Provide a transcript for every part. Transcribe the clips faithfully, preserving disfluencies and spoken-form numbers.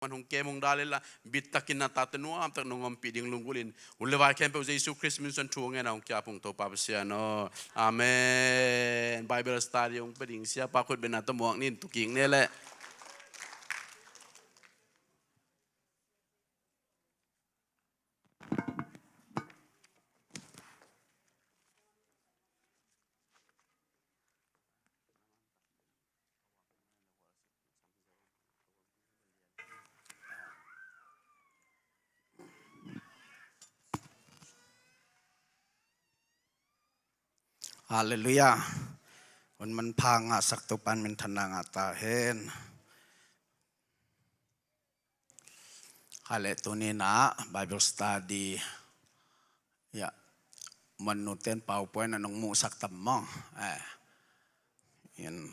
man hong kem hong dal inla, bittakin na tate nuamtak nong ompih ding lunggulhin, hun le vai khempeuh Jesu Khrist min suan thu hong ngen a hong kiap hong Topa Pasian aw. Amen. Bible study hong pia ding siapa khut bengna tawh muak nin, tu kik ne leh. Halleluiah. Hun manpha ngahsak Topa'n minthanna ngah ta hen. Hale, tuni-in ah Bible study, ya, man nuten PowerPoint ah nong muhsak tam maw. Eh, in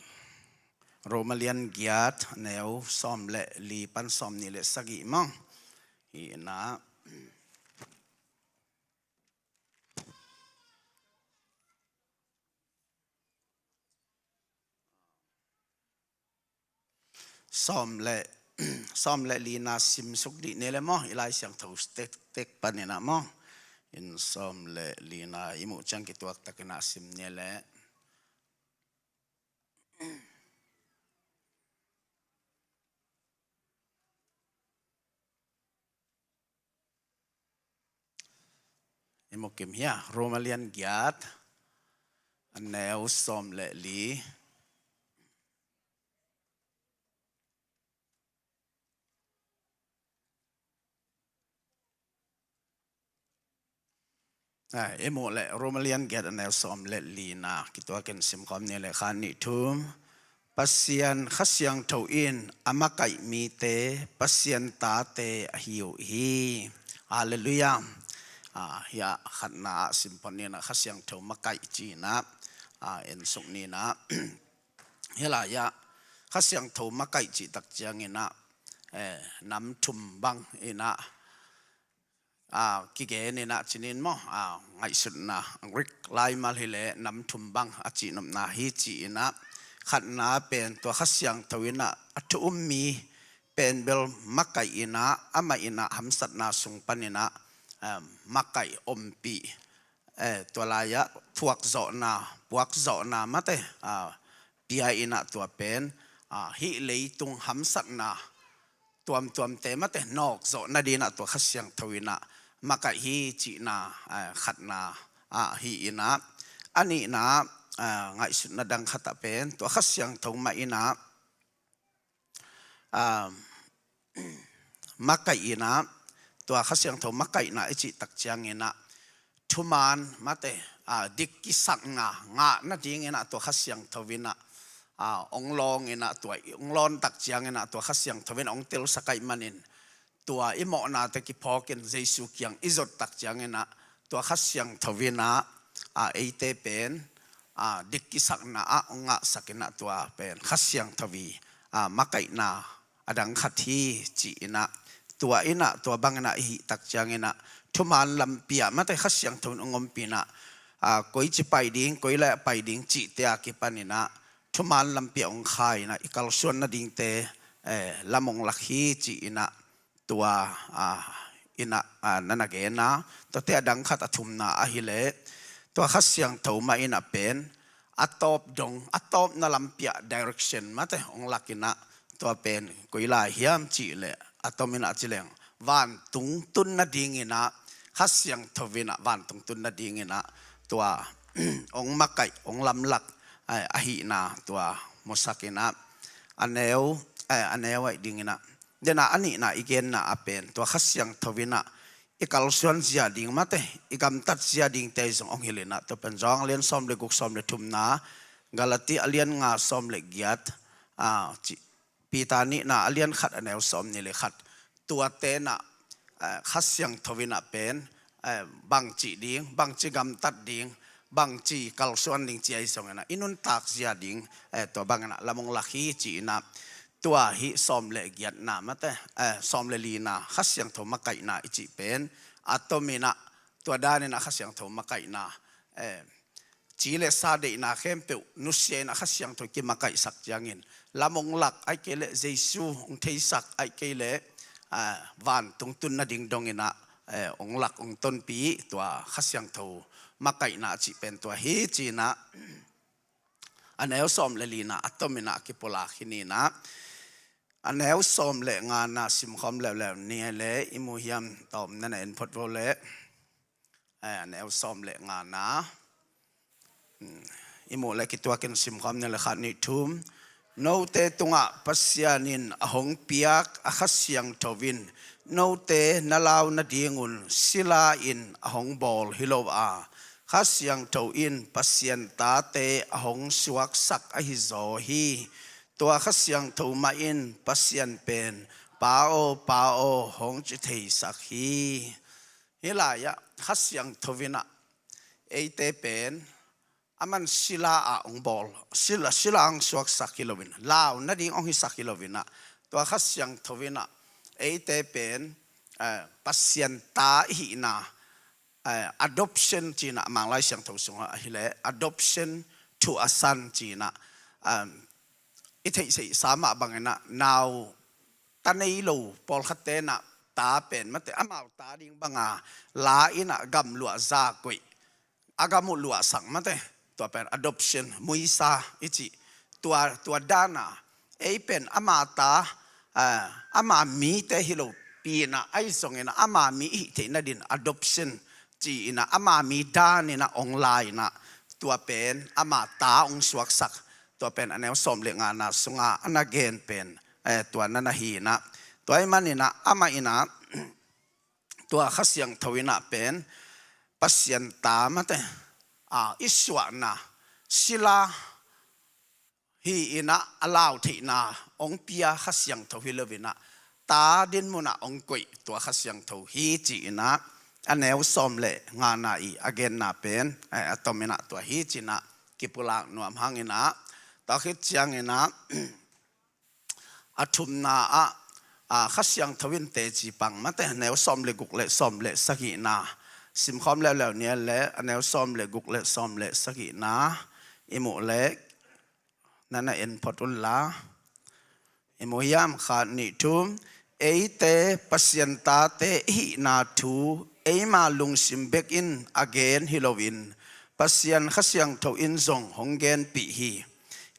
Roma lian giat, neu sawm le li pan sawm nih le sagih maw. Hi-in ah sawm le, sawm le lina simsuk dih ni le maw, i Lai Siangtho tektek panin ah maw. In sawm le lina i muh ciang kituak takin ah sim ni le. I mu kim hia, Roma lian giat, a neu sawm le li. Ah, i muh le, Roma lian giat, a neu sawm le lina kituakin simkhawm ni le, khat, nih, thum. Pasian Kha Siangtho in a makaih mite Pasian tate ahi uh hi. Halleluiah. Ah, hia khatna ah simphon ni-in ah Kha Siangtho makaih ci-in ah, ah, ensuk ni-in ah. Hih lai-ah Kha Siangtho makaih cih tak ciangin ah, eh, nam thum bang in ah, ah, kigen in ah ci ni maw, ah, ngaihsutna, Greek laimal hi leh nam thum bang a cihnopna hi ci-in ah, khatna pen tua Kha Siangtho in ah a thu um mi pen bel makaih in ah, amah in ah hamsatna sung panin ah, ah, makaih ompih, eh, tua lai-ah thuakzawhna, puakzawhna mate, ah, pia in ah tua pen, ah, hih leitung hamsatna tuamtuamte mate nawkzawh nading in ah tua Kha Siangtho in ah makaih hi cihna, eh, khatna, ah, hi in ah, a nihna, ah, ngaihsutna dang khat ah pen tua Kha Siangtho mah in ah, ah, makaih in ah, tua Kha Siangtho makaihna i cih tak ciangin ah, thuman mate, ah, dik kisakna ngah nading in ah tua Kha Siangtho in ah, ah, hong lawng in ah, tua hong lawn tak ciangin ah tua Kha Siangtho in ah hong telsak ahih manin, tua i mawhnate kiphawkin Jesu kiang i zot tak ciangin ah tua Kha Siangtho in ah, ah, eite pen, ah, dik kisakna ah hong ngahsak in ah tua pen Kha Siangtho i, ah, makaihna a dang khat hi ci in ah, tua in ah, tua bang in ah i hih tak ciangin ah thuman lampi ah mate Kha Siangtho in hong ompih in ah, ah, koici pai ding, koi lai ah pai ding cihte a kipan in ah thuman lampi ah hong khai in ah i kalsuan nadingte, eh, lam hong lak hi ci in ah, tua, ah, in ah, ah, na na gen a, tuate a dang khat a thumna ahih leh tua Kha Siangtho mah in ah pen a tawp dong, a tawpna lampi ah direction mate hong lak in ah, tua pen koi lai hiam cih leh a tom in ah ci leng vantung tun nading in ah Kha Siangtho in ah vantung tun nading in ah tua hong makaih, hong lamlak, eh, ahihna tua musak in ah, a neu, eh, a neu ahih ding in ah, den ah a nihna i genna ah pen tua Kha Siangtho in ah i kalsuan zia ding mate, i gamtat zia dingte zong hong hilh in ah, tua pen Johan a lian sawm le guk, sawm le thumna, Galati a lian nga, sawm le giat, ah, ci, Peter nihna a lian khat, a neu sawm nih le khat, tuate in ah, eh, Kha Siangtho in ah pen, eh, bangci ding, bangci gamtat ding, bangci kalsuan ding ci ahi zongin ah i nuntak zia ding, eh, tua bang in ah lam hong lak hi ci in ah, tua hih sawm le giatna mate, eh, sawm le lina Kha Siangtho makaihna i cih pen a tom in ah, tua dan in ah Kha Siangtho makaihna, eh, ci le sa deihna khempeuh nusia in ah Kha Siangtho kimakaihsak ciangin lam hong lak, ahih kei leh Jesu hong theisak, ahih kei leh ah, vantung tun nading dongin ah, eh, hong lak hong tonpih tua Kha Siangtho makaihna cih pen tua hi ci-in ah, a neu sawm le lina a tomin ah kipulak hi ni in ah, a neu sawm le ngana simkhawm leuleu ni leh i mu hiam, tawm na na en phot vo leh, eh, a neu sawm le ngana. Hmm, i mu leh kituakin simkhawm ni leh, khat, nih, thum. Note tungah Pasian in a hong piak a Kha Siangtho in note na lau nadingun sila in a hong bawl hi lo a, Kha Siangtho in Pasian tate a hong suaksak ahi zaw hi. Tua Kha Siangtho mah in Pasian pen, Pa aw, Pa aw, hong ci theisak hi. Hih lai-ah Kha Siangtho in ah eite pen aman sila ah hong bawl, sila, sila hong suaksak hi loin, lau nading hong hisak hi loin ah, tua Kha Siangtho in ah eite pen, eh, Pasian ta i hihna, eh, adoption ci-in ah Manglai Siangtho sungah ahih leh adoption to a son ci-in ah, um, i theihsehsa mah bangin ah nau ta nei lo pawlkhatte in ah ta pen mate, amau ta ding banga la in ah gamluah za koih, a gam uh luahsak mate, tua pen adoption, muisa i cih, tua, tua dan a, ei pen ama ta, ah, ama mite hi lopi in ah, ahi zongin ah ama mi i hih theih nadin adoption ci-in ah ama mi dan in ah hong la in ah, tua pen ama ta hong suaksak, tua pen a neu sawm le ngana sungah a na gen pen, eh, tua na na hi in ah, tua ahih manin ah amah in ah tua Kha Siangtho in ah pen Pasian ta mate, ah, i suahna, sila hi in ah a lau theihna hong pia Kha Siangtho hi loin ah, ta dinmun ah hong koih tua Kha Siangtho hi ci-in ah, a neu sawm le ngana i a genna pen, eh, a tomin ah tua hi ci-in ah kipulak nuam hang in ah, tua khit ciangin ah, a thumna ah, ah, Kha Siangtho in teci pang mate, a neu sawm le guk le sawm le sagihna. Simkhawm leuleu ni leh, a neu sawm le guk le sawm le sagihna i mu leh, na na en phot un la. I mu hiam, khat, nih, thum. Eite Pasian tate i hihna thu eima lungsim bek in a gen hi loin, Pasian Kha Siangtho in zong hong genpih hi.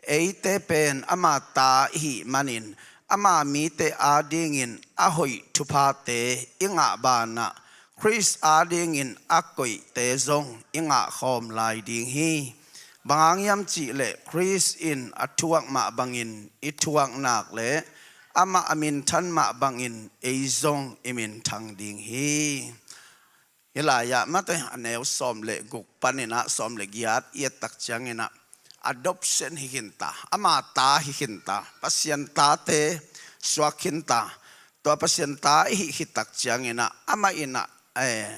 Eite pen ama ta i hih manin ama mite adingin a hoih thuphate i ngah banah Khrist adingin a koihte zong i ngahkhawm lai ding hi. Bang hang hiam cih leh Khrist in a thuak mah bangin i thuak nak leh amah a minthan mah bangin ei zong i minthang ding hi. Hih lai-ah mate, a neu sawm le guk panin ah sawm le giat i et tak ciangin ah adoption hi khin ta, ama ta hi khin ta, Pasian tate suak khin ta. Tua Pasian ta i hih khit tak ciangin ah amah in ah, eh,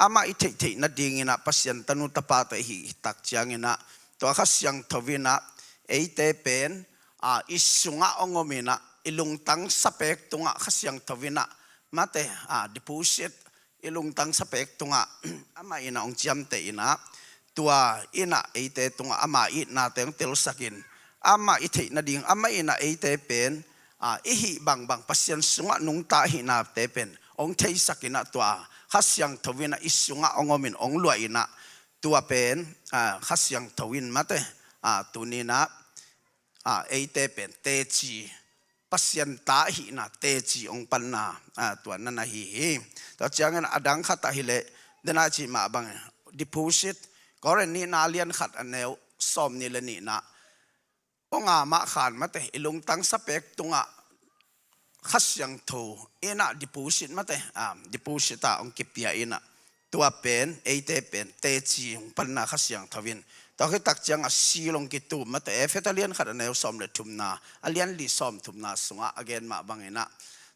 amah i theihtheih nadingin ah Pasian tanu tapate i hih khit tak ciangin ah tua Kha Siangtho in ah eite pen, ah, i sungah hong om in ah, i lungtang sapek tungah Kha Siangtho in ah mate, ah, deposit, i lungtang sapek tungah amah in ah hong ciamteh in ah, tua in ah eite tungah ama itnate hong telsak in, amah i theih nading, amah in ah eite pen, ah, i hih bangbang Pasian sungah nungta ahihnate pen hong theisak in ah, tua Kha Siangtho in ah i sungah hong om in hong luah in ah, tua pen, ah, Kha Siangtho in mate, ah, tuni in ah, ah, eite pen teci, Pasian ta ahihna teci hong panna, ah, tua na na hi hi. Tua ciangin a dang khat ahih leh, den a cih mah bang, deposit, Korin nihna a lian khat a neu sawmnih le nihna, hong a mah khan mate, i lungtang sapek tungah Kha Siangtho in ah deposit mate, ah, deposit ah hong kipia in ah, tua pen, eite pen teci hong panna Kha Siangtho in. Tua khit tak ciang a seal hong kitum mate, Efesa lian khat a neu sawm le thumna, a lian li sawm thumna sungah a gen mah bangin ah,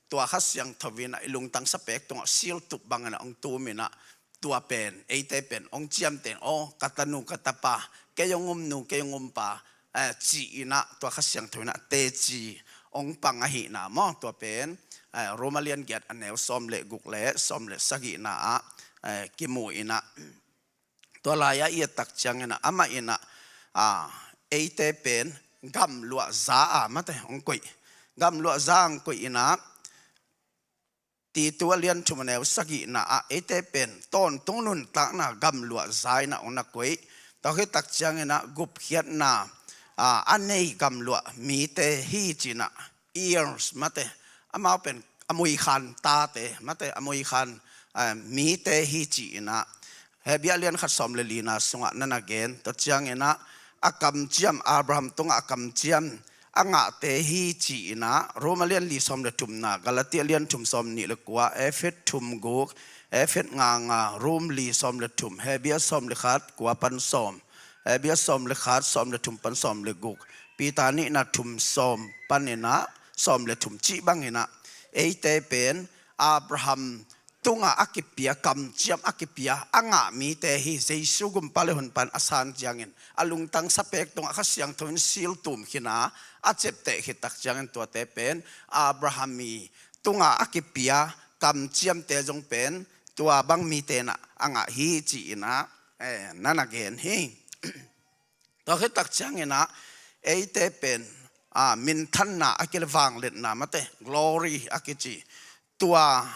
tua Kha Siangtho in ah i lungtang sapek tungah seal tup bangin ah hong tum in ah, tua pen, eite pen hong ciamteh in, aw, ka tanu ka tapa, kei hong umnu kei hong umpa, eh, ci-in ah tua Kha Siangtho in ah teci hong pang ahihna maw, tua pen, eh, Roma lian giat a neu sawm le guk le sawm le sagihna ah, eh, kimu in ah. Tua lai-ah i et tak ciangin ah amah in ah, ah, eite pen gamluah za ah mate hong koih. Gamluah za hong koih in ah, Titu a lian thum a neu sagihna ah eite pen tawntung nuntakna gamluah zaina hong na koih. Tua khit tak ciangin ah gupkhiatna, aa, a nei gamluah mite hi ci-in ah, heirs mate, amau pen a muikhan tate mate, a muikhan, aa, mite hi ci-in ah Hebru a lian khat sawm le lina sungah na na gen. Tua ciangin ah a kamciam, Abraham tungah a kamciam a ngahte hi ci-in ah Rom a lian li sawm le thumna, Galati a lian thum sawm nih le kua, Efesa thum guk, Efesa nga nga, Rom li sawm le thum, Hebru sawm le khat kua pan sawm, Hebru sawm le khat sawm le thum pan sawm le guk, Peter nihna thum sawm panin ah sawm le thum cih bangin ah eite pen Abraham tungah a kipia, kamciam a kipia a ngah mite hi. Jesu gumpa le hun pan a san ciangin a lungtang sapek tungah Kha Siangtho in sil tum khin a, a ciapteh khit tak ciangin tuate pen Abraham i tungah a kipia kamciamte zong pen tua bang mite in ah a ngah hi ci-in ah, eh, na na gen hi. Tua khit tak ciangin ah eite pen, aa, minthanna a kile, vangliatna mate, glory a kici, tua,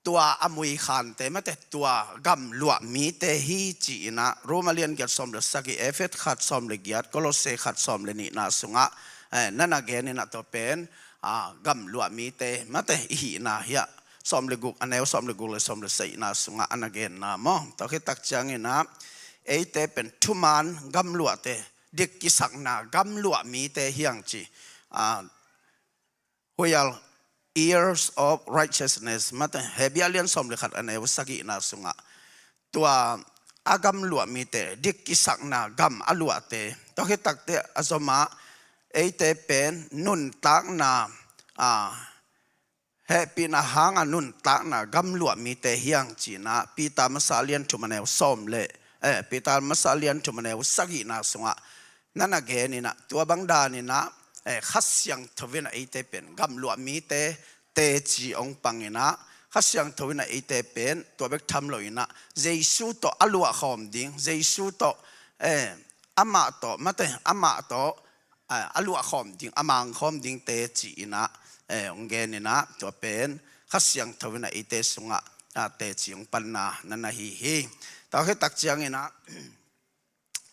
tua a muikhante mate, tua gamluah mite hi ci-in ah Rom a lian giat sawm le sagih, Efesa khat sawm le giat, Kolose khat sawm le nihna sungah, eh, na na gen in ah tua pen, aa, gamluah mite mate i hihna hi a, sawm le guk a neu sawm le guk le sawm le sagihna sungah a na genna maw. Tua khit tak ciangin ah eite pen thuman gamluahte, dik kisakna gamluah mite hi hang ci. Ah, who are heirs of righteousness mate, Hebru a lian sawm le khat a neu sagihna sungah tua a gamluah mite, dik kisakna gam a luahte. Tua khit takteh a zomah eite pen nuntakna, ah, hehpihna hanga nuntakna gamluah mite hi hang ci-in ah Peter masa a lian thum a neu sawm le, eh, Peter masa a lian thum a neu sagihna sungah na na gen in ah tua bang danin ah, eh, Kha Siangtho in ah eite pen gamluah mite teci hong pang in ah Kha Siangtho in ah eite pen tua bek tham lo in ah Jesu tawh a luahkhawm ding, Jesu tawh, eh, amah tawh mate, amah tawh, eh, a luahkhawm ding, a mangkhawm ding teci in ah, eh, hong gen in ah tua pen Kha Siangtho in ah eite sungah, ah, teci hong panna na na hi hi. Tua khit tak ciangin ah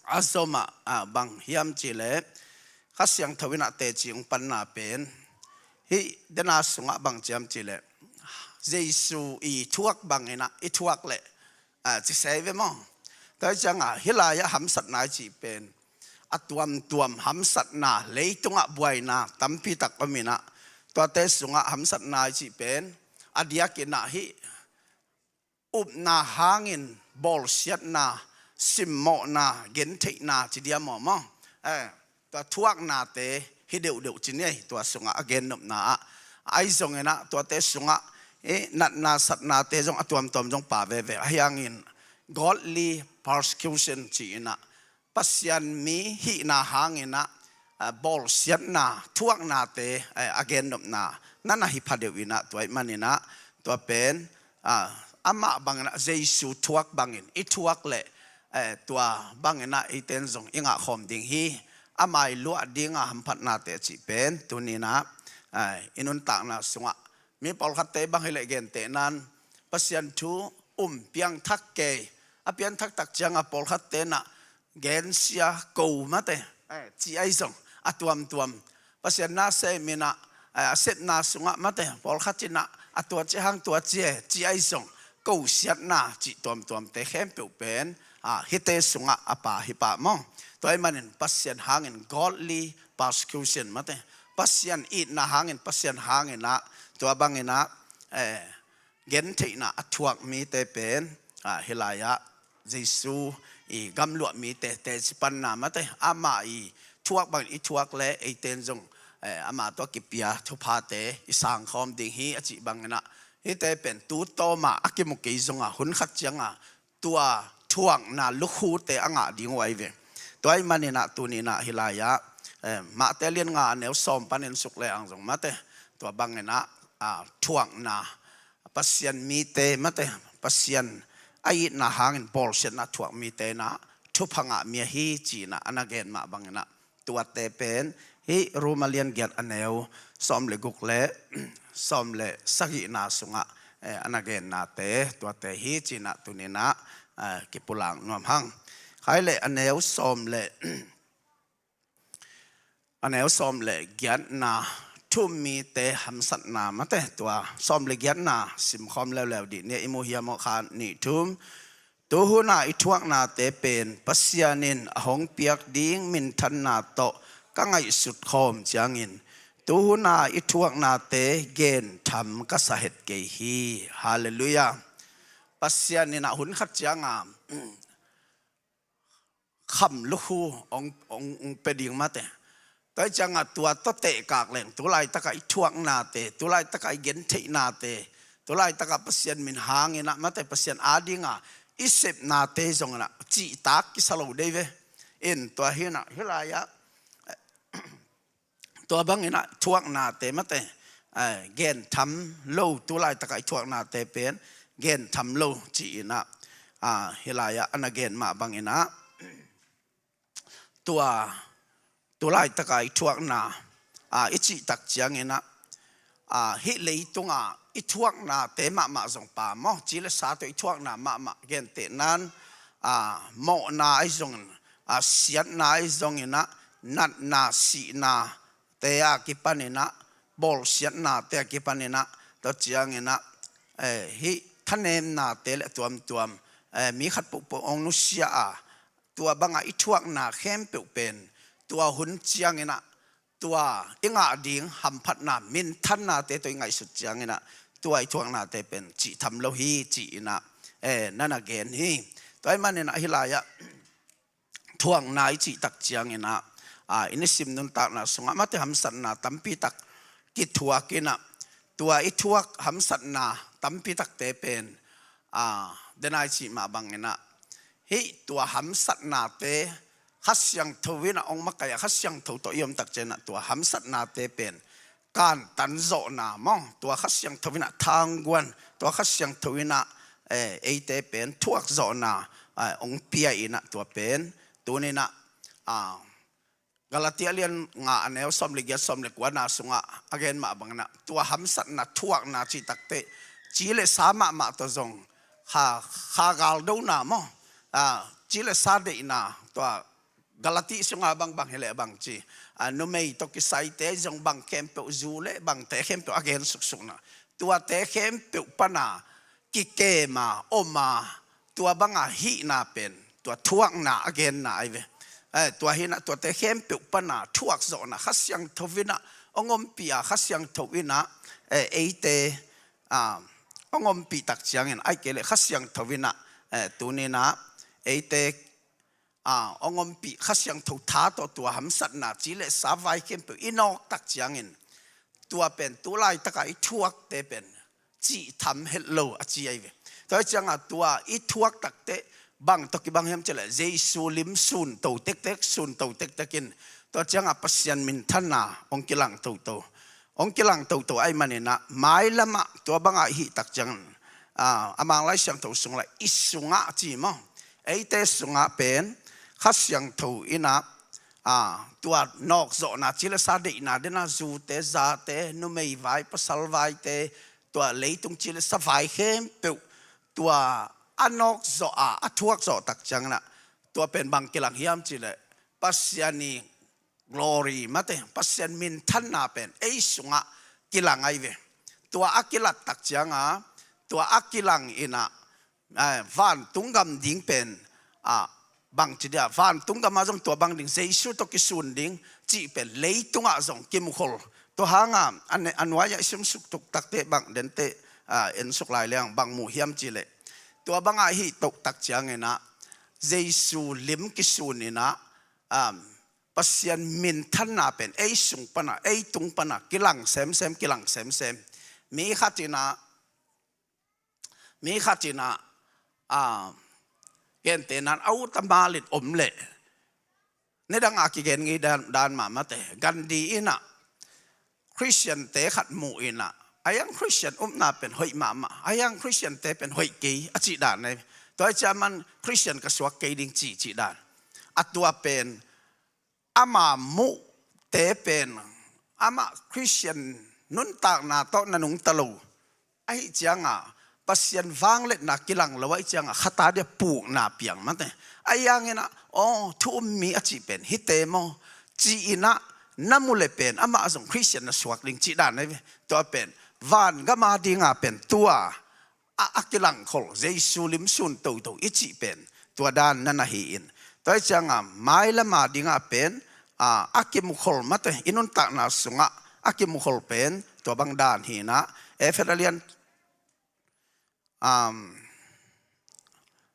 a zomah, ah, bang hiam cih leh Kha Siangtho in ah teci hong panna pen hih dena sungah bang ci hiam cih leh Jesu i thuak bangin ah i thuak leh, ah, ci se ve maw. Tua hi ciangah hih lai-ah hamsatna i cih pen a tuamtuam hamsatna, leitungah buaina tampi tak om in ah tuate sungah hamsatna i cih pen a diakin ah hih upna hangin bawlsiatna, simmawhna, gentheihna ci diam maw maw. Eh, tua thuaknate hi deuhdeuh ci ni ei, tua sungah a gennopna ah. Ahi zongin ah tuate sungah, eh, natna satnate zong a tuamtuam zong pha veve. Ahi hangin godly persecution ci-in ah Pasian mi hihna hangin ah, ah, bawlsiatna, thuaknate, eh, a gennopna na na hi pha deuh in ah tua ahih manin ah tua pen, ah, amah bangin ah Jesu thuak bangin i thuak leh, eh, tua bangin ah eite in zong i ngahkhawm ding hi. Ama i luah dinga hamphatnate cih pen tuni in ah, eh, i nuntakna sungah mi pawlkhatte bang hi leh gentehna in Pasian thu um piangthak kei, a piangthak tak ciangah pawlkhatte in ah gensia ko mate, eh, ci ahi zong a tuamtuam Pasian nasem in ah, eh, a sepna sungah mate, pawlkhat in ah a tua ci hang tua ci e ci ahi zong kosiatna cih tuamtuamte khempeuh pen, ah, hihte sungah a pha hi pah maw. Tua ahih manin Pasian hangin godly persecution mate, Pasian itna hangin, Pasian hangin ah tua bangin ah, eh, gentheihna a thuak mite pen, ah, hih lai-ah Jesu i gamluah mite teci panna mate, amah i thuak bangin i thuak leh eite in zong, eh, amah tawh kipia thuphate i sangkhawm ding hi a cih bangin ah hihte pen tu tawmah a kimu kei zongah hun khat ciangah tua thuakna lukhute a ngah ding uh ahi ve. Tua ahih manin ah tuni in ah hih lai-ah, eh, Mate a lian nga a neu sawm panin suk le ang zong mate, tua bangin ah, ah, thuakna Pasian mite mate, Pasian a itna hangin bawlsiatna thuak mite in ah thupha ngah mi ahi ci-in ah a na gen mah bangin ah tuate pen hih Rom a lian giat a neu sawm le guk le sawm le sagihna sungah eh, a na gennate tuate hi cinah tuninah, eh, kipulak nuam hang. Khai le a neu sawm le a neu sawm le giatna, thu-um mite hamsatna mate, tua sawm le giatna simkhawm leuleu dih nia, i mu hiam aw? Khat, nih, thum. Tuhuna i thuaknate pen Pasian in a hong piak ding minthanna tawh ka ngaihsut khawm ciangin, tuhuna i thuaknate gentham ka sa het kei hi. Halleluiah. Pasian in a hun khat cianga kham lukhu hong, hong, hong pia ding mate. Tua hi cianga tua tawh tehkak leng, tu laitakah i thuaknate, tu laitakah i gentheihnate, tu laitakah Pasian min hanginah mate, Pasian adinga i sepnate zonginah cihtak kisa lo dei ve. In tua hinah, hih lai-ah tua banginah thuaknate mate, eh, gentham lo, tu laitakah i thuaknate pen gentham lo ci-inah, ah, hih lai-ah a na gen mah banginah tua tu laitakah i thuakna, ah, i cihtak cianginah, ah, hih leitungah i thuaknate mahmah zong pa maw, ci le sa tawh i thuakna mahmah, gentehnan, ah, mawhna ahi zongin, ah, siatna ahi zonginah, natna, sihna te a kipaninah, bawlsiatnate a kipaninah, tua cianginah, eh, hih thanemnate le tuamtuam, eh, mi khat pohpoh hong nusia a, tua bangah i thuakna khempeuh pen tua hun cianginah tua i ngah ding hamphatna minthannate tawh i ngaihsut cianginah tua i thuaknate pen cihtham lo hi ci-inah, eh, na na gen hi. Tua ahih maninah hih lai-ah thuakna i cihtak cianginah, ah, i nisim nuntakna sungah mate hamsatna tampitak kithuakinah, tua i thuak hamsatna tampitakte pen, ah, denai cih mah banginah hih tua hamsatnate Kha Siangtho inah hong makaih a, Kha Siangtho tawh i omtak cianginah tua hamsatnate pen kantan zawhna maw, tua Kha Siangtho inah thangguan, tua Kha Siangtho inah, eh, eite pen thuak zawhna, eh, hong pia inah tua pen tuninah, ah, Galatia lian nga a neu sawm le giat, sawm le kuana sungah a gen mah banginah tua hamsatna thuakna cihtakte ci le sa mahmah tawh zong kha, kha galdona maw, ah, ci le sa deihna, tua Galati sunga bangbang hileh bang ci, ah, numei tawh kisaite zong bang khempeuh, zu le bangte khempeuh a gen suksukna, tuate khempeuh pana kikema oma, tua banga hihna pen tua thuakna a genna ahi ve. Eh, tua hinah tuate khempeuh pana thuak zawhna Kha Siangtho inah hong ompih a, Kha Siangtho inah, eh, eite, ah, hong ompih tak ciangin, ahih kei leh Kha Siangtho inah, eh, tuninah eite, ah, hong ompih Kha Siangtho tha tawh tua hamsatna ci le sa vai khempeuh i nawk tak ciangin tua pen tu laitakah i thuakte pen cihtham het lo a ci ahi ve. Tua hi cianga tua i thuak takteh bang tawh kibang hiam cileh Jesu lim sunto tektek, sunto tektek in tua cianga Pasian minthanna hong kilang toto. Hong kilang toto ahih maninah mailamah tua bangah i hih tak ciangin, ah, a Mang Lai Siangtho sung le i sungah ci maw, eite sungah pen Kha Siangtho inah, ah, tua nawkzawhna ci le sa deihna dena zute zate, numei vai pasal vaite, tua leitung ci le sa vai khempeuh tua a nawkzawh a, a thuakzawh tak cianginah tua pen bang kilang hiam cileh Pasian i glory mate, Pasian minthanna pen ei sungah kilang ahi ve. Tua a kilat tak cianga tua a kilang inah, eh, vantung gam ding pen, ah, bangci dia, vantung gamah zong tua bang ding, Jesu tawh kisun ding cih pen leitungah zong kimukhol. Tua hanga a nuai-ah i simsuk tuk takteh bang denteh, ah, ensuk lai leng bang mu hiam cileh tua bangah i hih toh tak cianginah Jesu lim kisun inah, um, Pasian minthanna pen ei sung pana, ei tung pana kilang semsem, kilang semsem. Mi khat inah, mi khat inah, ah, gentehnan a ut a malin om leh nidangah kigen ngei dan, dan mahmate. Gandhi inah Khristiante khat mu inah, a hiang Khristian upna pen hoih mahmah, a hiang Khristiante pen hoih kei a cih dan ahi. Tua hi ciaman Khristian ka suak kei ding ci, cih dan. A tua pen ama muhte pen amah Khristian nuntakna tawh na nungta lo Ahi cianga Pasian vangliatna kilang lo ahi cianga khata dia pukna piang mate. Ahi hanginah aw thu um mi a cih pen hite maw, ci-inah na mu le pen amah zong Khristian na suak ding cih dan ahi ve. Tua pen vangam a dinga pen tua a, a kilangkhol Jesu lim sun toto i cih pen tua dan na na hi-in, tua hi cianga mailam a dinga pen a, a kimukhol mate, i nuntakna sungah a kimukhol pen tua bang dan hinah. Efesa lian, um,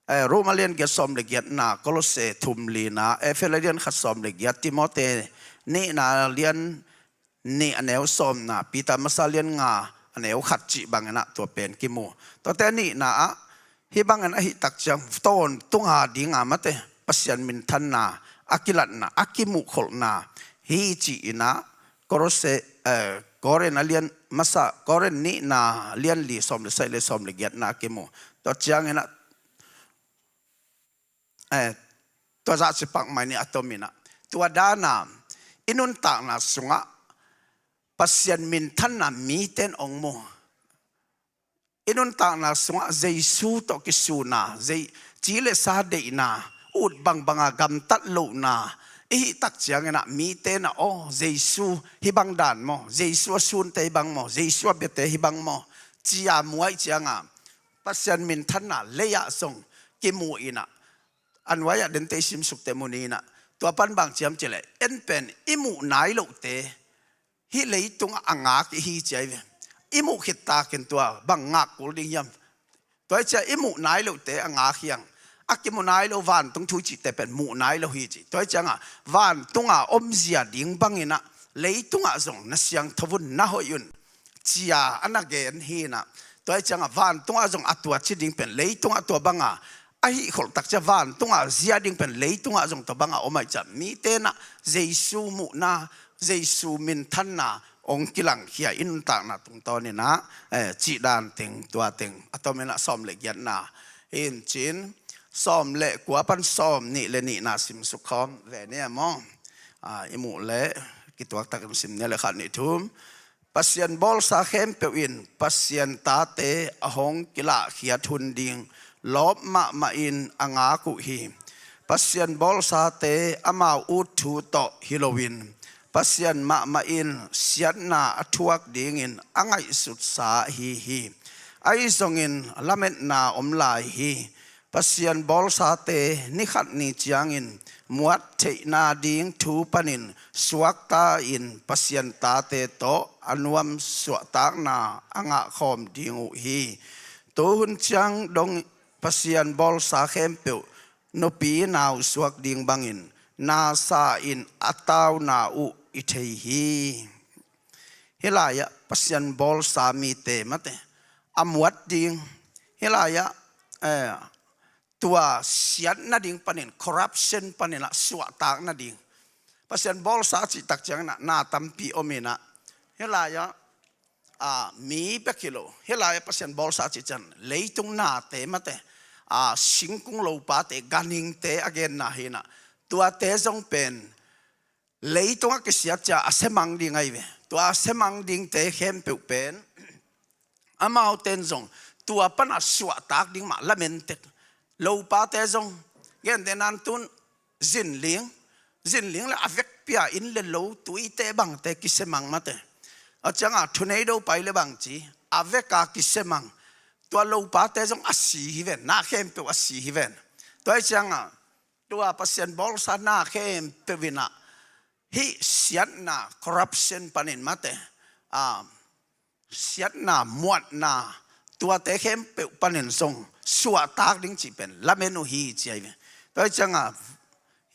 eh, Roma lian giat sawm le giatna, Kolose thum lina, Efesa lian khat sawm le giat, Timote nihna lian nih a neu sawmna, Peter masa lian nga a neu khat cih banginah tua pen kimu. Tuate nihna ah hih bangin ahi tak ciang tawntunga dinga mate, Pasian minthanna a kilatna, a kimuhkholhna hi ci-inah Kolose, eh, Korin a lian masa, Korin nihna lian li sawm le sagih le sawm le giatna a kimu. Tua cianginah eh, tua zah cipak mai ni a tominah. Tua dana i nuntakna sungah Pasian minthanna miten ong mu. I nuntakna sungah Jesu tawh kisuna, Zei-, ci le sa deihna, ut bangbanga gamtat lohna i hih tak cianginah mitenah aw Jesu hih bang dan maw, Jesu a sunte hih bang maw, Jesu a biate hih bang maw, cia muai cianga Pasian minthanna lei-ah zong kimu inah, a nuai-ah dente i simsukte mu ni inah, tua pan bang ciam cileh en pen i muh nai lohte hih leitungah a ngak i hi cia i ve. I muh khit takin tua bang ngak kul ding hiam? Tua i cia i muh nai lohte a ngak hiang, a kimuh nai lo vantung thu i cihte pen muh nai lo hi ci. Tua i cianga vantunga omzia ding banginah leitungah zong na siangtho un, na hoih un, cia a na gen hinah. Tua i cianga vantungah zong a tua ci ding pen leitungah tua banga a hih kholh tak cia vantungah zia ding pen leitungah zong tua banga om ahi cia mitenah Jesu muhna, Jesu minthanna ong kilangkhia i nuntakna tungtawninah, eh, cih dan teng tua teng a tominah sawm le giatna hi in cin, sawm le kua pan sawm nih le nihna simsuk khawm ve nia maw? Ah, i muh le kituaktakin sim nia le khat nih thum. Pasian bawlsa khempeuh in Pasian tate a hong kilahkhiat hun ding lawp mahmahin a ngak uh hi. Pasian bawlsate amau ut thu tawh hi loin Pasian mahmah in siatna a thuak dingin a ngaihsutsa ahi hi. Ahi zongin lametna om lai hi. Pasian bawlsate ni khat ni ciangin muat theihna ding thu panin suakta-in Pasian tate tawh a nuam suahtakna a ngahkhawm ding uh hi. Tuhun ciang dong Pasian bawlsa khempeuh nupi nau suak ding bangin nasa in a tauna uh i thei hi. Hih lai-ah Pasian bawlsa mite mate a muat ding, hih lai-ah, eh, tua siat nading panin, corruption paninah suahtak nading. Pasian bawlsa a cihtak cianginah na tampi om inah, hih lai-ah, ah, mi bek hi lo, hih lai-ah Pasian bawlsa a cih ciang leitung nate mate, ah, singkung lopate, ganhingte a genna hinah, tuate zong pen leitungah kisiat cia a semang ding ahi ve. Tua a semang dingte khempeuh pen amauten zong tua pana suahtak ding mah lamentek. Lopate zong gente nantun zinling, zinling le a vekpia inn le lo tuite bangte kisemang mate. A cianga thuneido pai le bangci a veka kisemang. Tua lopate zong a si hi ven, na khempeuh a si hi ven. Tua hi cianga tua Pasian bawlsa na khempeuh inah hih siatna, corruption panin mate, ah, siatna, muatna, tuate khempeuh panin zong suahtak ding cih pen lamen uh hi ci ahi ve. Tua hi cianga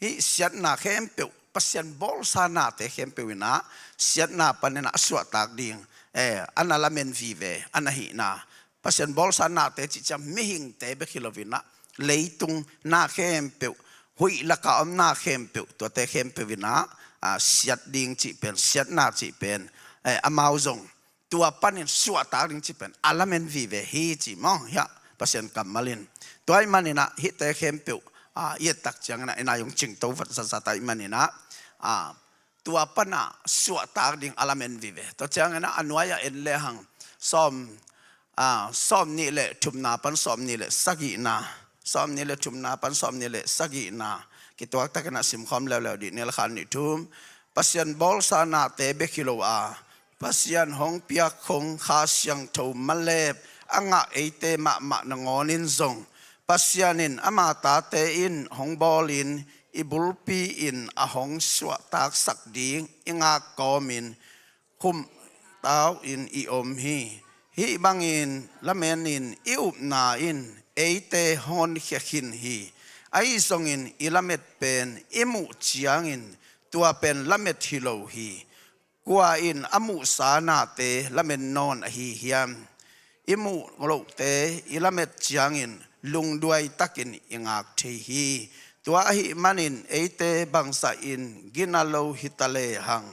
hih siatna khempeuh, Pasian bawlsa nate khempeuh inah siatna paninah a suahtak ding, eh, a na lamen vive a na hihna. Pasian bawlsa nate cih ciang mihingte bek hi loinah leitung na khempeuh, huih laka om na khempeuh, tuate khempeuh inah, ah, siat ding cih pen, siatna cih pen, eh, amau zong tua panin suahtak ding cih pen a lamen vive hi ci maw, hiah Pasian kammal in. Tua ahih maninah hihte khempeuh, ah, i ettak cianginah i nai hong cingto vat zatzat ahih maninah, ah, tua pana suahtak ding a lamen vive. Tua cianginah a nuai-ah en lehang sawm, ah, sawmnih le thumna pan sawmnih le sagihna, sawmnih le thumna pan sawmnih le sagihna kituak takin a simkhawm leuleu dih. Nih le khat, nih, thum. Pasian bawlsa nate bek hi lo a, Pasian hong piak khong Kha Siangtho malep a ngah eite mahmah nangawn in zong, Pasian in ama tate in hong bawlin i bulpi in a hong suahtaksak ding i ngak kawmin khumtau in i om hi. Hih bangin lamenin i upna in eite hong honkhia khin hi. Ahi zongin i lamet pen i muh ciangin tua pen lamet hi lo hi. Kua in a muhsa nate lamen nawn ahi hiam? I muh lohte i lamet ciangin lungduai takin i ngak thei hi. Tua ahih manin eite bangzah in gina lo hi ta lehang,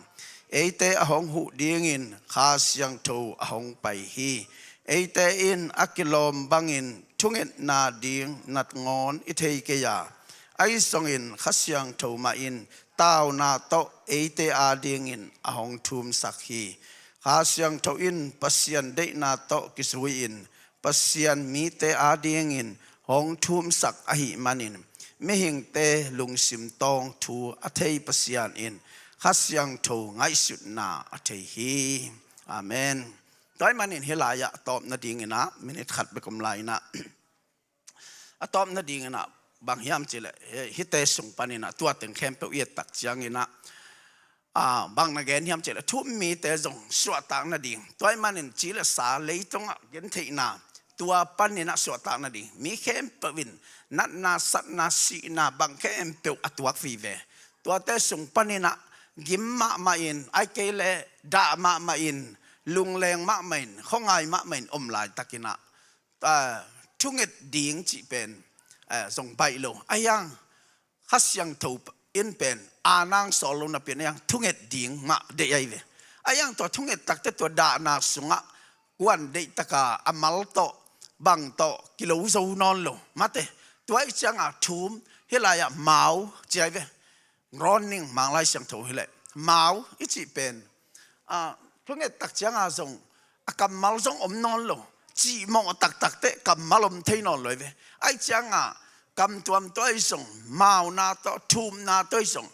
eite a hong huh dingin Kha Siangtho a hong pai hi. Eite in a kilawm bangin thungetna ding nangawn i thei kei a, ahi zongin Kha Siangtho mah in tauna tawh eite adingin a hong thumsak hi. Kha Siangtho in Pasian deihna tawh kizui-in Pasian mite adingin hong thumsak ahih manin mihingte lungsim tawng thu a thei Pasian in Kha Siangtho ngaihsutna a thei hi. Amen. Tua ahih manin hih lai-ah a tawpna dinginah minit khat bek om lai-inah a tawpna dinginah bang hiam cihleh, hihte sung paninah tua teng khempeuh i et tak cianginah, ah, bang na gen hiam cihleh thu-um mite zong suahtak nading, tua ahih manin ci le sa leitungah gentheihna, tua paninah suahtak nading, mi khempeuh in natna, satna, sihna bang khempeuh a tuak vive. Tuate sung paninah gim mahmah in, ahih kei leh dah mahmah in, lungleng mahmah in, khuangai mahmah in om laitakinah, ah, thunget ding cih pen, ah, zong baih lo. Ahi hang Kha Siangtho in pen a nang sawl lo napi-in ahi hang thunget ding mah deih ahi ve. Ahi hang tua thunget takte tua dahna sungah kuan deih taka a mal tawh bang tawh kilo zo nawn lo. Mate, tua ih cianga thum, hih lai-ah mau ci ahi ve. Groaning, Manglai Siangtho hileh mau i cih pen, ah, thunget tak cianga zong a kammal zong om nawn lo. Cihmawh taktak teh kammal om thei nawn lo hi ve. Ahih cianga kamtuam tawh ahi zong, mauna tawh, thumna tawh ahi zong,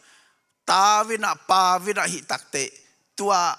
tau inah, pau inah hih tak teh tua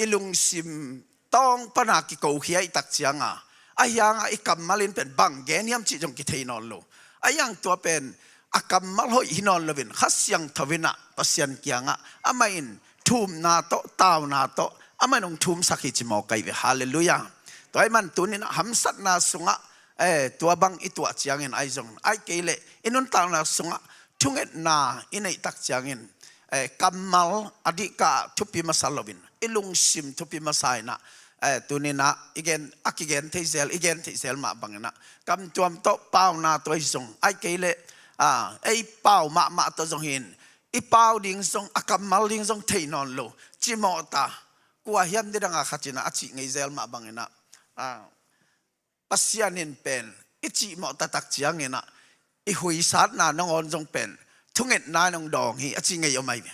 i lungsim tawng pana kikokhia i tak cianga, ahi hanga i kammal in pen bang gen hiam cih zong kithei nawn lo. Ahi hang tua pen a kammal hoih hi nawn loin Kha Siangtho inah Pasian kiangah amah in thumna tawh, tauna tawh amah in hong thumsak hi ci mawk ahi ve. Halleluiah. Tua ahih man tuninah hamsatna sungah, eh, tua bang i tuah ciangin ahi zong, ahih kei leh i nuntakna sungah thungetna i neih tak ciangin, eh, kammal a dihkah thupi masa loin i lungsim thupi masa inah, eh, tuninah i gen, a kigen thei zel, i gen thei zel mah banginah kamtuam tawh, pauna tawh ahi zong, ahih kei leh, ah, ei pau mahmah tawh zong hi-in i pau ding zong, a kammal ding zong thei nawn lo, cimawh ta, kua hiam nidanga khat inah a cih ngei zel mah banginah, ah, Pasian in pen i cihmawh taktak cianginah i huisatna nangawn zong pen thungetna in hong dawng hi a ci ngei om ahi ve.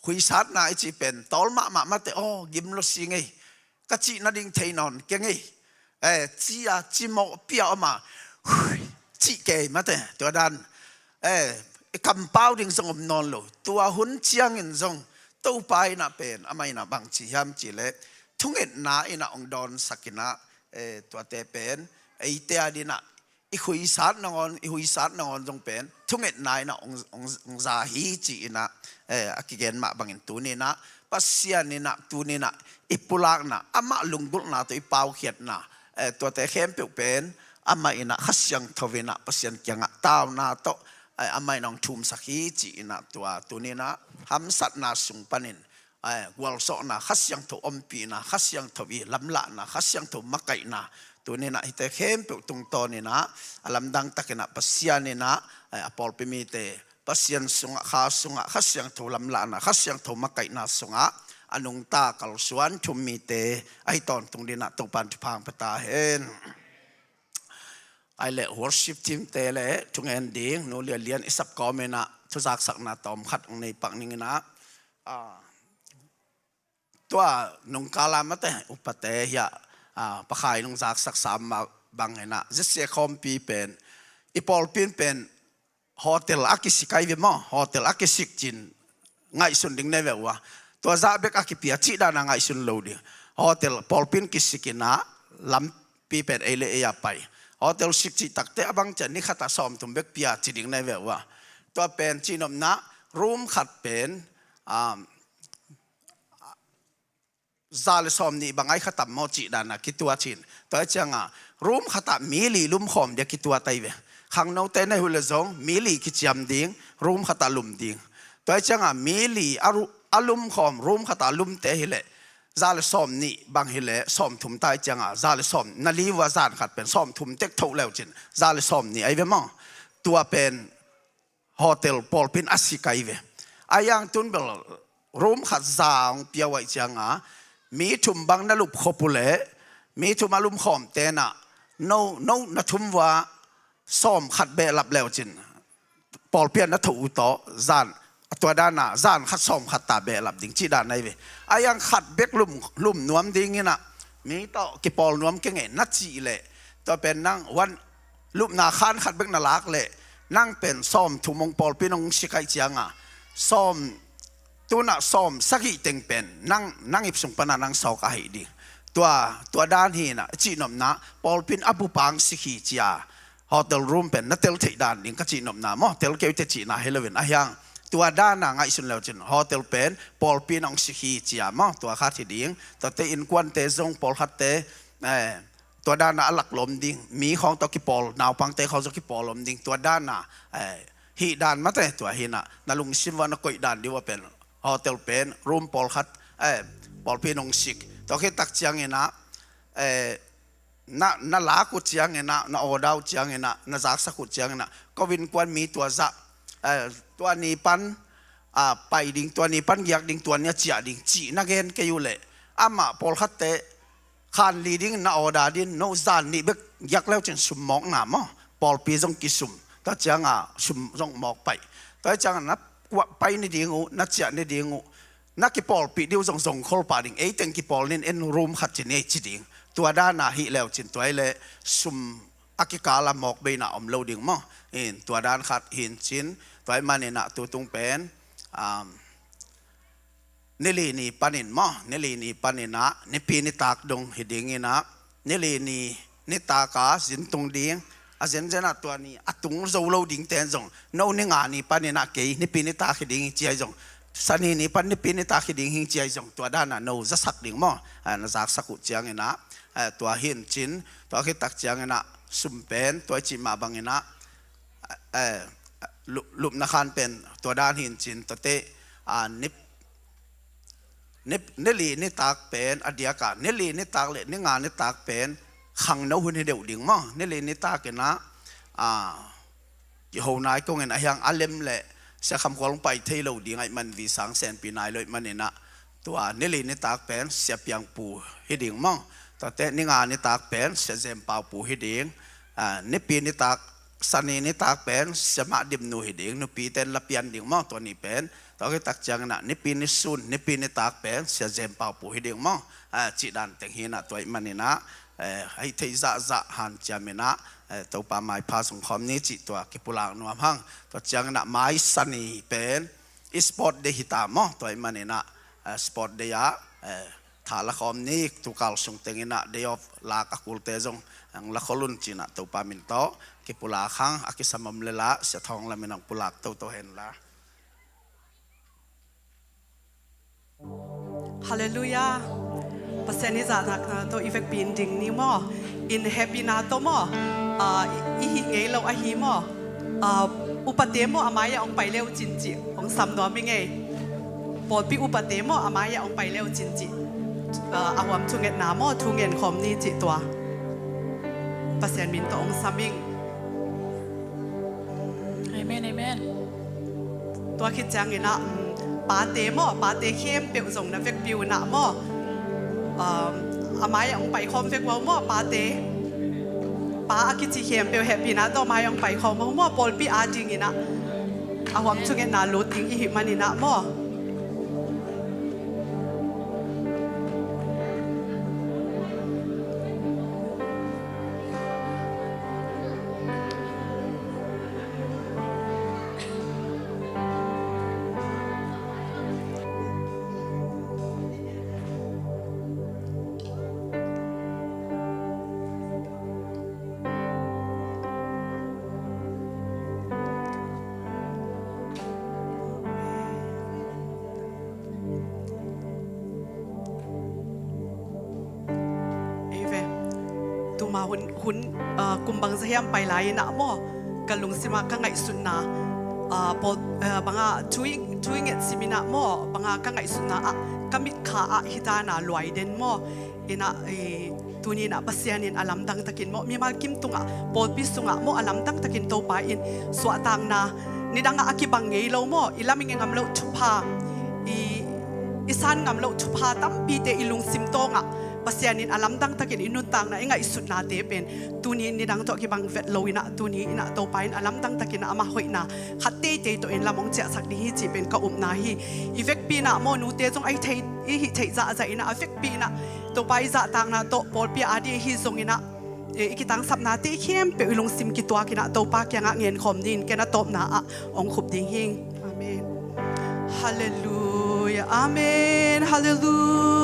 Huisatna i cih pen tawl mahmah mate, aw, gim lo si ngei, ka cih nading thei nawn kei ngei, eh, ci-a cimawh pia om a, hui, cih kei mate, tua dan, eh, i kampau ding zong om nawn lo. Tua hun ciangin zong Topa inah pen amah inah bang ci hiam cihleh thungetna inah hong dawnsak inah, eh, tuate pen eite adinah i huisat nangawn, i huisat nangawn zong pen thungetna inah hong, hong, hong za hi ci-inah, eh, a kigen mah bangin tuninah Pasian inah tuninah i pulakna, amah lunggulhna tawh i paukhiatna, eh, tuate khempeuh pen amah inah Kha Siangtho inah Pasian kiangah tauna tawh, eh, amah inah hong thumsak hi ci-inah tua tuninah hamsatna sung panin, eh, gualzawhna, Kha Siangtho ompihna, Kha Siangtho i lamlahna, Kha Siangtho makaihna, tuninah hihte khempeuh tungtawninah a lamdang takinah Pasian inah, eh, a pawlpi mite Pasian sungah, Kha sungah, Kha Siangtho lamlahna, Kha Siangtho makaihna sungah a nungta kalsuan thu-um mite ahi tawntung dinah Topan thupha hong pia ta hen. Ahih leh worship team te le thungen ding Nu Lian Lian i sap kawm inah thuzaksakna tawm khat hong nei pak ninginah, ah, tua nungkala mate upate hiah ah, pakhain hong zaksak sam mah bang inah, ZCA khawmpi pen, i pawlpi in pen hotel a kisik ahi ve maw, hotel a kisik cin ngaihsun ding na hi ve ua. Tua zah bek a kipia cih dana ngaihsun lo ding. Hotel pawlpi in kisik inah lampi pen ei le ei a pai. Hotel sik cih takte a bang ciah ni khatah sawmthum bek pia ci ding na hi ve ua. Tua pen cihnopna, room khat pen, um, za le sawmnih bang ai kha tam maw cih dana kitua cin. Tua hi cianga room khatah mi li lumkhawm dia kitua tai ve. Khangnote na hi uh le zong mi li kiciam ding, room khatah lum ding. Tua hi cianga mi li a ru-, a lumkhawm room khatah lumte hileh za le sawmnih bang hileh sawmthum ta hi cianga za le sawm, na li ua zan khat pen sawmthum tek thoh leu cin za le sawmnih ai ve maw. Tua pen hotel pawlpi in a sik ai ve. A yang tun bel room khat za hong pia uh ai cianga mi thum bang na lup khop uh leh mi thum a lumkhawm tenah no, no na thum ua sawm khat behlap leu cin pawlpi a na thoh uh tawh zan, tua dana zan khat sawm khat ta behlap ding cih dan ai ve. A yang khat bek lum, lum nuam ding inah mi tawh kipawl nuam keng e na cih leh tua pen nang wan lupna khan khat bek na lak leh nang pen sawmthum hong pawlpi in hong sik ai cianga sawm, tunah sawm sagih teng pen nang, nang ip sung pana nang sawk ahi ding. Tua, tua dan hinah cihnopna pawlpi in a bupa hong sik hi cia hotel room pen na tel theih dan ding ka cihnopna maw, tel kei uh teh cihna hi loin a hiang tua dana ngaihsun leu cin hotel pen pawlpi in hong sik hi cia maw, tua khat hi ding. Tuate innkuante zong pawlkhatte, eh, tua dana a lak lom ding, mi khawng tawh kipawl, naupangte khawng zong kipawl lom ding, tua dana, eh, hih dan mate, tua hinah na lungsim ua na koih dan ding ua pen hotel pen room pawlkhat, eh, pawlpi in hong sik. Tua khit tak cianginah, eh, na, na lak uh cianginah, na order uh cianginah, na zaksak uh cianginah ko innkuan mi tua zah, eh, tua ni pan, ah, pai ding, tua ni pan giak ding, tua ni a ciah ding cih na gen kei uh leh amah pawlkhatte khan li ding na order ding, no zan nih bek giak leu cin sum mawkna maw, pawlpi zong kisum, tua cianga sum zong mawk paih. Tua cianga na kuah pai ni ding uh, na ciah ni ding uh, na kipawlpih ding uh zong zong khol pah ding, ei teng kipawl nin en room khat ci ni ei ci ding. Tua dana hih leu cin tua hi leh sum a kikala mawk beina om lo ding maw. In tua dan khat hin cin, tua hi maninah tutung pen, um, nili ni panin maw, nili ni paninah nipi nitak dong hi dinginah, nili ni nitaka zin tung ding, a zenzenah tua ni a tung zo lo ding ten zong, no ni nga ni paninah kei nipi nitak hi ding hi ciai zong, sani ni pan nipi nitak hi ding hi ciai zong, tua dana no zasak ding maw, a, na zaksak uh cianginah, a, tua hin cin, tua khit tak cianginah sum pen, tua i cih mah banginah, eh, lu-, lupna khan pen tua dan hin cin tuate, ah, ni, ni, nili nitak pen a diaka, nili nitak le ninga nitak pen khangno hun hi deuh ding maw. Nili nitak inah, ah, kiho nai kongin a hiang a lem le Sia Kham Khual hong pai thei lo ding ahih man visa hong senpih nai lo ahih maninah tua nili nitak pen Sia Piang Pu hi ding maw. Tuate ninga nitak pen Sia Zem Pau Pu hi ding. Ah, nipi nitak, sani nitak pen Sia Mah Dim Nu hi ding, nupite in la pian ding maw, tua ni pen. Tua khit tak cianginah nipi nisun, nipi nitak pen Sia Zem Pau Pu hi ding maw. Ah, cih dan teng hinah tua ahih maninah, eh, hih theih zahzah hanciaminah, eh, Topa maipha zong khawm ni cih tua kipulak nuam hang. Tua cianginah mai sani pen sport day hi ta maw, tua ahih maninah, eh, sport day ah, eh, tha la khawm ni, tukal sung tenginah day off lak a kulte zong hong la khol un cinah Topa min tawh kipulak hang. A kisam om le lah Sia Thawng Lam in hong pulak toto hen la. Halleluiah. Pasian i zahnakna tawh i vekpi in ding ni maw. In hehpihna tawh maw. Ah, i, i hih ngei lo ahi maw. Ah, upate maw a mai-ah hong pai le uh cin cih hong sam nuam i ngei. Pawlpi upate maw a mai-ah hong pai le uh cin cih, ah, a huam thungetna maw, thungen khawm ni cih tua Pasian min tawh hong sam ing. Amen, amen. Tua khit cianginah, um, pate maw, pate khempeuh zong na vekpi unah maw. Um, a mai-ah hong pai khawm vek uh maw, pate. Pa a kici khempeuh hehpihna tawh mai-ah hong pai khawm uh maw, pawlpi a dinginah a huam thungetna lut ding i hih maninah maw. Ma hun, hun, ah, kum bangzah hiam pai lai-in ah maw, ka lungsim ah ka ngaihsutna, ah, pawl, ah, bang ah thu i, thu i nget sim in ah maw, bang ah ka ngaihsutna ah, ka mitkha ah hi dan a luai den maw. In ah, eh, tuni in ah Pasian in a lamdang takin maw, mimal kim tungah, pawlpi sungah maw, a lamdang takin Topa in suahtakna, nidang ah a kibang ngei lo maw, i lam i ngen ngam loh thupha, i, i san ngam loh thupha tampite i lungsim tawng ah Pasian in a lamdang takin i nuntakna, i ngaihsutnate pen tuni in nidang tawh kibang vet lo in ah, tuni in ah Topa in a lamdang takin ah amah hoihna khat teitei tawh in lam hong ciahsak ding hi cih pen ka upna hi. I vekpi in ah maw, nute zong a i thei, i hih theih zahzah in ah, a vekpi in ah Topa i zahtakna tawh pawlpi a ding ahi zongin ah, eh, i kitangsapnate khempeuh i lungsim kituak in ah Topa kiangah ngenkhawm dingin ken a tawpna ah hong khup ding hing. Amen. Halleluia. Amen. Halleluia.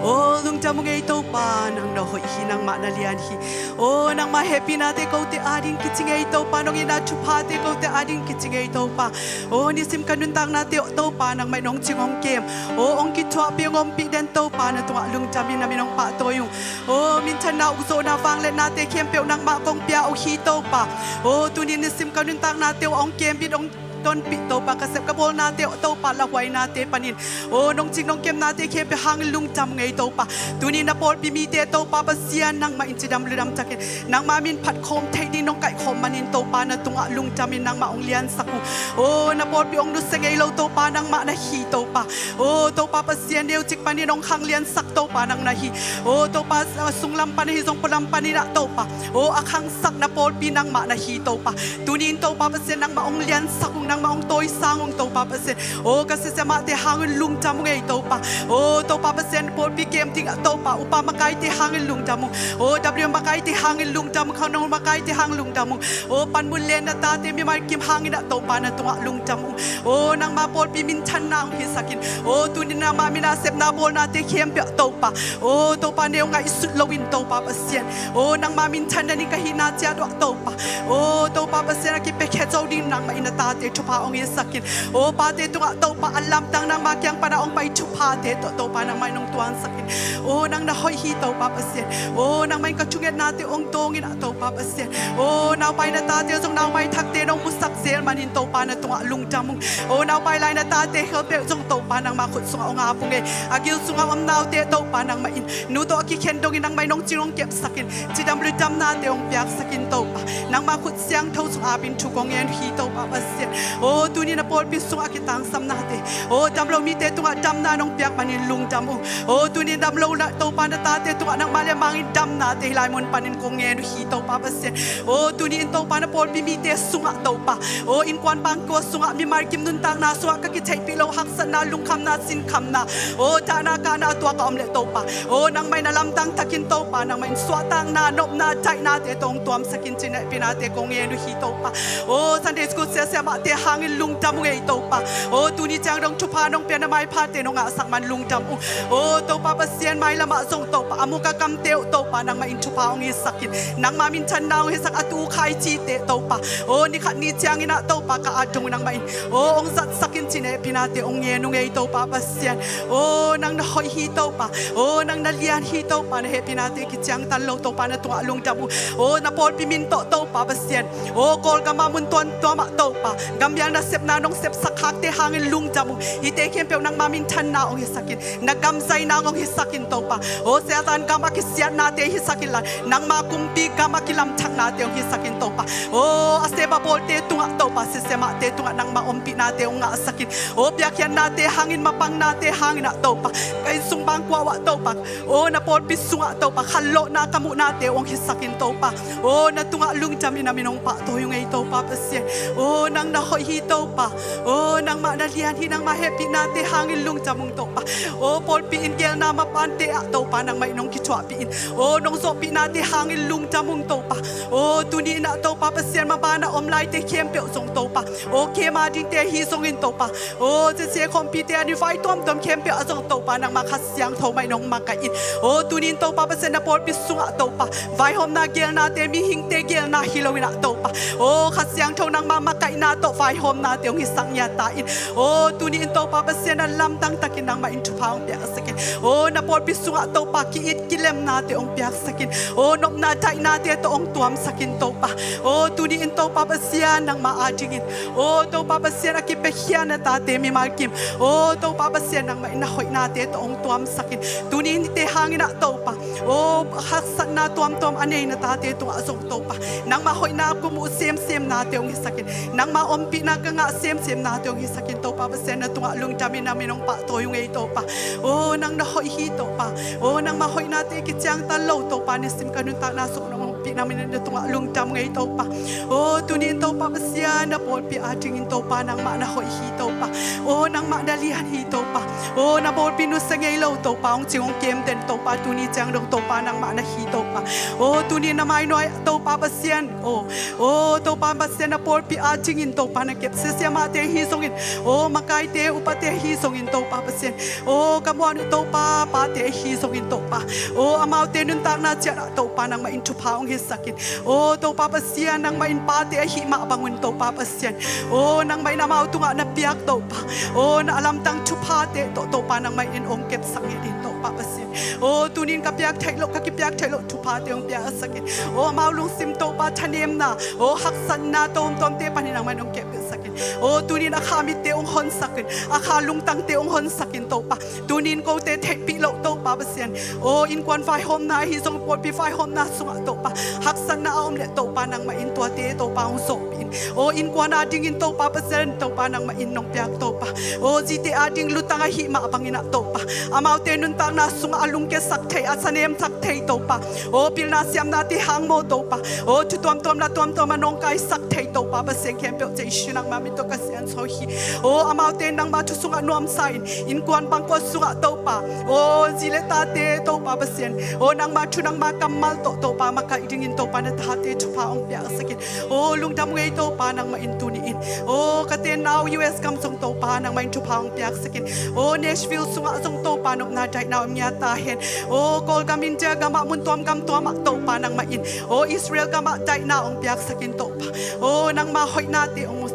O lungdam ung ei Topa, nang na hoih hi, nangmah na lian hi. O nangmah hehpihnate kote ading kici ngei Topa, nong itna thuphate kote ading kici ngei Topa. O nisim ka nuntaknate Topa, nangmah in hong cing hong kem, o hong kithuahpih hong ompih den Topa, na tungah lungdam in na min hong pahtawi ung. O minthanna, ukzawhna, vangliatnate khempeuh nangmah kong pia uh hi Topa. O tuni nisim ka nuntaknate uh hong kembit, hong tonpih Topa, ka sep ka bawlnate uh Topa, lauhuainate panin, o nong cing nong kemnate khempeuh hangin lungdam ung ei Topa. Tuni na pawlpi mite Topa Pasian, nangmah in cidam ludam takin nangmah min phatkhawm theih ding nong kaihkhawm manin Topa, na tungah lungdam in nangmah hong liansak ung. O na pawlpi hong nusia ngei lo Topa, nangmah na hi Topa. O Topa Pasian, neucik panin hong khangliansak Topa nang na hi. O Topa, sunglam pan ahi zong pualam panin ah Topa, o a khangsak na pawlpi nangmah na hi Topa. Tuni in Topa Pasian, nangmah hong liansak ung, nangmah hong tawisang ung Topa Pasian. O ka sisiamahte hangin lungdam ung ei Topa. O Topa Pasian, pawlpi kem ding ah Topa, upa makaite hangin lungdam ung. O W M makaite hangin lungdam ung, khangno makaite hangin lungdam ung. O panmun lenna tate mimal kim hangin ah Topa, na tungah lungdam ung. O nangmah pawlpi minthanna hong hisak in. O tuni nangmah min a sepna bawlnate khempeuh ah Topa, o Topa, neu ngaihsut loin Topa Pasian, o nangmah minthan nading ka hihna ciat uh ah Topa, o Topa Pasian, a kipiakhia zo ding nangmah in na tate thupha hong hisak in. O pate tungah Topa, a lamdang nangmah kiang pan a hong pai thuphate tawh Topa, nangmah in hong tuangsak in. O nang na hoih hi Topa Pasian. O nangmah in ka thungetnate hong dawng in ah Topa Pasian. O naupai na tate zong nau maithakte nong musak zel manin Topa, na tungah lungdam ung. O naupai lai na tate khempeuh zong Topa, nangmah khut sungah hong ap ung ei. A gil sungah om naute Topa, nangmah in nu tawh a kikhen dongin nangmah in hong cing hong kepsak in, cidam ludamnate hong piaksak in Topa. Nangmah khut siangtho sung apin thu kong ngen uh hi Topa Pasian. O tuni na pawlpi sungah a kitangsamnate, o damlo mite tungah damna nong piak manin lungdam ung. O tuni damlo na Topa na tate tungah nangmah liamangin damnate hih lai mun panin kong ngen uh hi Topa Pasian. O tuni in Topa na pawlpi mite sungah Topa, o innkuan bangkua sungah, mimal kim nuntakna sungah ka kitheihpih loh haksatna, lungkhamna, sinkhamna, o dahna kahna a tuak a om leh Topa, o nangmah in a lamdang takin Topa, nangmah in suahtakna, nopna, daihnate tawh hong tuamsak in, cih hehpihnate kong ngen uh hi Topa. O Sunday school siasiamahte hangin lungdam ung ei Topa. O tuni ciang dong thupha nong pia, na maiphate nong ngahsak man lungdam ung. O Topa Pasian, mailam ah zong Topa, a muk a kamte uh Topa, nangmah in thupha hong hisak in, nangmah minthanna hong hisak, a tu khaici te Topa, o nikhat ni ciangin ah Topa, ka at dong nangmah in, o hong zatsak in, cih hehpihnate hong ngen ung ei Topa Pasian. O nang na hoih hi Topa. O nang na lian hi Topa, na hehpihnate kiciangtan lo Topa, na tungah lungdam ung. O na pawlpi min tawh Topa Pasian, o Kawlgam ah mun tuamtuam ah Topa, gambial nasepna nong sepsak khakte hangin lungdam ung. Hihte khempeuh nangmah minthanna hong hisak in, na gam zaina hong hisak in Topa. O Satan gam a kisiatnate hisak inla, nangmah kumpi gam a kilamthaknate hong hisak in Topa. O a seba bawlte tungah Topa, sisiamahte tungah nangmah ompihnate hong ngahsak in, o piakkhiatnate hangin, mapangnate hangin ah Topa, ka inn sung bangkua uh ah Topa, o na pawlpi sungah Topa, khanlawhna ka muhnate hong hisak in Topa. O na tungah lungdam in na min hong pahtawi ung ei Topa Pasian. O nang na hoih hi Topa. O nangmah na lian hi, nangmah hehpihnate hangin lungdam ung Topa. O pawlpi in geelna mapante ah Topa, nangmah in hong kithuahpih in, o nong zawhpihnate hangin lungdam ung Topa. O tuni in ah Topa Pasian, maban a om laite khempeuh zong Topa, o kem a dingte ahi zongin Topa, o zisia khawmpite a ni vai tuamtuam khempeuh ah zong Topa, nangmah Kha Siangtho mah in hong makaih in. O tuni in Topa Pasian, na pawlpi sungah Topa, vaihawmna geelnate mihingte geelna hi loin ah Topa, o Kha Siangtho nangmah makaih kaihna tawh vaihawmnate hong hisak ngiat ta in. Aw tuni-in Topa Pasian a lamdang takin nangmah in thupha hong piaksak in. Aw na pawlpi sungah Topa ki-it kilemnate hong piaksak in. Aw nopna daihnate tawh hong tuamsak in Topa. Aw tuni-in Topa Pasian nangmah adingin, aw Topa Pasian a kipiakhia na tate mimal kim, aw Topa Pasian nangmah in na hoihnate tawh hong tuamsak in. Tuni-in hihte hangin ah Topa, aw haksatna tuamtuam a nei na tate tungah zong Topa, nangmah hoihna kum uh semsemnate hong hisak in. Nangmah ompihna ka ngah semsemnate hong hisak in Topa Pasian, na tungah lungdam in na min hong pahtawi uh ngei Topa. Aw nang na hoih hi Topa. Aw nangmah hoihnate kiciangtan lo Topa, nisim ka nuntakna sung nong ompih na min na tungah lungdam ngei Topa. Aw tuni-in Topa Pasian na pawlpi adingin Topa nangmah na hoih hi Topa. Aw nangmah na lian hi Topa. Aw na pawlpi nusia ngei lo Topa hong cing hong kem den Topa, tuni ciang dong Topa nangmah na hi Topa. Aw tuni-in na mainuai Topa Pasian, aw aw Topa Pasian na pawlpi adingin Topa na kepsia siamahte hi zongin, aw makaite upate hi zongin Topa Pasian, aw ka muan uh Topa pate hi zongin Topa, aw amaute nuntakna ciat ah Topa nangmah in thupha hong hisak in. Aw Topa Pasian nangmah in pate ahih mah bangun Topa Pasian, aw nangmah in amau tungah na piak Topa, aw na a lamdang thuphate tawh Topa nangmah in hong kepsak ngiat in Topa Pasian. Aw tuni-in ka piak theih loh, ka kipiak theih loh thuphate hong piaksak in. Aw amau lungsim Topa thanemna, aw haksatna tuamtuamte panin nangmah in hong kepsak in. Aw tuni-in a kha mitte hong honsak in, a kha lungtangte hong honsak in Topa. Tuni-in kote theihpih loh Topa Pasian, aw innkuan vaihawmna ahi zong, pawlpi vaihawmna sungah Topa haksatna a om leh Topa nangmah in tuate Topa hong zawhpih in. Aw innkuan adingin Topa Pasian Topa nangmah in nong piak Topa, aw zite ading lutang ahih mah bangin ah Topa, amaute nuntakna sungah a lungkiasak thei, a sanemsak thei Topa, aw pilna siamnate hang maw Topa, aw thu tuamtuam la tuamtuam a nawngkaisak thei Topa Pasian khempeuh Jesu nangmah min tawh ka siansuah uh hi. Aw amaute nangmah thu sungah nuamsa in, innkuan bangkua sungah Topa, aw zi le tate Topa Pasian, aw nangmah thu nangmah kammal tawh Topa makaih dingin Topa na tate thupha hong piaksak in. Aw lungdam ngei Topa nangmah in tuni-in, aw ka tenna uh U S gam zong Topa nangmah in thupha hong piaksak in. Aw Nashville sungah zong Topa nopna daihna om ngiat ta hen. Aw Kawlgam India gamah mun tuam gam tuamah Topa nangmah in, aw Israel gamah daihna hong piaksak in Topa, aw nangmah hoihnate hong mu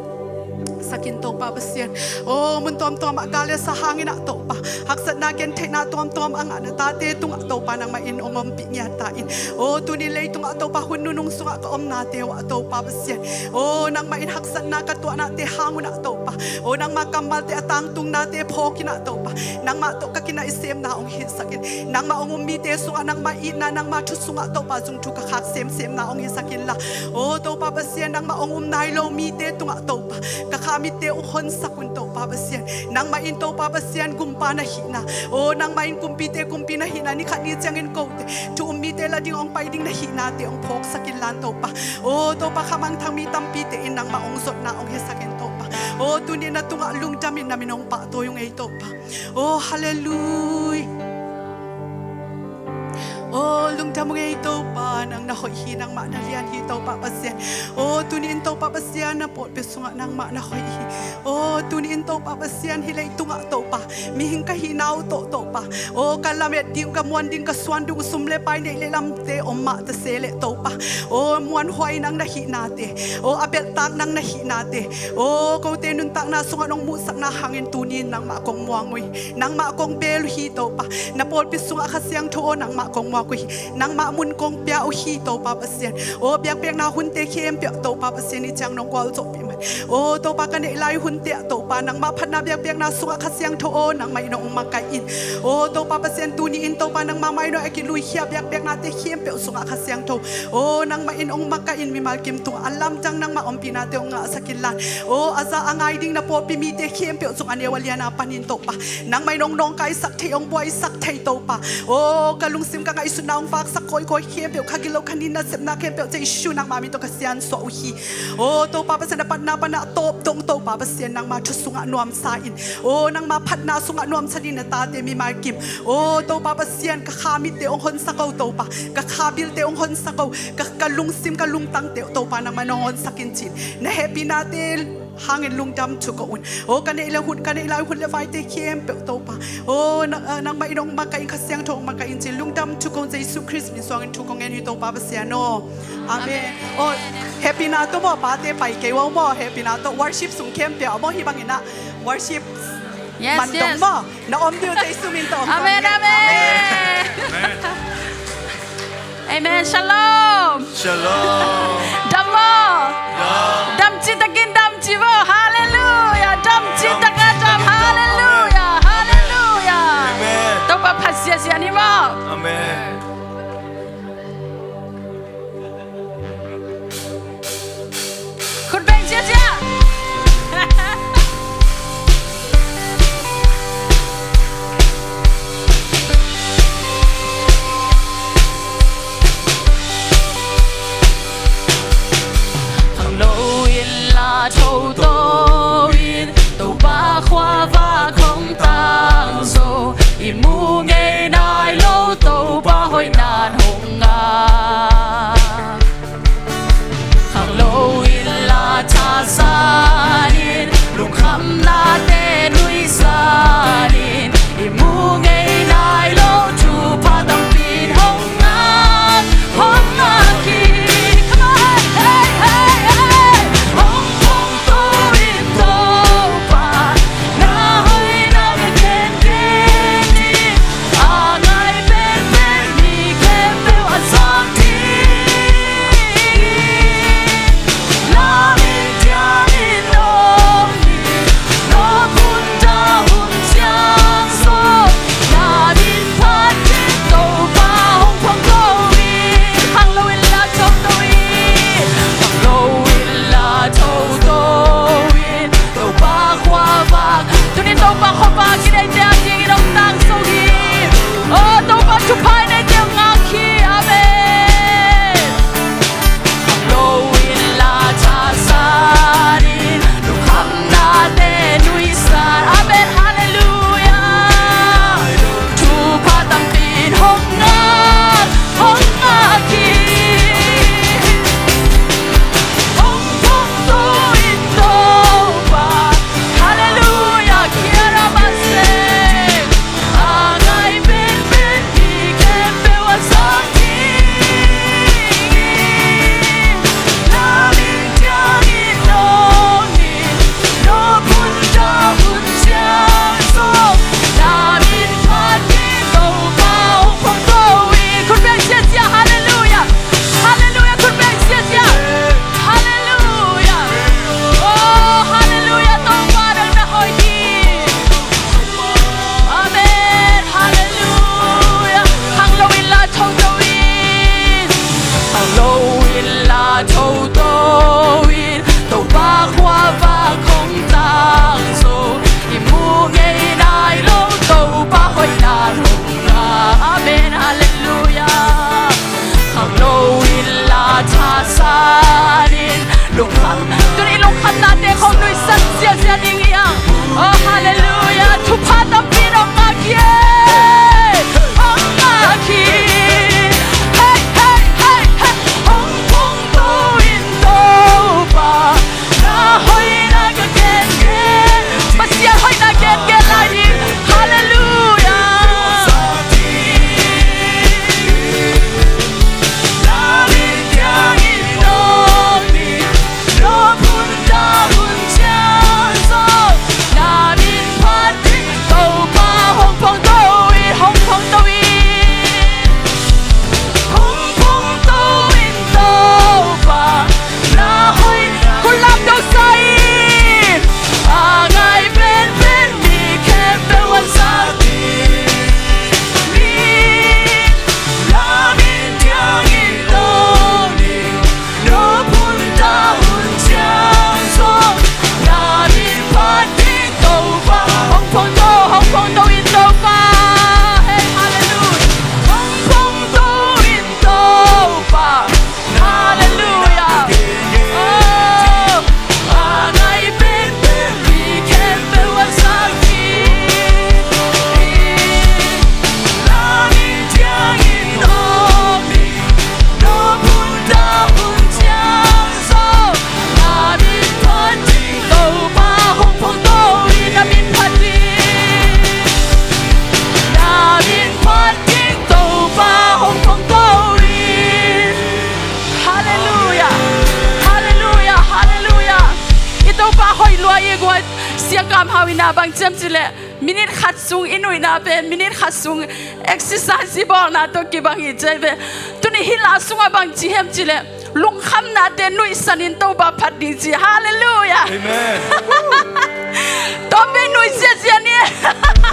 sak in Topa Pasian. Aw mun tuamtuamah gal le sa hangin ah Topa, haksatna gentheihna tuamtuam a ngah na tate tungah Topa nangmah in hong ompih ngiat ta in. Aw tuni leitungah Topa hun nunung sungah ka omnate uh ah Topa Pasian, aw nangmah in haksatna ka tuahnate hang un ah Topa, aw nangmah kammalte a tangtungnate phawk in ah Topa, nangmah tawh ka kinaihsemna hong hisak in. Nangmah hong um mite sungah nangmah itna, nangmah thu sungah Topa zung thu ka khak semsemna hong hisak inla, aw Topa Pasian nangmah hong um nai lo mite tungah Topa, ka kha mitte uh honsak un Topa Pasian. Nangmah in Topa Pasian gumpa na hihna, aw nangmah in kumpite kumpi na hihna, ni khat ni ciangin kote thu um mite la ding hong pai ding na hihnate hong phawksak inla Topa, aw Topa kha mangthang mi tampite in nangmah hong zotna hong hisak in Topa. Aw tuni na tungah lungdam in na min hong pahtawi uh ngei Topa. Aw halleluiah. Aw lungdam uh ngei Topa, nang na hoih hi, nangmah na lian hi Topa Pasian. Aw tuni-in Topa Pasian na pawlpi sungah nangmah na hoih hi. Aw tuni-in Topa Pasian hih leitungah Topa, mihing ka hihna uh tawh Topa, aw ka lamet ding, ka muan ding, ka suan ding uh sum le pai neih le lamte om mah ta se leh Topa, aw muanhuai nang na hihnate, aw a belhtak nang na hihnate, aw kote nuntakna sungah nong muhsakna hangin tuni-in nangmah kong muang uh hi. Nangmah kong bel uh hi Topa. Na pawlpi sungah Kha Siangtho aw nangmah kong muak uh hi. Nangmah mun kong pia uh hi Topa Pasian. Aw biakpiakna hunte khempeuh Topa Pasian i ciang nong gualzawhpih man. Aw Topa ka neih lai hunte ah Topa nangmah phatna biakpiakna sungah Kha Siangtho aw nangmah in hong makaih in. Aw Topa Pasian tuni-in Topa nangmah mainuai a kiluikhia biakpiaknate khempeuh sungah Kha Siangtho aw nangmah in hong makaih in, mimal kim tungah a lamdang nangmah ompihnate hong ngahsak inla. Aw a za a ngai ding na pawlpi mite khempeuh sung a neu a liana panin Topa nangmah in hong nawngkaisak thei, hong buaisak thei Topa. Aw ka lungsim ka ngaihsutna hong vaksak kawikawi khempeuh, ka gilo ka nin nasepna khempeuh Jesu nangmah min tawh ka siansuah uh hi. Aw Topa Pasian a patna pana a tawp dong Topa Pasian nangmah thu sungah nuamsa in. Aw nangmah phatna sungah nuamsa ding na tate mimal kim. Aw Topa Pasian ka kha mitte hong honsak o Topa, ka kha bilte hong honsak o, ka, ka lungsim ka lungtangte Topa nangmah in hong honsak in cin. Na hehpihnate hangin lungdam thu ko un. O ka neih le hun, ka neih lai hun le vaite khempeuh Topa. O nang, eh, nangmah in hong makaih in, Kha Siangtho hong makaih in ci-in lungdam thu ko un, Jesu Khrist min suangin thu kong ngen hi Topa Pasian aw. Amen. Amen. O hehpihna tawh maw, pate pai kei uh maw, hehpihna tawh worship sung khempeuh ah maw, hih bangin ah worship man dong maw. Na om ding uh Jesu min tawh. Amen, amen. Amen. Shalom. Shalom. Dam maw. Dam. Dam citakin dam ci maw. Halleluia. Dam citaka dam. Halleluia. Halleluia. Amen. Topa phat ziazia ni maw. Amen. Khut beng ziazia. Khanglo in la thoto in Topa khuavak hong tangzo. I mu ngei nai lo Topa hoihna in hong ngak. Khanglo in la thazanin, lungkhamnate nuizanin, i mu ngei nai lo thupha tampi in hong ngak, hong ngak hi. Come on, hey, hey, hey. Hong, hong, hong. Au ina bang ciam cileh minit khat sung i nuihna pen minit khat sung exercise i bawlna tawh kibang hi ci ve. Tuni hih la sungah bang ci hiam cileh lungkhamnate nuihsan in Topa phat ding ci. Halleluiah. Amen. Tua pen nuih ziazia ni.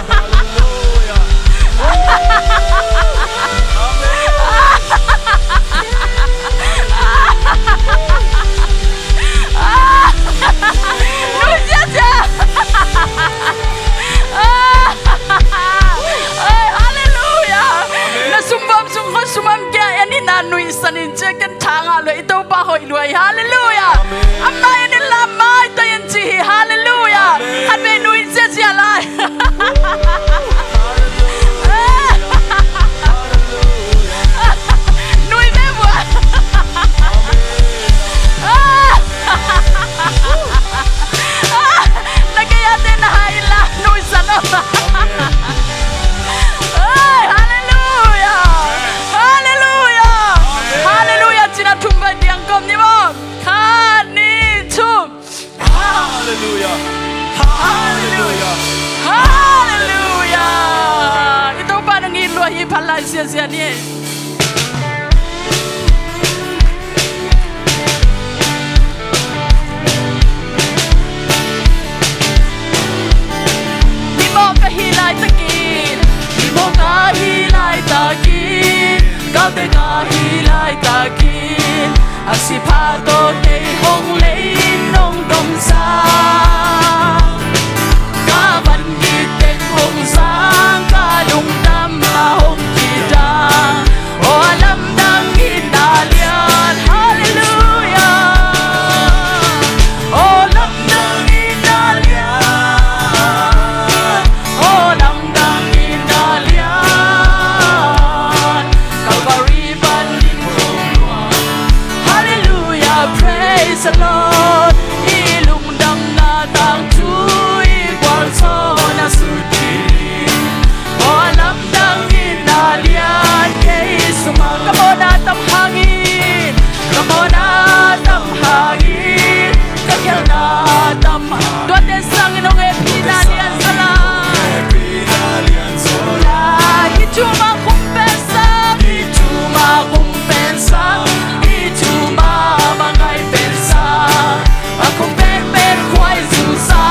Halleluiah. Amen. Nuih ziazia. Ai, halleluiah. Na sumvawm sung khua sumam kia en ina nuihsan in cia ken tha ngah lua i Topa hoih lua hi. Halleluiah. Amen. Amah en in la mai ta en ci hi. Halleluiah. Amen. Khat vei nuih ziazia lai. Nuih ve vua. Na gei a te na hai la nuihsan aw. Ai, halleluiah. Halleluiah. Halleluiah. Cina thum vai diang kom ni maw. Khat, nih, thum. Halleluiah. Halleluiah. Halleluiah. I Topa na ngin lua hi phat lai ziazia ni. Mimawh ka hih laitakin, mimawh ka hih laitakin, ka bek ka hih laitakin, a sipha tawh kei hong lei in hong domsa. Ka van gik teng hong zang, ka lungdam a hong kidang. Aw lamdang in a lian, halleluiah. Aw lamdang in a lian. Aw lamdang in a lian. Calvary ban in hong luang. Halleluiah, praise the Lord. I lungdamna tangthu i gualzawhna sut kik. Aw lamdang in a lian kei sungah. Ka mawhna tam hangin, ka mawhna tam hangin, ka khialhna tam hangin. Tuate sangin hong hehpihna lian zaw la. Hih thu mah khum pen sam, hih thu mah khum pen sam, hih thu mah bang ngai pen sam. A khum pen pen khuai zu sa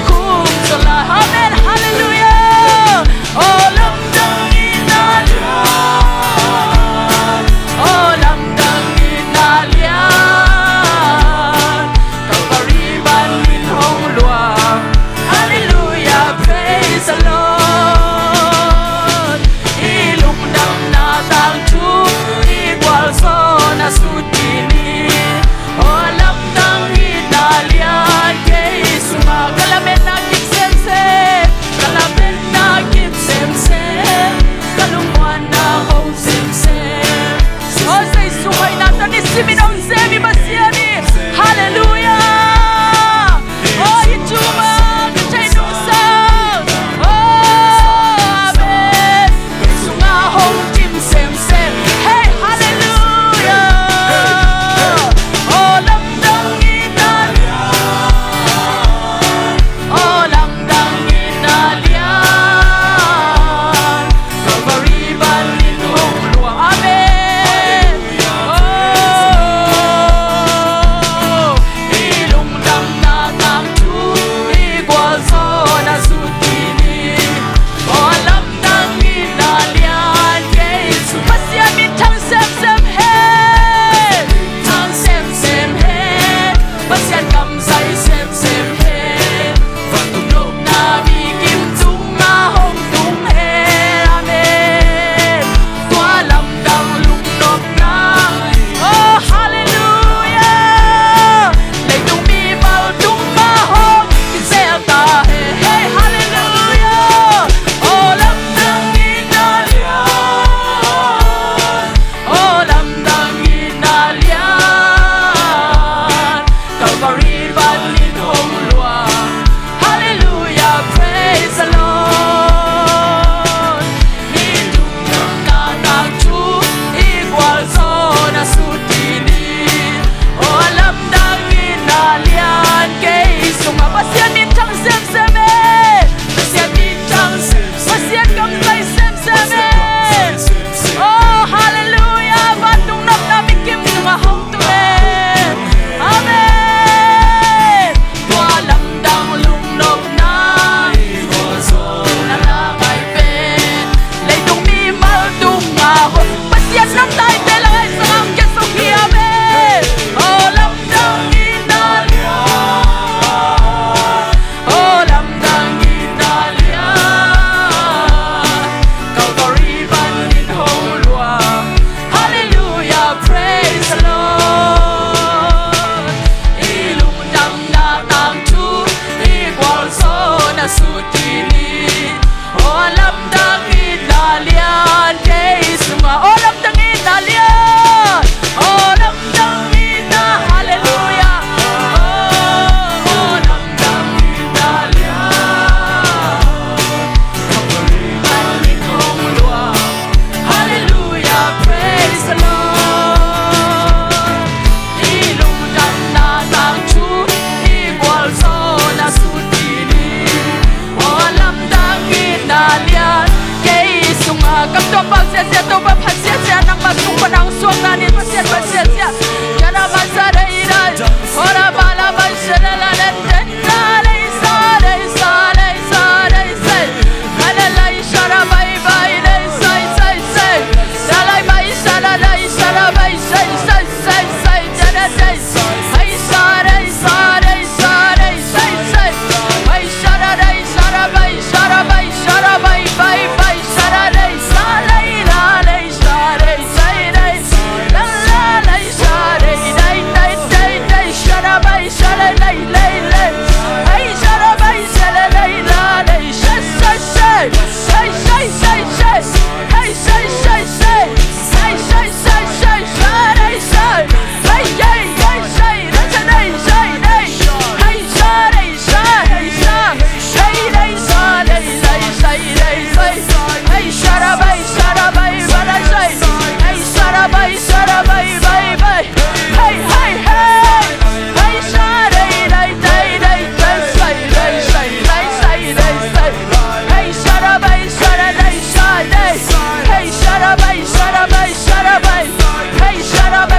khum zaw la. Amen. Halleluiah. Aw lamdang in a lian. Aw lamdang in a lian. Calvary ban in hong luang. Halleluiah, praise the Lord. I lungdamna tangthu i gualzawhna sut kik ni. Aw lamdang in a lian kei sungah. Ka lametna kip semsem, ka lametna kip semsem, ka lungmuanna hong semsem. Aw Jesu hoihna tawh nisimin hong sem i Pasian hi. Halleluiah. Aw hih thu mah ka theih nung sa. Aw amen. Sungah hong kim semsem. Hey, halleluiah. Aw lamdang in a lian. Aw lamdang in a lian. Calvary ban in hong luang. Amen. Aw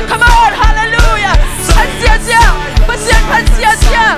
Come on, hallelujah. Pasian, Pasian, Pasian.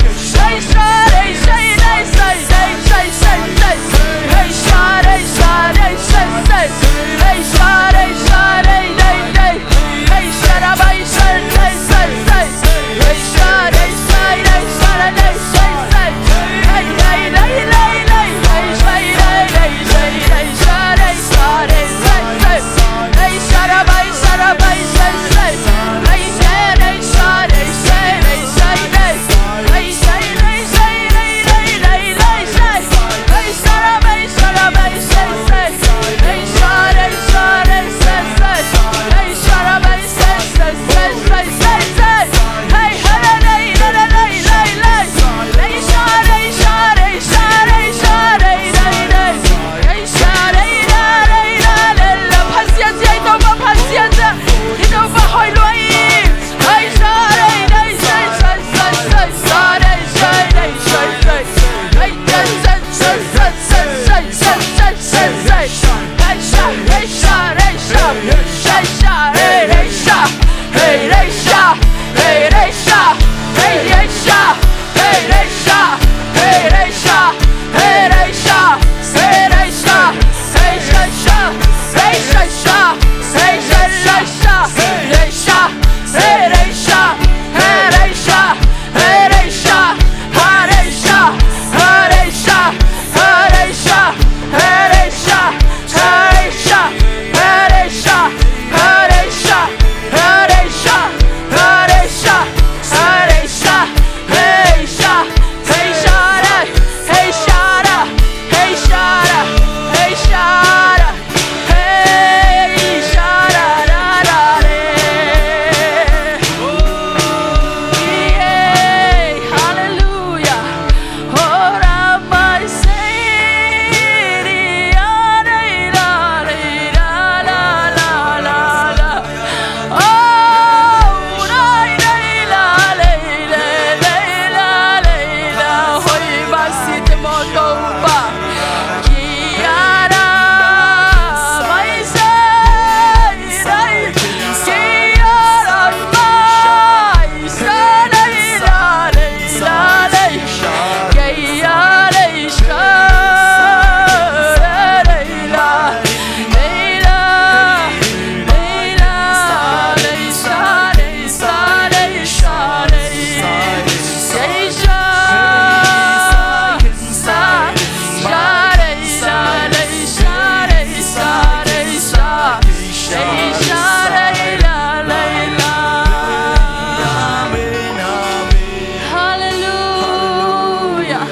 Hallelujah.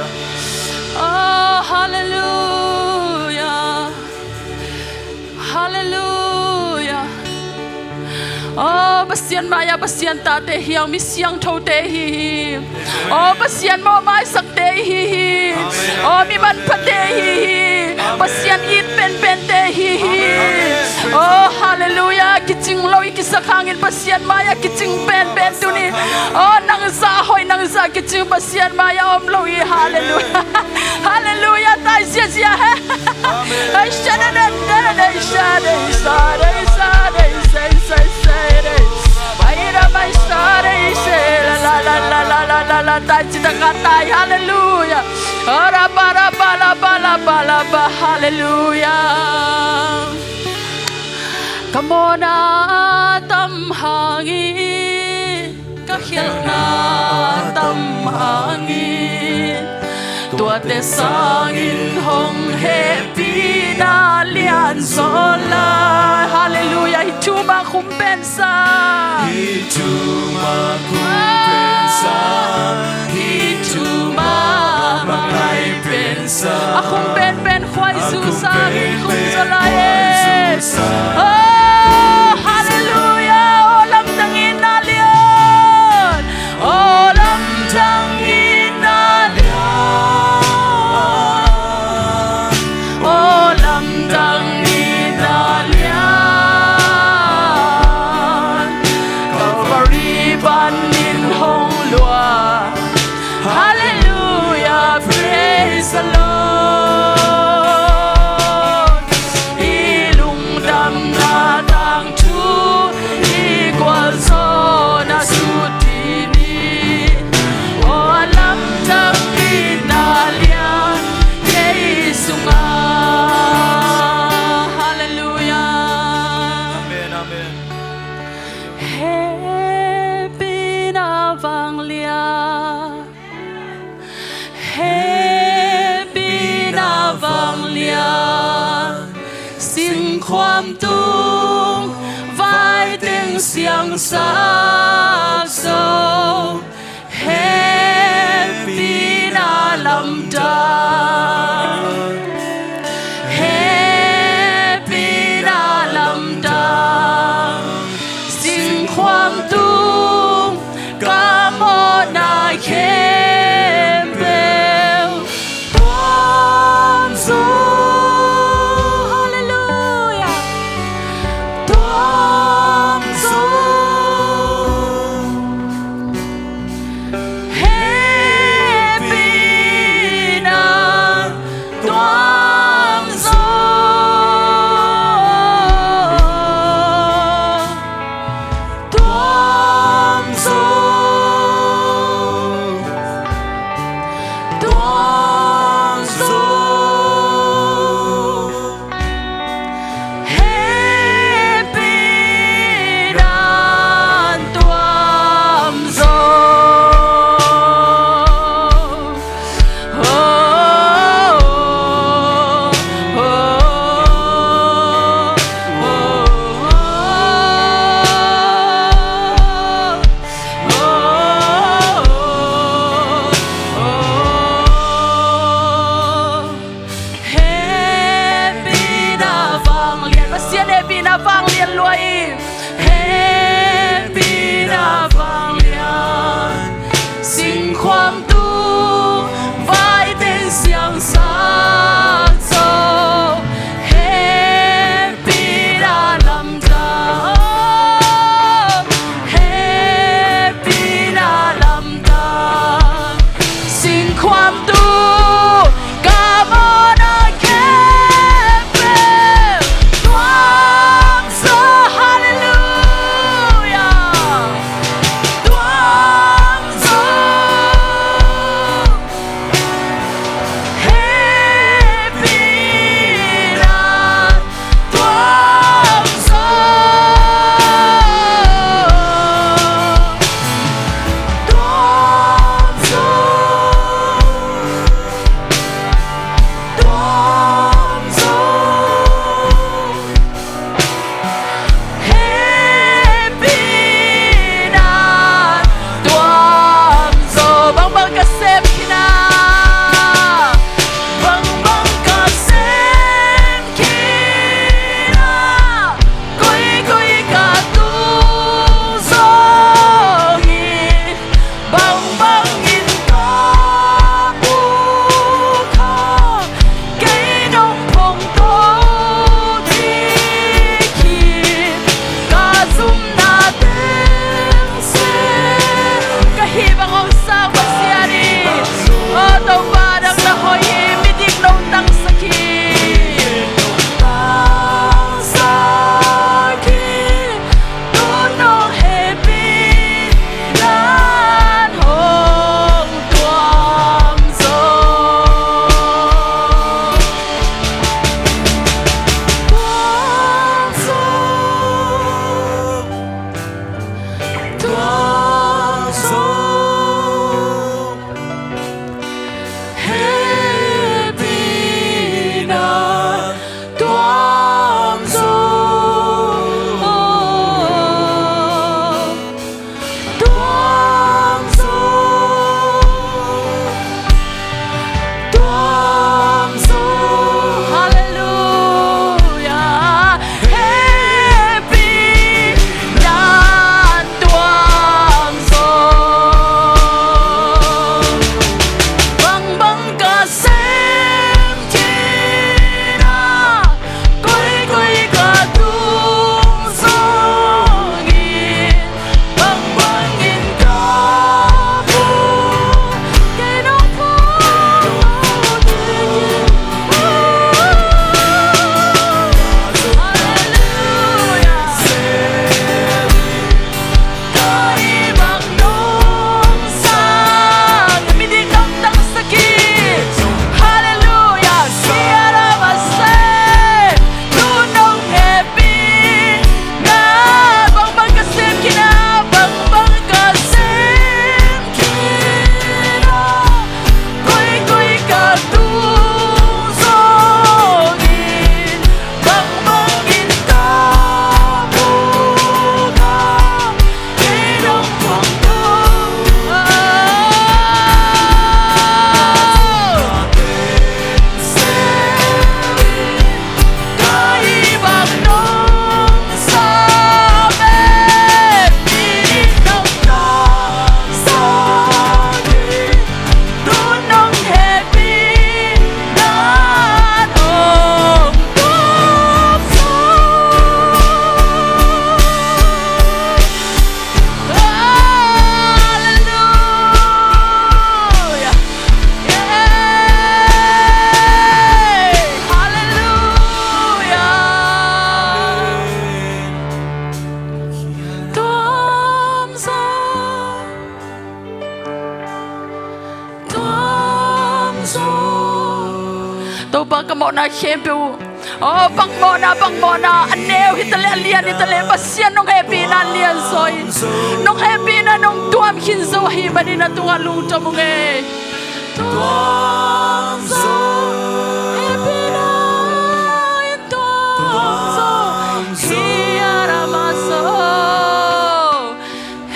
Oh, hallelujah. Hallelujah. Oh, Pasian mai-ah Pasian tate hi hang, mi siangthote hi hi. Oh, Pasian mawhmaisakte hi hi. Oh, mi manphate hi hi. Pasian it penpente hi hi. Oh, hallelujah. Kicing lo i kisak hangin Pasian mai-ah kicing penpen tuni. Oh, nang zah hoih, nang zah kicing Pasian mai-ah om lo hi. Hallelujah. Hallelujah. Tai ziazia he. Hallelujah. Hallelujah. Ka mawhna tam hangin, ka khialhna tam hangin, tuate sangin hong hehpihna lianzaw lai. Hallelujah. Hih thu mah khum pensa. Hih thu mah khum pensa. Hih thu mah mah ngai pensa. A khum penpen khuaizu sangin khum zaw lai e. Oh, hallelujah. Aw lamdang itna lian. Aw lamdang itna lian. Aw lamdang itna lian. Hehpihna vanglian, hehpihna vanglian, singkhuam tung vai teng siangsak zo. Hehpihna lamdang, hehpihna lamdang, singkhuam tung ka mawhna khempeuh tuam zo. Halleluiah. Tuam zo. Hehpihna tuam zo. Tuam Topa, ka mawhna khempeuh uh, aw, bang mawhna, bang mawhna, a neu hi ta leh, a lian hi ta leh, Pasian nong hehpihna lian zaw hi. Nong hehpihna nong tuam khin zo ahih manin na tungah lungdam ung ei. Tuam zo, hehpihna in tuam zo, hiaramaso.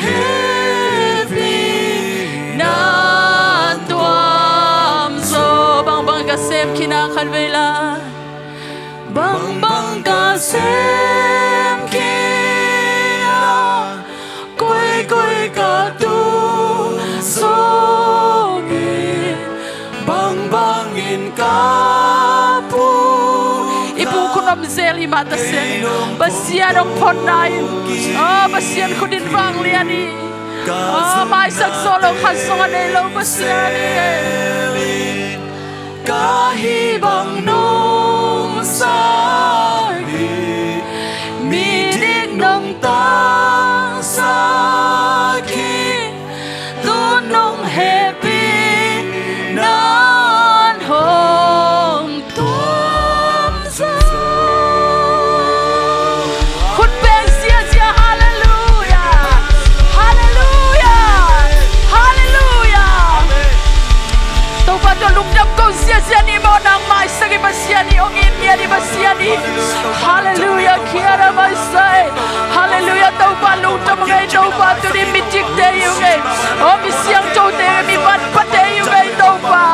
Hehpihna tuam zo. Bangbang ka sem khin a, khatvei la. Bangbang ka sem khin a, koikoi ka tun zawk hi. Bangbangin ka pu, i pu khun om zel hi mah ta se. Pasian hong phonna in, aw, Pasian khut in vanglian hi. Aw, maisak zawh lo, khat zong a nei lo Pasian hi. Ka hih bang nong sak hi, midik nong tangsak hi. Tu nong hehpihna in hong tuam zo. Khut beng ziazia, halleluiah, halleluiah, halleluiah. Topa tawh lungdam ko ziazia ni maw, nangmah i sak i Pasian hi, hong it ngiat i Pasian hi. Halleluiah, kia ra mai sai. Halleluiah, Topa lungdam ung ei Topa, tuni midik te hi ung ei. Aw, mi siangthote, mi vanpate hi ung ei Topa.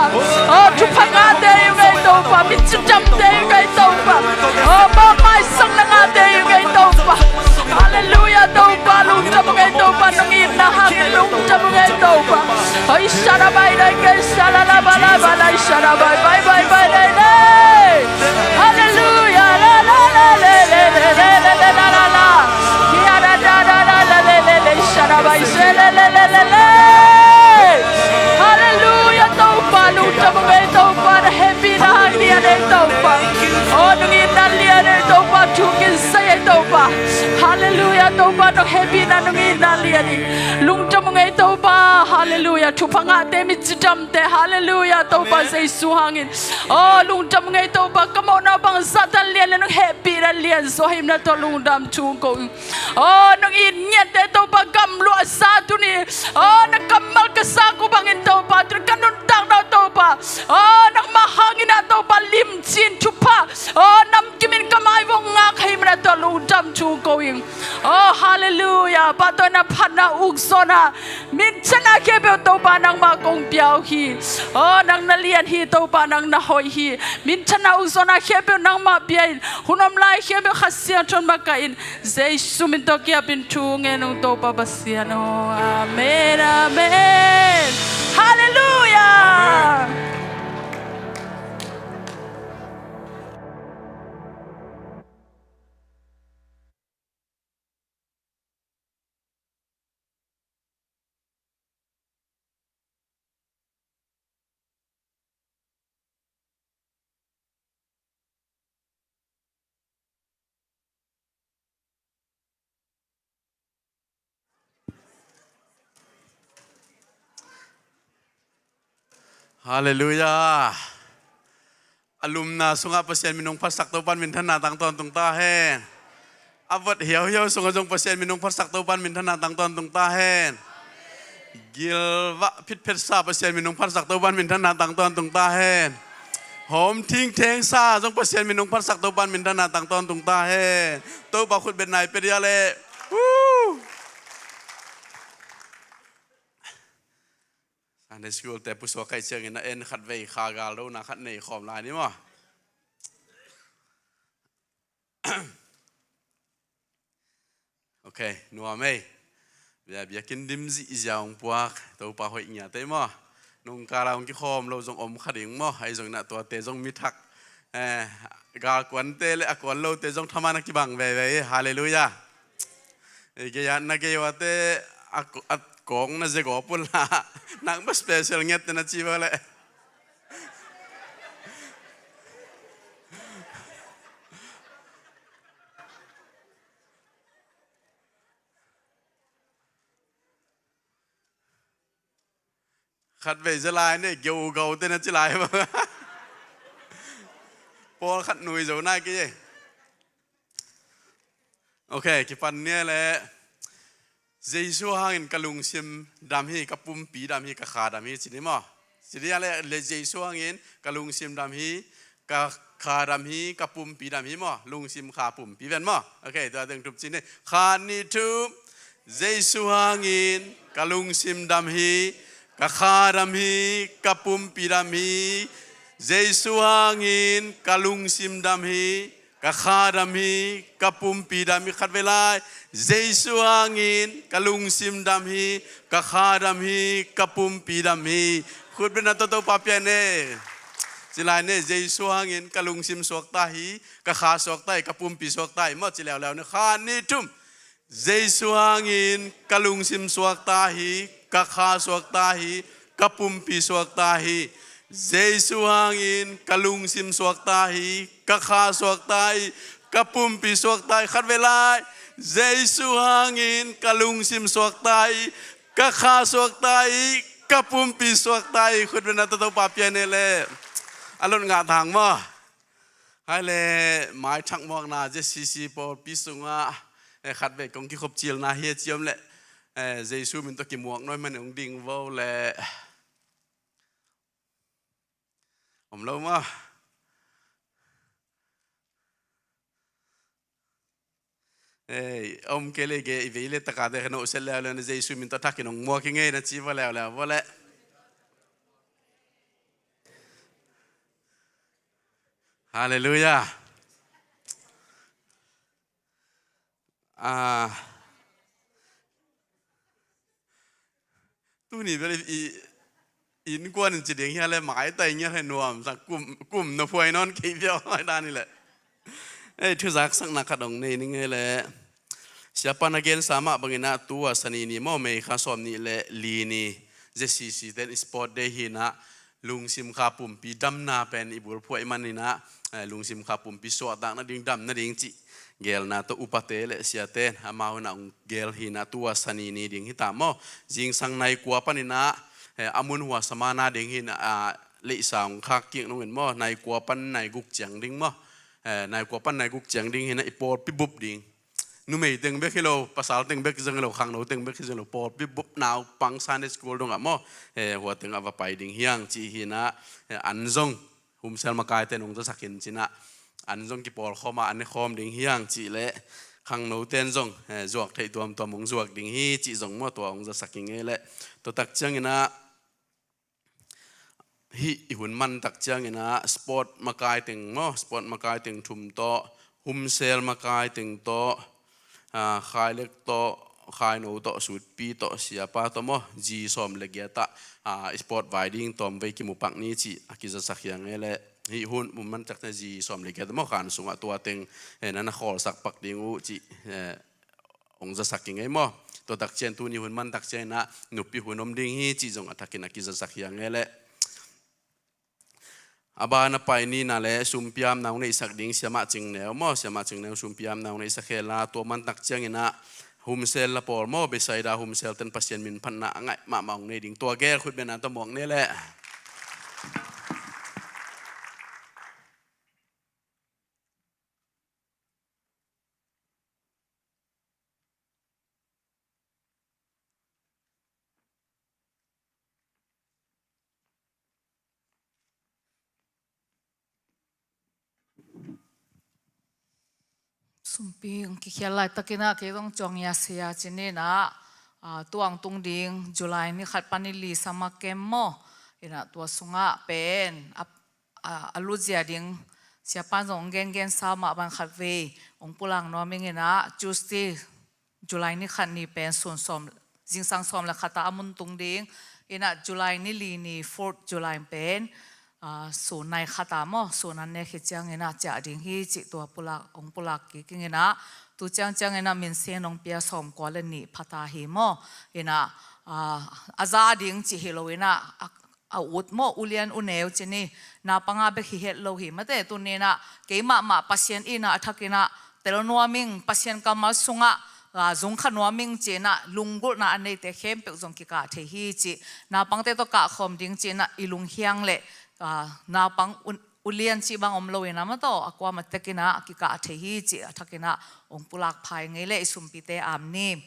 Aw, thupha ngahte hi ung ei Topa, mi cidamte hi ung ei Topa. Aw, mawhmaisakna ngahte hi ung ei Topa. Halleluiah, Topa lungdam ung ei Topa, nong itna hangin lungdam ung ei Topa. Oi, shara bai dai ke, shara la ba la ba la, shara bai, bai, bai, bai, dai, dai. Halleluiah, la, la, la, le, le, le, le, le, le, la, la, la. Kia da, da, da, da, la, le, le, le, shara bai, se, le, le, le, le, le. Halleluiah, Topa lungdam ung ei Topa, na hehpihna hang lian ei Topa. Aw, nong itna lian ei Topa, thu khin sai ei Topa. Halleluiah, Topa nong hehpihna nong itna lian hi. Lungdam ung ei Topa, halleluiah. Thupha ngahte, mi cidamte, halleluiah, Topa Jesu hangin. Aw, lungdam ung ei Topa, ka mawhna bangzah tan lian le nong hehpihna lian zaw ahih manin na tawh lungdam thu ko ing. Aw, nong it ngiatte Topa, gamluah sa tuni. Aw, na kammal ka sak uh bangin Topa, tuni ka nuntakna uh Topa, aw, nangmah hangin ah Topa limci-in thupha, aw, namkim in ka mai hong ngak ahih manin na tawh lungdam thu ko ing. Aw, halleluiah. Pahtawi na phatna ukzawhna minthanna khempeuh Topa nangmah kong pia uh hi. Aw, nang na lian hi Topa, nang na hoih hi. Minthanna ukzawhna khempeuh nangmah pia in, hun om lai khempeuh Kha Siangtho in makaih in, Jesu min tawh kiapin thu ngen ung Topa Pasian aw. Amen, amen. Halleluiah. Halleluiah. A lumna sungah Pasian min hong phatsak Topa in minthanna tang tawntung ta hen. A vot hiauhiau sungah zong Pasian min hong phatsak Topa in minthanna tang tawntung ta hen. Gilvah phitphetsa Pasian min hong phatsak Topa in minthanna tang tawntung ta hen. Hawm thingthengsa zong Pasian min hong phatsak Topa in minthanna tang tawntung ta hen. Topa khut betna i pia dia leh. Woo! Sunday school te pusuak kai ciangin a en khat vei kha gal dona khat nei khawm lai ni maw? Ok, nuam ei. Bia, biakinn dim zihziah hong puak, Topa hoih ngiat ei maw? Nungkala hong kikhawm lo zong om kha ding maw? Ahi zongin ah tuate zong mi thak. Eh, galkuante le a kuan lote zong thaman a kibang veve hi. Halleluiah. Eh, gei ah na gei uate a ku-, a kawng na zia gawp un la. Nang bek special ngiat te na ci bek leh. Khat vei zia lai ne, geu gau te na ci lai bang. Pawlkhat nui zo nai kei e. Ok, kipan ni leh. Jesu hangin ka lungsim dam hi, ka pumpi dam hi, ka kha dam hi, ci ni maw? Ci ni a leh, leh Jesu hangin ka lungsim dam hi, ka kha dam hi, ka pumpi dam hi maw? Lungsim kha pumpi ven maw? Ok, tua teng tup ci ni. Khat, nih, thum. Jesu hangin ka lungsim dam hi, ka kha dam hi, ka pumpi dam hi. Jesu hangin ka lungsim dam hi, ka kha dam hi, ka pumpi dam hi. Khat vei lai. Jesu hangin ka lungsim dam hi, ka kha dam hi, ka pumpi dam hi. Khut beng a, Topa pia ni. Ci lai ni, Jesu hangin ka lungsim suakta hi, ka kha suakta hi, ka pumpi suakta hi maw, ci leuleu ni. Khat, nih, thum. Jesu hangin ka lungsim suakta hi, ka kha suakta hi, ka pumpi suakta hi. Jesu hangin ka lungsim suakta hi, ka kha suakta hi, ka pumpi suakta hi. Khat vei lai. Jesu hangin ka lungsim suakta hi, ka kha suakta hi, ka pumpi suakta hi. Khut beng a, Topa pia ni leh. A lot ngah thang maw? Hai leh, mai thak muakna Z C C pawlpi sungah, eh, khat vei kong kikhop cilna hi a ci om leh, eh, Jesu min tawh kimuak nuam hi manin hong ding vo leh. Om lo maw? Ei, om kei leh, i vei leh takate kha no sel leuleu na, Jesu min tawh thakin hong muak hi ing ei na ci va leuleu va leh. Halleluiah. Ah, tuni bel i, i innkuan in ci ding hi a leh maitai ngiat hi nuam sak, kum, kum na phuai nawn kei viau mai dan hi leh. Ei, thuzaksakna khat hong nei ning ei leh. Siapa na gensa mah bangin ah tu a Sani ni maw, May kha sawm nih leh li ni Z C C ten Sport Day hi in ah, lungsim kha pumpi damna pen i bulphuh ahih manin ah, eh, lungsim kha pumpi suahtak nading, dam nading cih gelna tawh upate leh siate in amau in ah hong gel hi in ah, tu a Sani ni ding hi ta maw. Zingsang nai kua panin ah, eh, a mun hua samana ding hi in ah, leisa hong khak kik nungin maw, nai kua pan nai guk ciang ding maw. Eh, nai kua pan nai guk ciang ding hi in ah, i pawlpi bup ding. Numei teng bek hi lo, pasal teng bek hi zong hi lo, khangno teng bek hi zong hi lo, pawlpi bup, naupang Sunday school dongah maw, eh, hua tengah va pai ding hi hang cih hi in ah, eh, an zong, Home Cell makaite in hong zasak in ci in ah, an zong kipawlkhawm a, an ne khawm ding hi hang cih leh, khangnote in zong, eh, zuak theih tuamtuam hong zuak ding hi cih zong maw, tua hong zasak ing ei leh. Tua tak ciangin ah, hih i hun man tak ciangin ah, sport makai teng maw, sport makai teng thum tawh, Home Cell makai teng tawh, ah, Khailek tawh, Khaino tawh, Sutpi tawh, Siapa tawh maw, zi sawm leh giat ah, ah, sport vai ding tawmvei kimu pak ni cih a kizasak hi hang ei leh. Hih hun mun man tak ciang zi sawm leh giat ah maw, khan sungah tua teng, eh, na na khawlsak pak ding uh cih, eh, hong zasak ing ei maw. Tua tak ciang tuni hun man tak ciangin ah, nupi hun om ding hi cih zong a thakin a kizasak hi hang ei leh. A ban a pai ni in ah leh, sumpiamna hong neihsak ding Siamah Cing Neu maw, Siamah Cing Neu sumpiamna hong neihsak hi a, tua man tak ciangin ah, Home Cell la pawl maw, Bethsaida Home Cell ten Pasian min phatna a ngaih mahmah hong nei ding, tua gel khut beng a tawh muak ni leh. Sumpi hong kikhial laitakin ah, kei zong Ciang Yasea ci ni in ah, ah, tu a hong tung ding July ni khat pan ni li summer camp maw, in ah tua sungah pen a, a, a lutzia ding, siapa in zong hong gengensa mah bang khat vei hong pulak nuam ing in ah, Tuesday, July ni khat ni pen sun sawm, zingsang sawm leh khat ah a mun tung ding. In ah July ni li ni, fourth July pen, ah, sun nai khat ah maw, sun an nek hi ciangin ah ciah ding hi cih tua pulak, hong pulak kik ing in ah, tu ciang ciangin ah minsen hong pia, sawmkua leh nih pha ta hi maw. In ah, ah, a za ding cih hi lo in ah, a, a ut maw, ulian uneu ci ni, naupang a bek hi het lo hi mate, tuni in ah, kei mahmah Pasian in ah a thakin ah tel nuam ing, Pasian kammal sungah, ah, zung kha nuam ing ci in ah, lunggulhna a neite khempeuh zong kikah thei hi cih, naupangte tawh kahkhawm ding ci in ah i lunghiang leh, ah, naupang un, ulian cih bang om lo in ah maw, tawh a kuamah tekin ah a kikah thei hi cih a thakin ah hong pulak phai ngei leh i sumpite aam ni.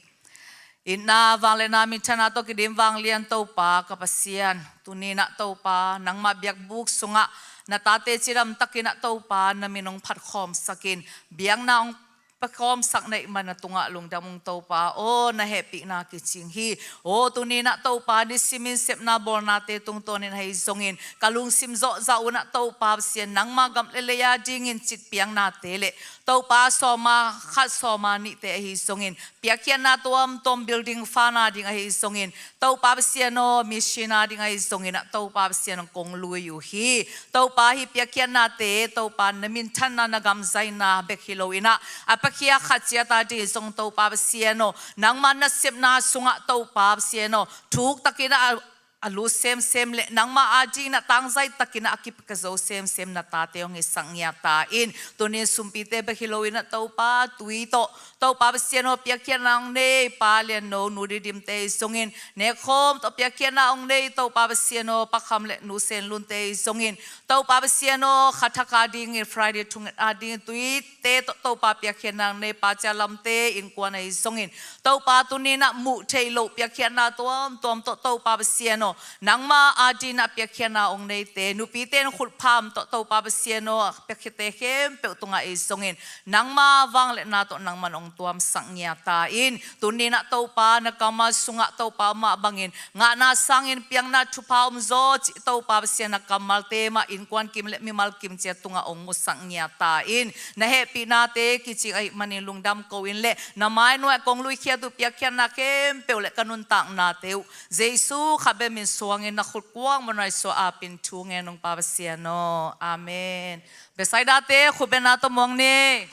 Itna, vangliatna, minthanna tawh kidim vanglian Topa ka Pasian, tuni-in ah Topa, nangmah biakbuk sungah na tate cidamtakin ah Topa na min hong phatkhawmsakin, biakna hong pakhawmsak na hih manin na tungah lungdam ung Topa aw, na hehpihna kicing hi. Aw, tuni-in ah Topa, nisimin sepna bawlnate tungtawnin ahi zongin ka lungsim zawhzah un ah Topa Pasian, nangma gam le lei adingin citpiaknate le Topa, sawma khat sawma nihte ahi zongin, piakkhiatna tuamtuam, building fana ding ahi zongin, Topa Pasian aw, mission a ding ahi zongin ah Topa Pasian aw, kong lui uh hi. Topa, hih piakkhiatnate Topa na minthanna, na gamzaina bek hi lo in ah a piakhia khat ciat a ding zong Topa Pasian aw, nangma nasepna sungah Topa Pasian aw, thuktakin ah a lut semsem le nangma adingin ah tangzaitakin ah a kipia zo semsem na tate hong hisak ngiat ta in. Tuni-in sumpite bek hi lo in ah Topa, tui tawh Topa Pasian aw, piakkhiatna hong nei pa le no, nu Didimte ahi zongin, nekkhawm tawh piakkhiatna hong nei Topa Pasian aw, Pa Kham le nu Sen Lunte ahi zongin, Topa Pasian aw, kha thak a dingin, Friday thunget a dingin tuite tawh Topa piakkhiatna hong nei Pa Cia Lamte innkuan ahi zongin, Topa, tuni-in ah muh theih loh piakkhiatna tuamtuam tawh Topa Pasian aw, nangma adingin ah piakkhiatna hong neite, nupite in khutpham tawh Topa Pasian aw, piakkhiate khempeuh tungah ahi zongin, nangma vangliatna tawh nangman hong tuamsak ngiat ta in. Tuni-in ah Topa, na kammal sungah Topa mah bangin ngahna sangin piakna thupha om zaw cih Topa Pasian, na kammalte mah innkuan kim le mimal kim ciat tungah hong musak ngiat ta in. Na hehpihnate kicing ahih manin lungdam ko in le, na mai nuai-ah kong luikhiat uh piakkhiatna khempeuh le ka nuntaknate uh Jesu kha bek min suangin na khut kuang mawhna i suah apin thu ngen ung Pa Pasian aw. Amen. Bethsaidate, khut bengna tawh muang ni.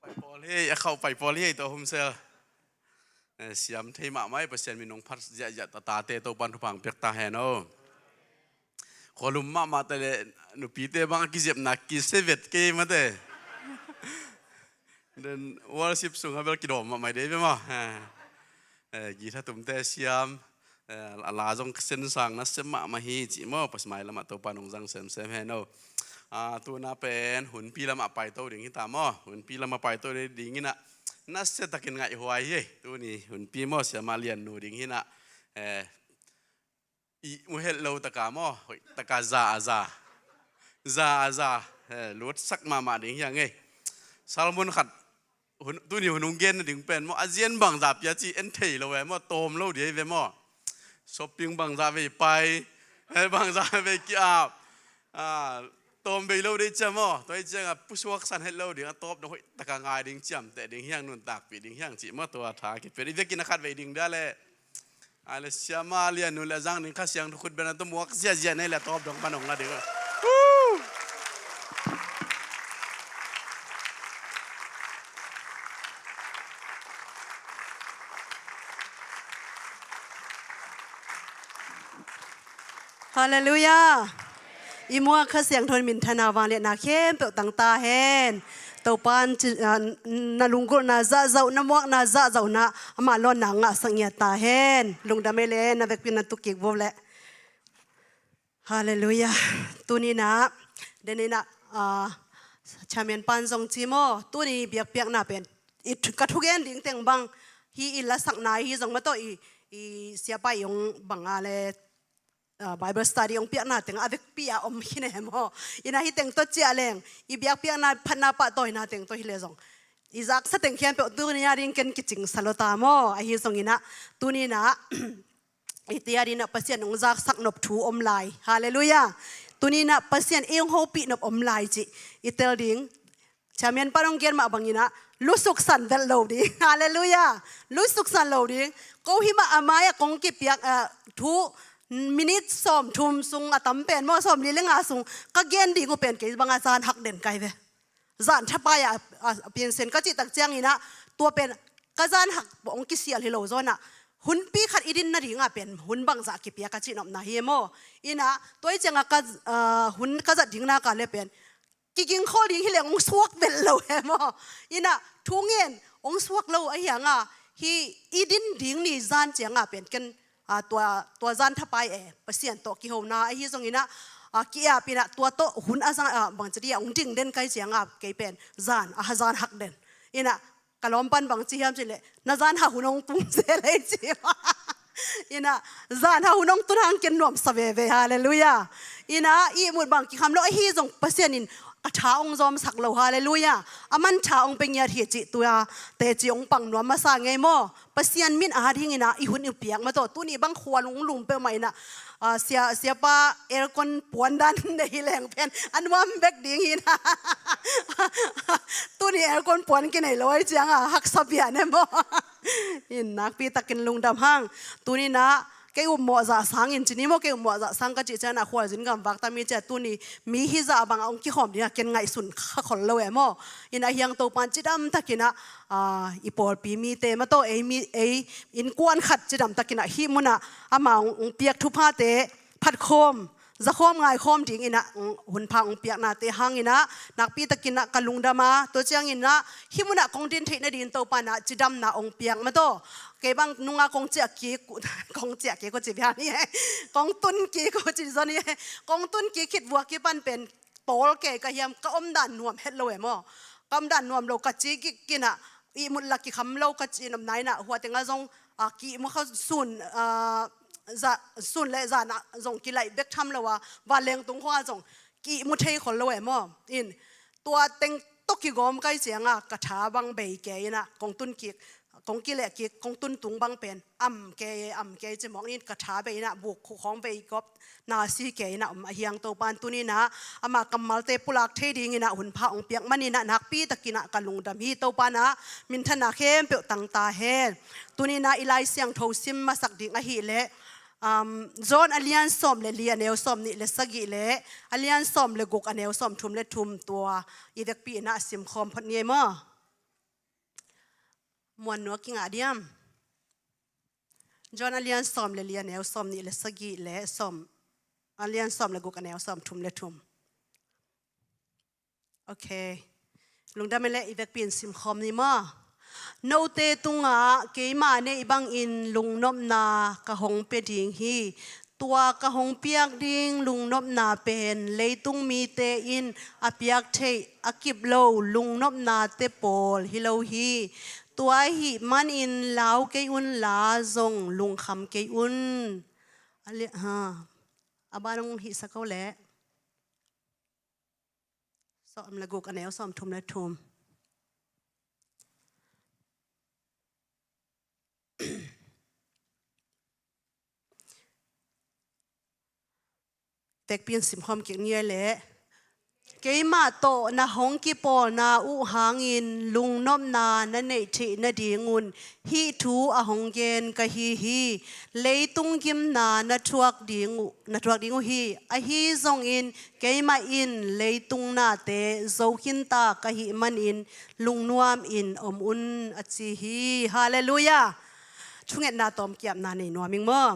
Pai pawl hi, a khauh pai pawl hi, tua Hun Sel. Eh, siam thei mahmah hi, Pasian min hong phat ziahziah ta, tate Topan thupha hong piak ta hen aw. Khualum mahmah te le nupite bang a kizepna kise vet kei mate. Den worship sung a bel kidawm mahmah hi dei ve maw. Eh, eh, guitar tumte siam, eh, a la zong sensang nasia mahmah hi cih maw, Pasian mai lamah Topan hong zang semsem hen aw. Ah, tuna pen hunpi lamah paito ding hita maw. Hunpi lamah paito ding inah nasia takin ngaihhuai hi. Tuni hunpi maw, Siama Liannu ding hinah, eh, ihmu het lo taka maw, hoih taka za a za, za a za, eh, lutsak mahmah ding hi a ngei. Sermon khat, hun, tuni hun hong gen nading pen maw, a zian bangza pia ci en thei lo e maw, tawm lo ding hi ve maw. Shopping bangza vei pai, eh, bangza vei ki-ap. Ah, tawm vei lo ding cia maw, tua hi ciangah pusuaksan het lo ding, a tawp dong hoih taka ngai ding, ciamteh ding hiang, nuntakpih ding hiang cih maw, tua tha kipia. I vekin a khat vei ding dia le. A le Siama Liannu le a zang ding Kha Siangtho khut bena tua muak ziahziah nei le tawp dong pan hong la ding. Woo! Halleluiah. I muak Kha Siangtho in minthanna vangliatna khempeuh tang ta hen. Topan ci-, ah, na lunggulhna zahzauh, na muakna zahzauhna, amah lawnna ngahsak ngiat ta hen. Lungdam ei le, na vekpi na tuk kik vua le. Halleluiah. Tuninah, deninah, ah, chairman pan zong ci maw, tuni biakpiakna pen i thu-, ka thugen ding teng bang hi, i lasakna hi zong maw tawh i, i siapa i hong banga le, ah, Bible study hong piakna teng a vekpi a om khin e maw. Inah hi teng tawh ciah leng, i biakpiakna phatna pahtawina teng tawh hi le zong, i zaksa teng khempeuh tuni a ding ken kicingsa lo ta maw. Ahi zonginah tuninah, i tia dinah Pasian hong zaksak nop thu om lai. Halleluiah. Tuninah Pasian ei hong hopih nop om lai cih i tel ding. Chairman pan hong gen mah banginah lusuksan vet lo ding. Halleluiah. Lusuksan lo ding. Ko hi mah a mai-ah kong kipiak, ah, thu minute sawm thum sung a tam pen maw, sawm li le nga sung ka gen ding uh pen kei banga zan hak den kai ve. Zan thapai a, a, a piansen ka cih tak cianginah tua pen ka zan hak hong kisial hi lo zawnah, hunpi khat i din nadingah pen hun bangzah kipia ka cih nopna hi e maw. Inah tua hi ciangah ka, ah, hun ka zat ding naka le pen kigingkhol ding hi leng hong suak vel lo e maw. Inah thu ngen hong suak lo ahi hanga, hi i din ding ni zan ciangah pen ken, ah, tua, tua zan thapai e, Pasian tawh kihona ahi zonginah, ah, ki-ap inah tua tawh hun a zan, ah, bangci dia hong ding den kai ciangah kei pen zan, ah, zan hak den. Inah ka lawm pan bangci hiam cih leh, na zan hak hun hong tung se lei ci. Inah zan hak hun hong tun hang ken nuamsa veve. Halleluiah. Inah i ihmut bang kikham lo ahi zong Pasian in a tha hong zawmsak lo. Halleluiah. A man tha hong pe ngiat hi cih tua teci hong pang nuam masa ngei maw. Pasian min a dinginah i hun i piak mah tawh, tuni bang khua lunglum peuhmah inah, ah, sia, siapa aircon puan dan nei leng pen a nuam bek ding hinah. Tuni aircon puan kinei lo ahi ciangah haksa pian e maw. In nakpi takin lungdam hang. Tuninah kei upmawh zah sangin cini maw, kei upmawh zah sang ka cih cianah khualzin gam vak tami cia tuni mi hizah bangah hong kikhawm dingah ken ngaihsun kha khol lo e maw. Inah hiang Topan cidam takinah, ah, i pawlpi mite mah tawh ei mi, ei innkuan khat cidam takinah hih munah amah hong, hong piak thuphate phatkhawm, zakhawm ngaikhawm dinginah, mm, hunpha hong piaknate hanginah nakpi takinah ka lungdam a, tua cianginah hih munah kong din theih nadin Topanah cidamna hong piak mah tawh. Kei bang nunga kong ciah kik, kong ciah kik uh ci bia ni e. Kong tun kik uh ci zaw ni e. Kong tun kik khit vua kipan pen pawl kei ka hiam, ka omdan nuam het lo e maw. Ka omdan nuam lo ka ci kik kinah, ihmut la kikham lo ka ci nopna inah hua tengah zong, ah, kihmu kha sun, ah, za, sun le zan ah zong kilaih bek tham lo a, vanleng tung khawngah zong kihmu thei khol lo e maw. In tua teng tawh kigawm kai ciangah ka tha bang bei kei inah kong tun kik, kong kileh kik, kong tun tung bang pen am kei, am kei ci mawk in ka tha bei inah buk khukhawng bei gawp na si kei inah om ahi hang Topan tuninah amah kammalte pulak thei dinginah hunpha hong piak maninah nakpi takinah ka lungdam hi. Topanah minthanna khempeuh tang ta hen. Tuninah i Lai Siangtho sim masak ding ahih leh, um, John a lian sawm le li a neu sawm nih le sagih le a lian sawm le guk a neu sawm thum le thum tua i vekpi inah a simkhawm phot ni ei maw. Muan nuam kingah diam? John a lian sawm le li a neu sawm nih le sagih le sawm, a lian sawm le guk a neu sawm thum le thum. Ok. Lungdam e le i vekpi in simkhawm ni maw. Note tungah keima neih bangin lungnopna ka hong pia ding hi. Tua ka hong piak ding lungnopna pen leitung mite in a piak theih a kip lo lungnopnate pawl hi lo hi. Tua ahih manin lau kei un la zong lungkham kei un. A li-, ha. A ban hong hihsak o leh. Sawm le guk a neu sawm thum le thum. Tekpi in simkhawm kik ni e le. Keimah tawh na hong kipawlna uh hangin lungnopna na neih theih nadingun hih thu a hong gen ka hi hi. Leitung gimna na thuak ding uh, na thuak ding uh hi. Ahi zongin keimah in leitung nate zo khinta ka hih manin lungnuam in om un a ci hi. Halleluiah. Thungetna tawm kiapna nei nuam ing maw.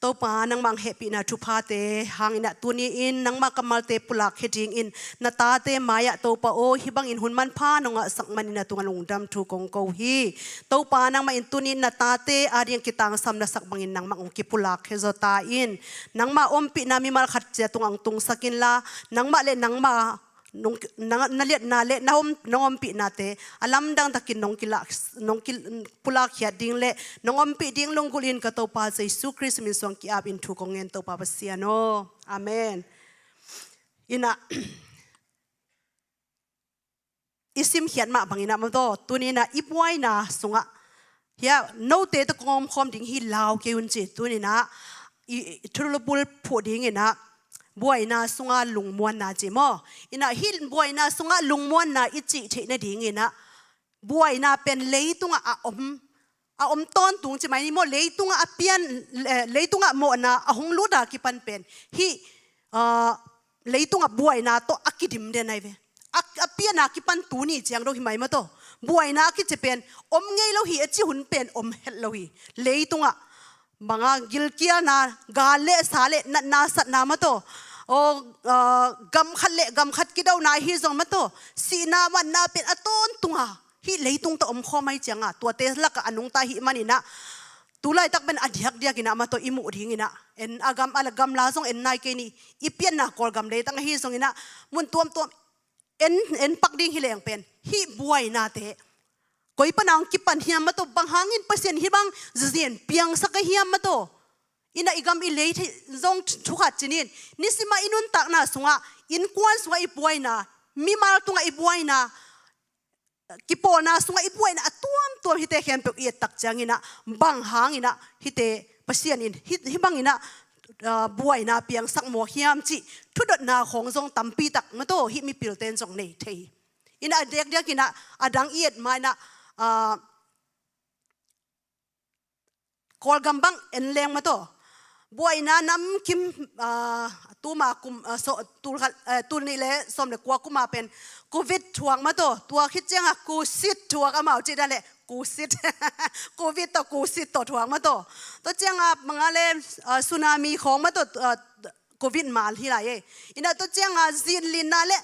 Topa nangmah hong hehpihna thuphate hangin ah tuni-in nangmah kammalte pulak khia dingin na tate mai-ah Topa aw hih bangin hun manpha nong ngahsak manin na tungah lungdam thu kong ko hi. Topa nangmah in tuni-in na tate ading kitangsam na sak bangin nangmah hong kipulak khia zaw ta in. Nangmah ompihna mimal khat cia tungah hong tungsak inla nangmah le nangmah nong, na, na liatna le na om, nong ompihnate a lamdang takin nong kilak, nong ki, pulak khiat ding le nong ompih ding lunggulhin ka Topa Jesu Khrist min suang ki-apin thu kong ngen Topa Pasian aw. Amen. Inah i simkhiat mah bangin ah maw taw, tuni inah i buaina sungah hia note tawh kong omkhawm ding hi lau kei un ci. Tuni inah i, i thulubul phuh ding inah buaina sunga lungmuanna ci maw. Inah hih buaina sunga lungmuanna i cih theih nading inah buaina pen leitungah a om, a om tawntung ci mai ni maw. Leitungah a pian, eh, leitungah mawhna a hong luta kipan pen hih, ah, leitungah buaina tawh a kidim den ahi ve. A, a piana kipan tuni ciang dong hi mai maw taw. Buaina a kici pen om ngei lo hi, a ci hun pen om het lo hi. Leitungah banga gilkialna, gal le sa le natna satna maw taw. Aw, ah, gam khat le gam khat kidona hi zong maw taw. Sihna vanna pen a tawntunga hih leitung tawh omkhawm ahi cianga tuate lakah a nungta hih maninah tulaitak pen a diakdiak inah maw taw i muh ding inah en a gam, a gamla zong en nai kei ni. I pianna Kawlgam leitang ahi zong inah mun tuamtuam en, en pak ding hi leng pen hih buainate koi pana hong kipan hiam maw taw, bang hangin Pasian hih bang zizin piangsak a hiam maw taw. Inah i gam i lei thei zong thu khat ci ni. Nisimah i nuntakna sungah innkuan sungah i buaina, mimal tungah i buaina, kipawlna sungah i buaina a tuamtuam hihte khempeuh i ettak cianginah bang hanginah hihte Pasian in hih, hih banginah, ah, buaina piangsak mawk hiam cih thudotna khawng zong tampitak maw taw hih mipilte in zong nei thei hi. Inah a diakdiakinah a dang i et ma inah, ah, Kawlgam bang en leng maw taw. Buaina namkim, ah, tuma kum, ah, so, tul khat, eh, tul nih le sawm le kua kuma pen Covid thuak maw taw. Tua khit cianga kusit thuak amau cih dan le kusit. Covid tawh kusit tawh thuak maw taw. Tua cianga manga le, ah, tsunami khawng maw taw, ah, Covid mal hi lai e. Inah tua cianga zinlinna le,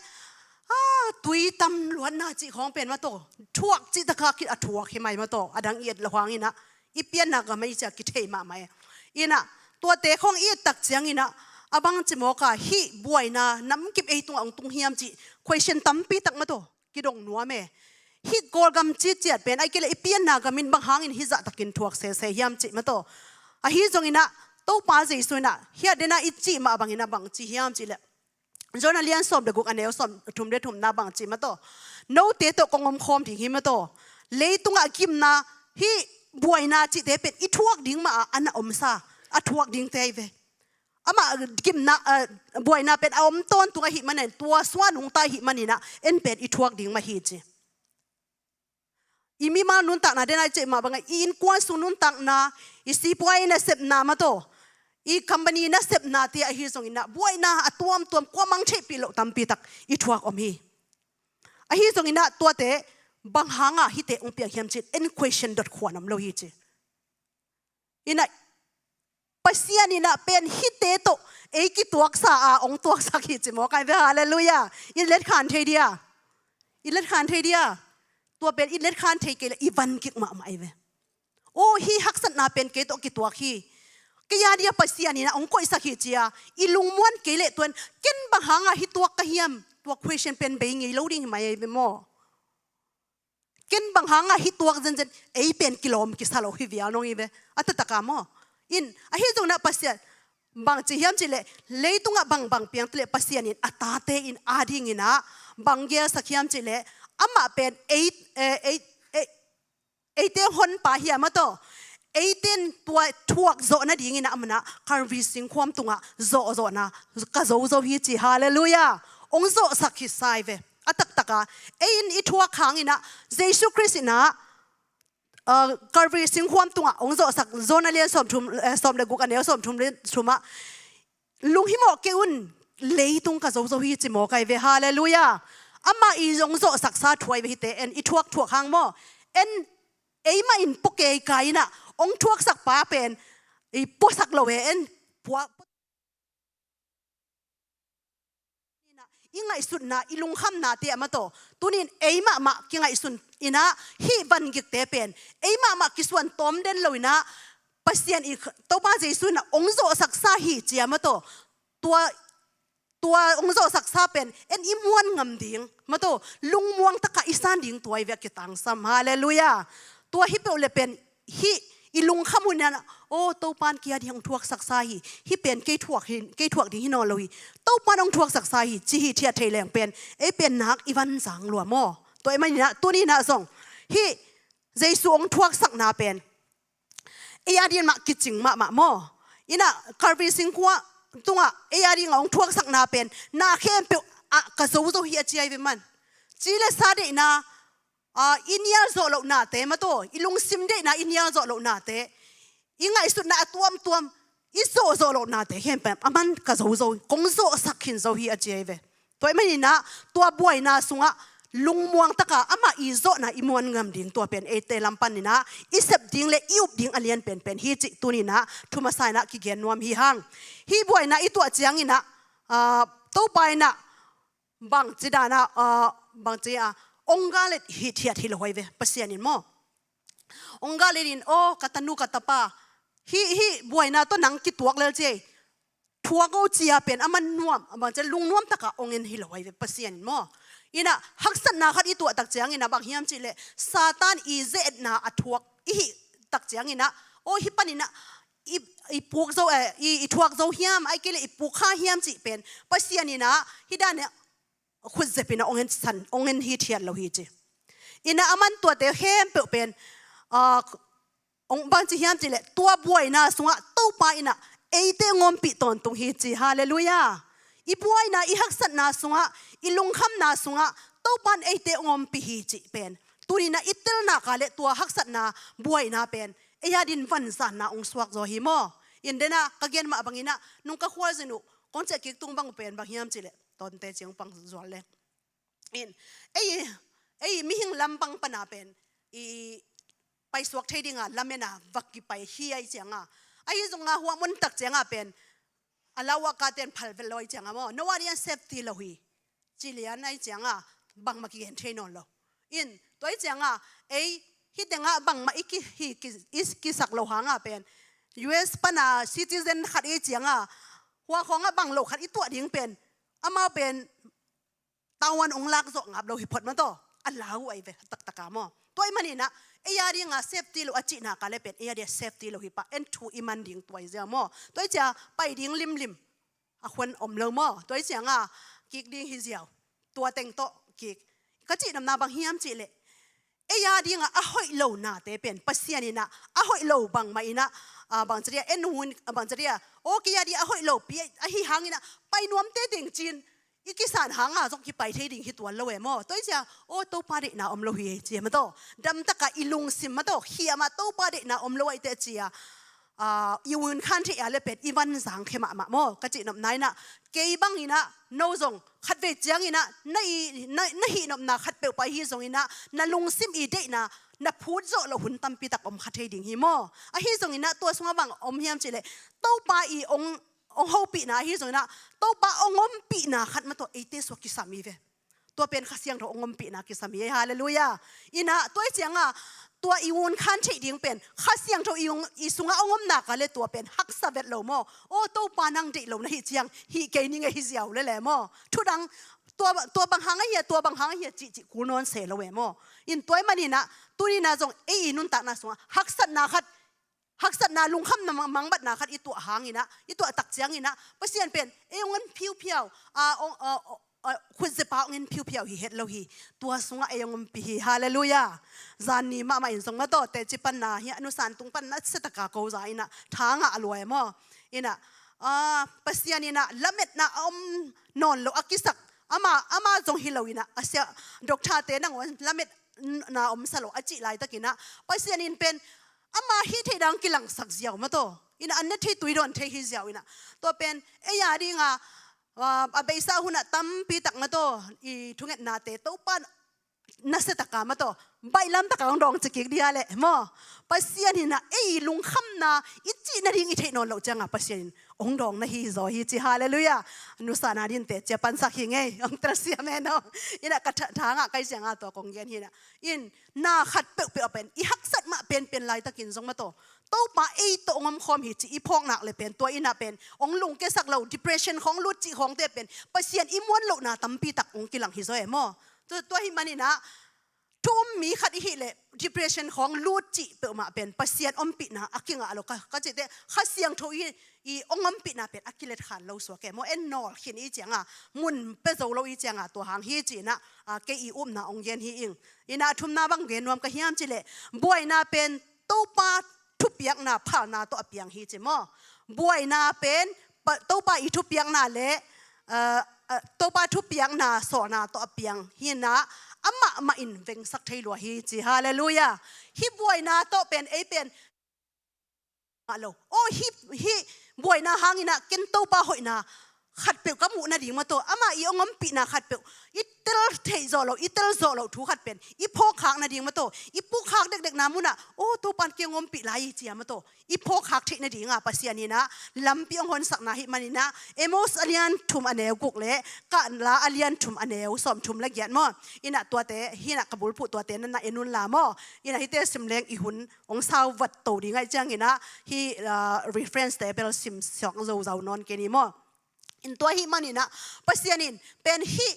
ah, tui tam luatna cih khawng pen maw taw. Thuak cih taka khit a thuak hi mai maw taw. A dang i et lo hanginah i pianna gam ahi cia kithei mahmah e. Inah tuate khawng i ettak cianginah a bang ci mawka hih buaina namkip ei tungah hong tung hiam cih question tampitak maw taw kidong nuam e. Hih Kawlgam ciciat pen ai kei le i pianna gamin bang hangin hih zahtakin thuak sese hiam cih maw taw. Ahi zonginah Topa Jesu inah hiah dena i cih mah banginah bang ci hiam cih le John a lian sawm le guk a neu sawm thum le thumna bang cih maw taw. Note tawh kong omkhawm ding hi maw taw. Leitungah gimna hih buaina cihte pen i thuak ding mah a na omsa a thuak dingte ahi ve. Amah gimna, ah, buaina pen a om tawntung ahih manin tua sua nungta ahih maninah en pen i thuak ding mah hi ci. I mimal nuntakna dena i cih mah bangah i innkuan sung nuntakna, i sipuai nasepna maw taw, i company nasepna te ahi zonginah buaina a tuamtuam kua mang theihpih loh tampitak i thuak om hi. Ahi zonginah tuate Bang hanga hihte hong piang hiam ci-in en question dot khuan om lo hi ci. Inah Pasian inah pen hihte tawh ei kituaksa a hong tuaksak hi ci maw kai ve. Halleluiah. I letkhan thei dia? I letkhan thei dia? Tua pen i letkhan thei kei le i van kik mahmah ei ve. O, hih haksatna pen kei tawh kituak hi. Kei a dia Pasian inah hong koihsak hi cia i lungmuan kei le tuan ken bang hanga hih tuak ka hiam? Tua question pen bei ngei lo ding hi mai ei ve maw? Ken bang hanga hih tuak zenzen ei pen kilawm kisa lo hi vial nong hi ve. A taktak a maw? In ahi zongin ah Pasian bang ci hiam ci le, leitungah bang bang piang tu le Pasian in a tate in a dingin ah bang gelsak hiam ci le, amah pen ei, eh, ei, ei, eite honpa hiam a tawh, eite in tua thuak zawh nadingin ah amah na Kalvari singkhuam tungah zawhzawhna ka zozo hi ci. Halleluiah. Hong zawhsak hi sa ei ve. A taktak a ei in i thuak hangin ah Jesu Khrist inah, ah, Kalvari singkhuam tungah hong zawhsak, John a lian sawmthum, eh, sawm le guk a neu sawmthum le thum ah, lunghimawh kei un, leitung ka zozo hi ci maw kai ve. Halleluiah. Amah i hong zawhsaksa thu ei ve hihte, en i thuak thuak hang maw? En eimah in pua kei kai inah hong thuaksakpa pen i puasak lo e, en pua i ngaihsutna, i lungkhamnate a mataw. Tunin ei mahmah kingaihsun inah hih vangikte pen ei mahmah kisuan tawm den lo inah Pasian i Topa Jesu inah hong zawhsaksa hi cia mataw. Tua, tua hong zawhsaksa pen en i muan ngam ding mataw, lungmuang taka i san ding tua i ve a kitangsam. Halleluiah. Tua hi peuh le pen hih i lungkham hun inah, o, Topan kei a ding hong thuaksaksa hi, hih pen kei thuak hi, kei thuak ding hi nawn lo hi, Topan hong thuaksaksa hi ci hi thiat thei leng pen ei pen nak i van zang lua maw? Tua i maninah tuninah zong hih Jesu hong thuaksakna pen ei a ding mah kicing mahmah maw? Inah Kalvari singkhuam tungah ei a dingah hong thuaksakna pen na khempeuh ah ka zozo hi a ci ei ve man. Ci le sa deihna, ah, i nial zawh lohnate mataw, i lungsim deihna i nial zawh lohnate, i ngaihsutna a tuamtuam i zawhzawh lohnate khempeuh a man ka zozo, kong zawhsak khin zo hi a ci ei ve. Tua i maninah tua buaina sungah lungmuang taka amah i zawhna i muan ngam ding tua pen eite lam paninah i sep ding le i up ding a lian penpen hi cih tuninah thu masa inah kigen nuam hi hang. Hih buaina i tuah cianginah, ah, Topa inah bangci dana, ah, bangci a, ong galet hi thiat hi lo hoi ve Pasian in maw? Ong galet in, o, ka tanu ka tapa, hih, hih buaina tawh nang kituak lel ci ei. Thuak o cia pen a man nuam, a bangci lungnuam taka ong en hi lo hoi ve Pasian in maw? Inah haksatna khat i tuah tak cianginah bang hiam cih le Satan i ze-etna a thuak i hih tak cianginah, o, hih paninah i, i puk zo, eh, i, i thuak zo hiam, ai kei le i puk kha hiam cih pen Pasian inah hih dan inah khutzep inah ong en san, ong en hi thiat lo hi ci. Inah a man tuate khempeuh pen, ah, ong bangci hiam cih le tua buaina sungah Topa inah eite ong ompih tawntung hi ci. Halleluiah. I buaina i haksatna sungah, i lungkhamna sungah Topan eite ong ompih hi cih pen tuninah i telna ka le tua haksatna buaina pen ei a dingin vanzanna ong suak zaw hi maw? In denah ka gen mah banginah nung ka khualzin uh kong ciah kik tung bang uh pen bang hiam cih le, tawnte ciang pang zual le. In, ei, ei mihing lam bang pana pen i paisuak thei dinga lamena vak kipai hi ai cianga, ahi zonga hua mun tak cianga pen a lau a ka ten phal vel lo ai cianga maw, no a rian safety lo hi. Ci lian ai cianga bangmah kigen thei nawn lo. In, tua ai cianga ei hih tengah bangmah i ki, hi, ki, i kisak lo hanga pen U S pana citizen khat i cianga hua khawngah bang lo khat i tuah ding pen amau pen tawan ong lak zawh ngap lo hi phot mataw, a lau ai ve taktaka maw? Tua i maninah ei a dinga safety lo a cihna ka le pen ei a dia safety lo hi pah, en thu i man ding tua i ziau maw? Tua i cia pai ding limlim a khuan om lo maw? Tua i cianga kik ding hi ziau, tua teng tawh kik. Ka cihnopna bang hiam cih le ei a dinga a hoih lo nate pen Pasian inah a hoih lo bangmah inah, ah, bangcadia en hun, ah, bangcadia, o, kei a dinga a hoih lo pi ahi hanginah pai nuamte ding cin i kisan hanga zong kipai thei ding hi tuan lo e maw? Tua i cia, o, Topa deihna om lo hi ei cia mataw, damtaka i lungsim mataw khiamah Topa deihna om lo aite cia, ah, i unkhan theih a le pen i van zangkhia mahmah maw. Ka cihnopna in ah, kei bangin ah, no zong khatvei ciangin ah, na i, na, na hihnopna khat peuhpeuh ahi zongin ah, na lungsim i deihna na phut zawh loh hun tampi tak om kha thei ding hi maw. Ahi zongin ah, tua sungah bang om hiam cih leh, Topa i ong, ong hopihna ahi zongin ah, Topa ong ompihna khat mah tawh eite sungah kisam hi ve. Tua pen Kha Siangtho ong ompihna kisam hi, halleluiah. In ah, tua i ciangah, tua i unkhan theih ding pen Kha Siangtho i ung, i sungah ong om nak a le tua pen haksa vet lo maw. Aw, Topa nang deih lo na hih ciang, hih kei ning e hi ziau lel e maw. Thu dang, tua, tua bang hang ahi a, tua bang hang ahi a cihcih kul nawn se lo e maw. In tua ahih manin ah, tuni in ah zong ei i nuntakna sungah haksatna khat, haksatna, lungkhamna, mang, mangbatna khat i tuah hangin ah, i tuah tak ciangin ah, Pasian pen ei ong en phiuphiau, a, ong, a, a, a, khutzepa ong en phiuphiau hi het lo hi. Tua sungah ei ong ompih hi, halleluiah. Zan ni mahmah in zong mah tawh, teci panna hi a, nusan tung panna, setaka ko za in ah, tha ngah lua e maw. In ah, a, Pasian in ah, lametna a om nawn lo a kisak, ama, ama zong hi lo in ah, a sia, doctor-te nangawn lametna omsa lo a cih laitakin ah, Pasian in pen, ama hih theih dan kilangsak ziau mah tawh. In ah, an ne thei tui dawn thei hi ziau in ah. Tua pen, ei a ding a, a, a beisa hun ah tampi tak mah tawh, i thungetnate Topa nasia taka mah tawh, baihlam taka ong dawng ci kik dia leh maw. Pasian in ah ei lungkhamna i cih nading i theih nawn loh ciangah Pasian in ong dawng na hi zaw hi ci, halleluiah. Nusan a ding teci a pansak hi ngei, ong telsiam e no. In ah ka tha, tha ngah kai ciangah tua kong gen hi in ah. In, na khat peuhpeuh a pen i haksat mah penpen laitakin zong mah tawh, Topa ei tawh ong omkhawm hi ci i phawk nak le pen, tua in ah pen ong lungkiasak lo, depression khawng, lutcih khawngte pen Pasian i muan lohna tampi tak ong kilang hi zaw e maw. Tua, tua ahih manin ah, thu um mi khat i hih leh depression khawng, lutcih peuhmah pen Pasian ompihna a kingah lo ka, ka cihte, Kha Siangtho i, i ong ompihna pen a kilet khan lo suak e maw. En nawl khin i ciangah, mun pia zo lo i ciangah, tua hang hi ci in ah, a, kei i upna ong gen hi ing. In ah, a thumna bang gen nuam ka hiam cih leh, buaina pen Topa thupiakna phalna tawh a piang hi ci maw. Buaina pen, pa, Topa i thupiakna le, a, a, Topa thupiakna sawlna tawh a piang hi in ah, amah mah in vengsak thei lua hi ci, halleluiah. Hih buaina tawh pen, ei pen, ngah lo. Aw, hih, hih buaina hangin ah ken Topa hoihna khatpeuh ka muh nading mah tawh, ama i ong ompihna khatpeuh i tel theih zawh loh, i tel zawh loh thu khat pen i phawkkhak nading mah tawh, i pukkhak dekdekna munah, aw, Topa in kei ong ompih lai hi ci a mah tawh i phawkkhak theih nadingah Pasian in ah lampi ong honsakna ahih manin ah, Amos a lian thum a neu guk le Kahla a lian thum a neu sawmthum le giat maw. In ah tuate, hi in ah ka bulphuh tuate na na en un la maw. In ah hihte sim leng i hun ong sau vat to ding ahih ciangin ah, hih, ah, reference-te bel sim siak zozau nawn kei ni maw. In tua ahih manin ah, Pasian in pen hih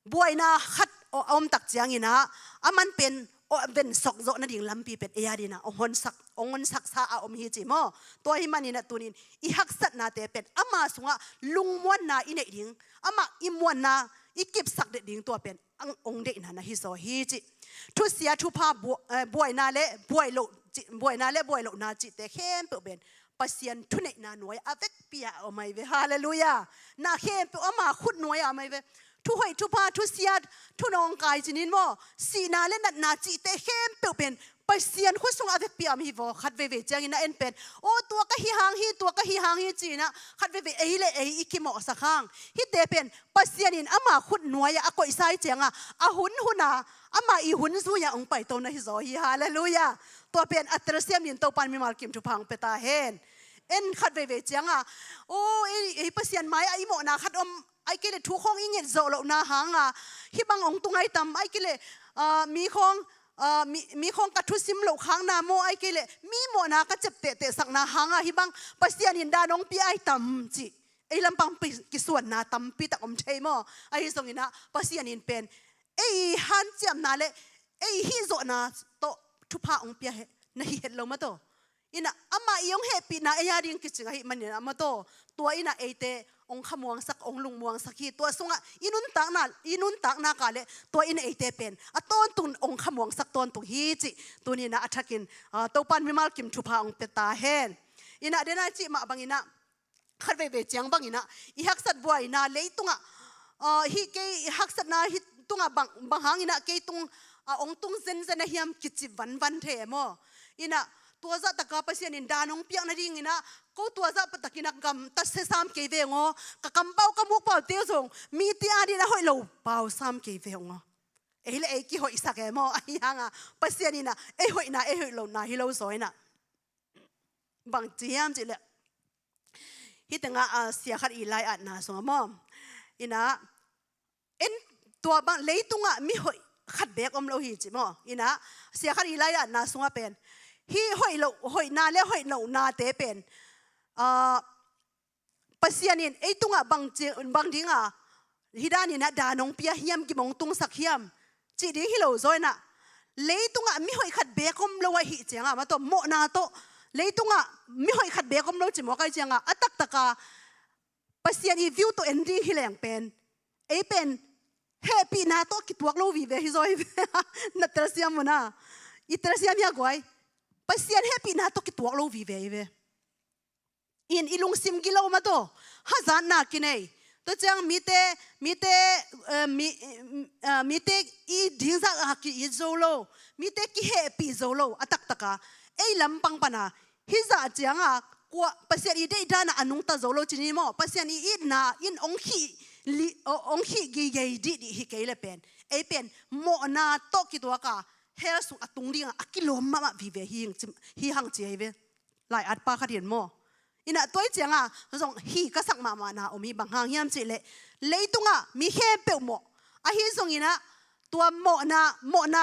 buaina khat a om tak ciangin ah, aman pen, aw, vensawk zawh nading lampi pen ei a dingin ah ong honsak, ong honsaksa a om hi ci maw. Tua ahih manin ah tunin i haksatnate pen ama sungah lungmuanna i neih ding, amah i muanna i kipsak det ding, tua pen ang ong deihna na hi zaw hi ci. Thusia, thupha, bu-, eh, buaina le buai loh ci, buaina le buai lohna cihte khempeuh pen Pasian thuneihna nuai-ah a vekpi-ah a om ahi ve. Halleluiah. Na khempeuh ama khut nuai-ah a om ahi ve. Thuhoih, thupha, thusia, thunawngkai ci-in maw, sihna le natna cihte khempeuh pen Pasian khut sungah a vekpi-ah a om hi vaw. Khat veivei ciangin ah en pen, aw, tua ka hi hang hi, tua ka hi hang hi ci-in ah khat veivei ei le ei i kimawhsak hang. Hihte pen Pasian in ama khut nuai-ah a koihsa ahih ciangah, a hun hun a, ama i hun zui-ah ong paito na hi zaw hi. Halleluiah. Tua pen a telsiam in Topa in mimal kim thupha ong pia ta hen. En khat veivei ciangah, aw, ei, ei Pasian mai-ah i mawhna khat om, ahih kei leh thu khawng i nget zawh lohna hangah hih bang ong tung ahi tam, ahih kei leh, ah, mi khawng, ah, mi, mi khawng ka thusim loh khakna maw, ahih kei leh mi mawhna ka cep tehtehsakna hangah hih bang Pasian in dan ong pia ahi tam cih ei lampang pi-, kisuanna tampi tak om thei maw. Ahi zongin ah Pasian in pen ei hanciamna le ei hihzawhna tawh thupha ong pia he, na hi het lo maw tawh. In ah amah i ong hehpihna ei a ding kicing ahih manin ah maw tawh, tua in ah eite ong khamuangsak, ong lungmuangsak hi. Tua sungah i nuntakna, i nuntakna kah le tua in ah eite pen a tawntung ong khamuangsak tawntung hi cih tuni-in ah a thakin, ah, Topa in mimal kim thupha ong pia ta hen. In ah den a i cih mah bangin ah, khat veivei ciang bangin ah i haksat buaina leitungah, ah, hih kei haksatna hih tungah bang, bang hangin ah kei tung, ah, ong tung zenzen a hiam kici vanvan thei e maw. In ah tua zah taka Pasian in dan hong piak nadingin ah, ko tua zah patakin ah gamta sia sam kei veng aw, ka kampau ka mukpau te zong mite adingin a hoih lo pau sam kei veng aw. Ei le ei kihoihsak e maw, ahi hangah Pasian in ah ei hoihna ei hoih lohna hi lo zaw in ah. Bang ci hiam cih leh, hih tengah, ah, sia khat i lai-atna sungah maw, in ah, en, tua bang leitungah mi hoih khat beek om lo hi ci maw. In ah, sia khat i lai-atna sungah pen hih hoih lo, hoihna le hoih lohnate pen, ah, Pasian in ei tungah bang ci, bang dingah hih danin ah dan hong pia hiam, gim hong tungsak hiam cih ding hi lo zaw in ah, leitungah mi hoih khat beek om lo ahih ciangah, mah tawh mawhna tawh leitungah mi hoih khat beek om lo ci mawk ahih ciangah, a taktaka Pasian i view tawh en ding hi leng pen, ei pen hehpihna tawh kituak lo vive hi zaw hi ve. Na telsiam uh na, i telsiam hia guai? Pasian hehpihna tawh kituak lo vive hi ve. In i lungsim gilo mah tawh hazatna kinei. Tua ciang mite, mite, eh, mi, eh, mite i dingzah a ki-it zo lo, mite kihehpih zo lo, a taktaka ei lampang pana hih zah cianga kua Pasian i deih dana a nungta zo lo ci ni maw. Pasian i itna in hong khih li, hong khih gigei dihdih hi kei le pen, ei pen mawhna tawh kituaka hell sung a tung dinga a kilawm mahmah vive hi, hi hang ci hi ve. Lai-at pa khat in maw. In ah tua i cianga zong hi ka sak mahmahna om hi, bang hang hiam cih leh, leitungah mi khempeuh mawh ahi zongin ah, tua mawhna, mawhna,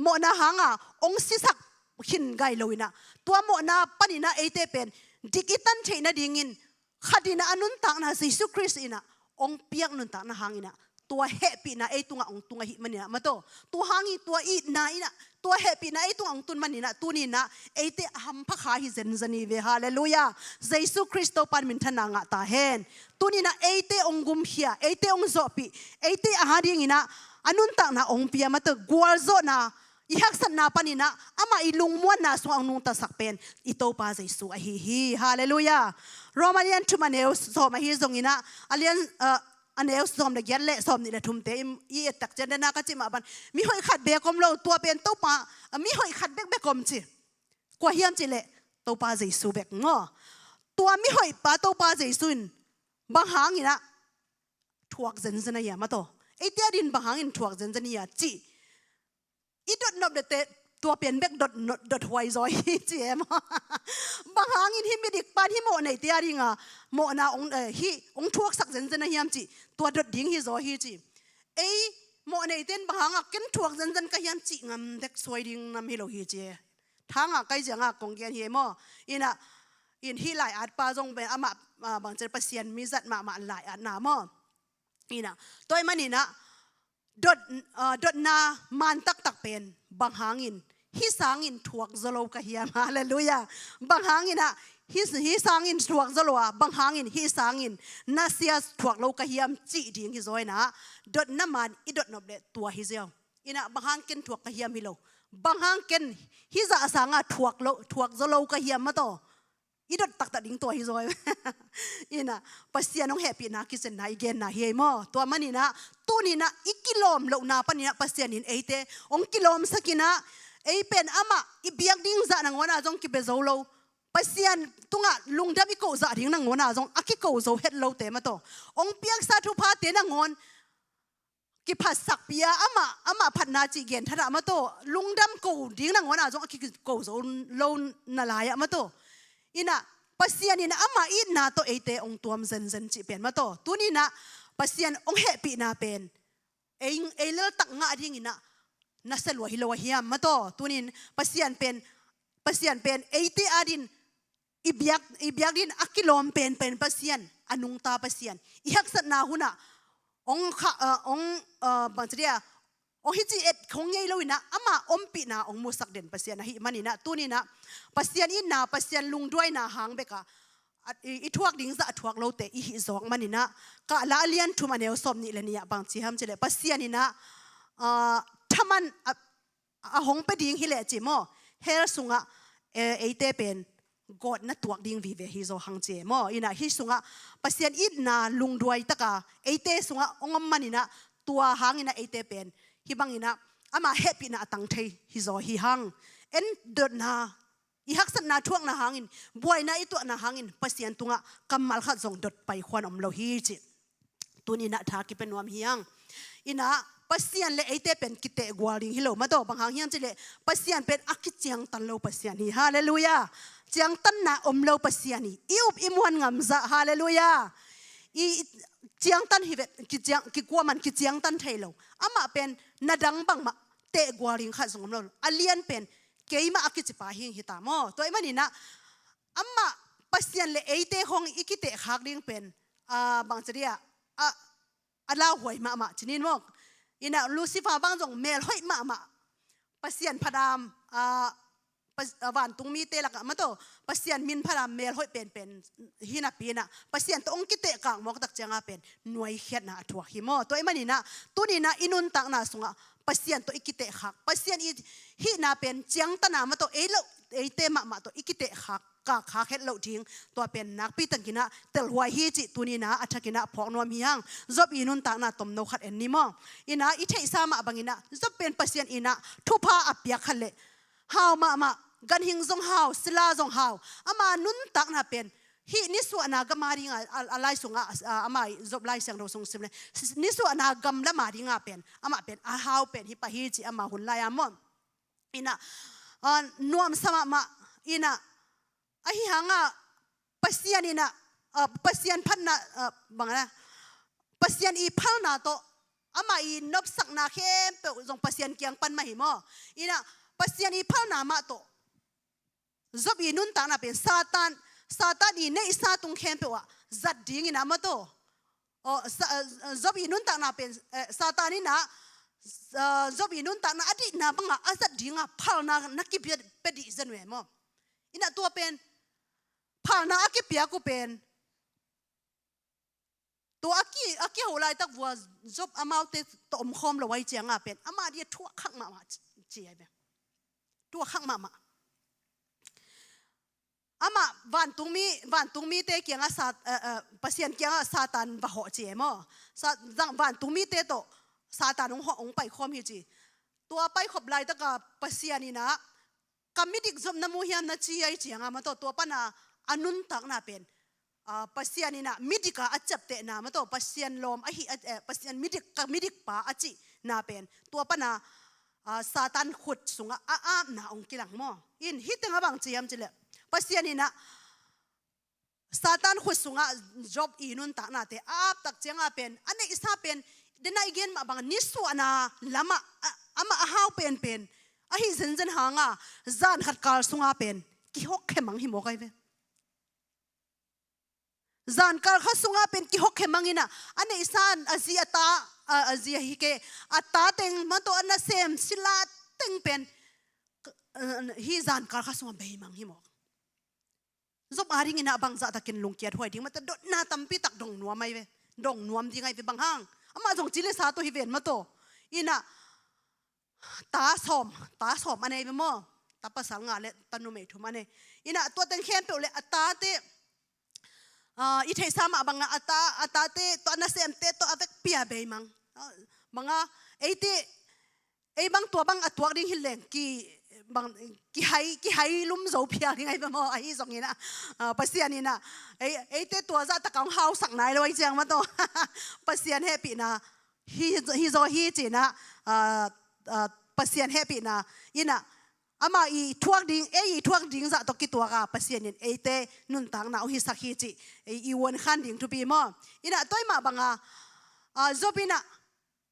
mawhna hanga hong sisak khin gai lo in ah, tua mawhna panin ah eite pen dik i tan theih nadingin khat in ah a nuntakna Jesu Khrist in ah hong piak nuntakna hangin ah, tua hehpihna ei tungah hong tung ahih manin ah, mah tawh, tua hangin tua itna in ah, tua hehpihna ei tungah hong tun manin ah, tuni in ah eite a hampha kha hi zenzen hi ve. Halleluiah. Jesu Khrist Topa in minthanna ngah ta hen. Tuni in ah eite hong gumkhia, eite hong zawhpih, eite a ha dingin ah a nuntakna hong pia, mah tawh, gualzawhna, i haksatna panin ah amah i lungmuanna sungah hong nungtasak pen i Topa Jesu ahi hi. Halleluiah. Roma lian thum a neu sawm ahi zongin ah, a lian, ah, a neu sawm le giat le sawm nih le thumte i, i et tak ciang, dena ka cih mah bang, mi hoih khat beek om lo, tua pen Topa, ah, mi hoih khat bekbek om ci. Kua hiam cih leh Topa Jesu bek maw. Tua mi hoih pa Topa Jesu in bang hangin ah thuak zenzen a hiam, mah tawh, eite adingin bang hangin thuak zenzen a hiam cih i dotnop dette, tua pen bek dot, dothuai zaw hi ci e maw. Bang hangin hih midik pan hih mawh neite adinga mawhna hong, eh, hih hong thuaksak zenzen a hiam cih tua dot ding hi zaw hi ci. Ei mawh neite in bang hanga ken thuak zenzen ka hiam cih ngam dek suai ding nam hi lo hi ci e. Thangah kai ciangah kong gen hi e maw. In ah, in hih lai-at pa zong pen amah, ah, bangci Pasian mi zat mahmah lai-atna maw. In ah, tua ahih manin ah dot, ah, dotna man taktak pen bang hangin hih sangin thuak zaw lo ka hiam. Halleluiah. Bang hangin ah hih, hih sangin thuak zaw lo a, bang hangin hih sangin nasia thuak lo ka hiam cih ding hi zaw in ah, dotna man i dotnop leh tua hi ziau. In ah bang hang ken thuak ka hiam hi lo, bang hang ken hih zah sanga thuak lo, thuak zaw lo ka hiam, mah tawh, i dot taktak ding tua hi zaw. In ah Pasian hong hehpihna kizenna i genna hi ei maw. Tua manin ah tuni in ah i kilawm lohna panin ah Pasian in eite hong kilawmsak in ah, ei pen amah i biak ding zah nangawn ah zong kibia zo lo, Pasian tungah lungdam i koh zah ding nangawn ah zong a kiko zo het lote, mah tawh, hong piaksa thuphate nangawn kiphatsakpih a, amah, amah phatna cih gen thadah, mah tawh, lungdam ko ding nangawn ah zong a kiko zo lo nalai ah, mah tawh. In ah Pasian in amah itna tawh eite hong tuam zenzen cih pen, mah tawh, tuni in ah Pasian hong hehpihna pen ei, ei leltak ngah dingin ah nasia lua hi lo a hiam, mah tawh. Tuni in Pasian pen, Pasian pen eite adingin i biak, i biak dingin a kilawm penpen Pasian, a nungta Pasian, i haksatna hunah hong kha, ah, hong, ah, bangci dia, hong hici et khong ngei lo in ah, amah ompihna hong musak den Pasian ahih manin ah, tuni in ah Pasian itna, Pasian lungduaina hang bekah, ah, i, i thuak ding zah a thuak lote i hih zawk manin ah, Kahla a lian thum a neu sawm nih le nih ah bang ci hiam cih leh, Pasian in ah, ah, thaman, ah, a hong pia ding hi leh ci maw, hell sungah, eh, eite pen gawtna tuak ding vive hi zaw hang ci e maw. In ah hih sungah Pasian itna lungduai taka eite sungah hong om manin ah, tua hangin ah eite pen hih bangin ah ama hehpihna a tang thei hi zaw hi hang. En dotna i haksatna thuakna hangin, buaina i tuahna hangin Pasian tungah kammal khat zong dot pai khuan om lo hi cih tuni-in ah tha kipia nuam hi hang. Inah Pasian le eite pen kiteh gual ding hi lo mah tawh, bang hang hiam cih leh Pasian pen a kiciangtan lo Pasian hi. Halleluiah. Ciangtanna om lo Pasian hi. I up i muan ngamzah. Halleluiah. I, i ciangtan hi ve, kiciang, kikuaman kiciangtan thei lo. Amah pen na dang bangmah teh gual ding khat zong om lo. A lian pen keimah a kicipa hi, hi ta maw. Tua ahih manin ah amah Pasian le eite khawng i kiteh khak ding pen, ah, bangci dia, ah, a lauhuai mahmah ci ni maw. Inah Lucifer bang zong melhoih mahmah, Pasian phatdam, ah, pas-, ah, vantungmite lakah mah tawh Pasian min phatdam melhoih penpen hi napi-in ah Pasian tawh hong kiteh kak mawk tak ciangah pen nuaikhiatna a thuak hi maw. Tua ahih manin ah tuni-in ah i nuntakna sungah Pasian tawh i kiteh khak, Pasian i hihna pen ciangtan a mah tawh ei lo, eite mahmah tawh i kiteh khak, kak khak het loh ding, tua pen nakpi takin ah telhuai hi cih tuni-in ah a thakin ah phawk nuam hi hang. Job i nuntakna tomno khat en ni maw. Inah i theihsa mah bangin ah Job pen Pasian in ah thupha a piak khat leh hau mahmah, ganhing zong hau, sila zong hau. Ama nuntakna pen hih nisuahna gam a dingah, a, a lai sungah, a, amah i Job Lai Siangtho sung sim leh nisuahna gam lam a dingah pen amah pen a hau pen hi pah hi cih ama hun lai-a maw. Inah, ah, nuamsa mahmah. Inah ahi hangah Pasian inah, ah, Pasian phatna, ah, bang a, Pasian i phalna tawh amah i nopsakna khempeuh zong Pasian kiang pan mah hi maw. Inah Pasian i phalna mah tawh Job i nuntakna pen Satan, Satan i neihsa tung khempeuh ah zat dingin ah mah tawh, aw, Sa-, ah, Job i nuntakna pen, eh, Satan inah, ah, Job i nuntakna a dihna bangah a zat dingah phalna na kipia, pia dih zen ve maw. Inah tua pen phalna a kipiak uh pen, tua a ki, a kiho laitak vua Job amaute tawh omkhawm lo ahih ciangah pen amah dia thuak khak mahmah ci, ci ahi ve. Thuak khak mahmah. Amah vantungmi, vantungmite kiangah Sat-, eh, eh, Pasian kiangah Satan va hawh ci e maw. Sa-, zang vantungmite tawh Satan hong hawh, hong paikhawm hi ci. Tua paikhop laitaka Pasian inah ka midik Job na mu hiam na ci ahih ciangah mah tawh tua pana a nuntakna pen, ah, Pasian inah midika a ciaptehna mah tawh Pasian lawm ahi, eh, Pasian midik, ka midikpa a cihna pen tua pana, ah, Satan khut sungah a apna hong kilang maw. In hih teng a bang ci hiam cih leh Pasian inah Satan khut sungah Job i nuntaknate a ap tak ciangah pen a neihsa pen, dena i gen mah bang nisuahna lamah, a, amah a hau penpen ahi zenzen hangah zan khat kal sungah pen kihawkkhe mang hi mawk ahi ve. Zan kal khat sungah pen kihawkkhe mang inah a neihsa a zi a ta, a, a zi ahi kei, a ta teng mah tawh a nasem sila teng pen, eh, hih zan kal khat sungah bei mang hi mawk. Job a dingin ah bangzah takin lungkiat huai ding mah ta, dotna tampi tak dong nuam ahi ve. Dong nuam ding ahi ve bang hang. Amah zong ci le sa tawh hi ven mah tawh. Inah ta sawm, ta sawm a nei ve maw. Ta pasal nga le ta numei thum a nei. Inah tua teng khempeuh le a tate, ah, i theihsa mah bangah a ta, a tate tawh a nasemte tawh a vekpi-a bei mang. Ah, bangah eite ei bang tua bang a tuak ding hi leng ki, bang, kihai, kihai lum zo phial ding ahi ve maw, ahi zongin ah, ah, Pasian inah ei, eite tua zah takah hong hausak nai lo ahih ciang mah tawh Pasian hehpihna hi, hi zaw hi ci-in ah, ah, ah, Pasian hehpihna inah amah i thuak ding, ei i thuak ding zah tawh kituak a Pasian in eite nuntakna hong hisak hi cih ei i uankhan ding thupi maw. Inah tua mah bangah, ah, Job inah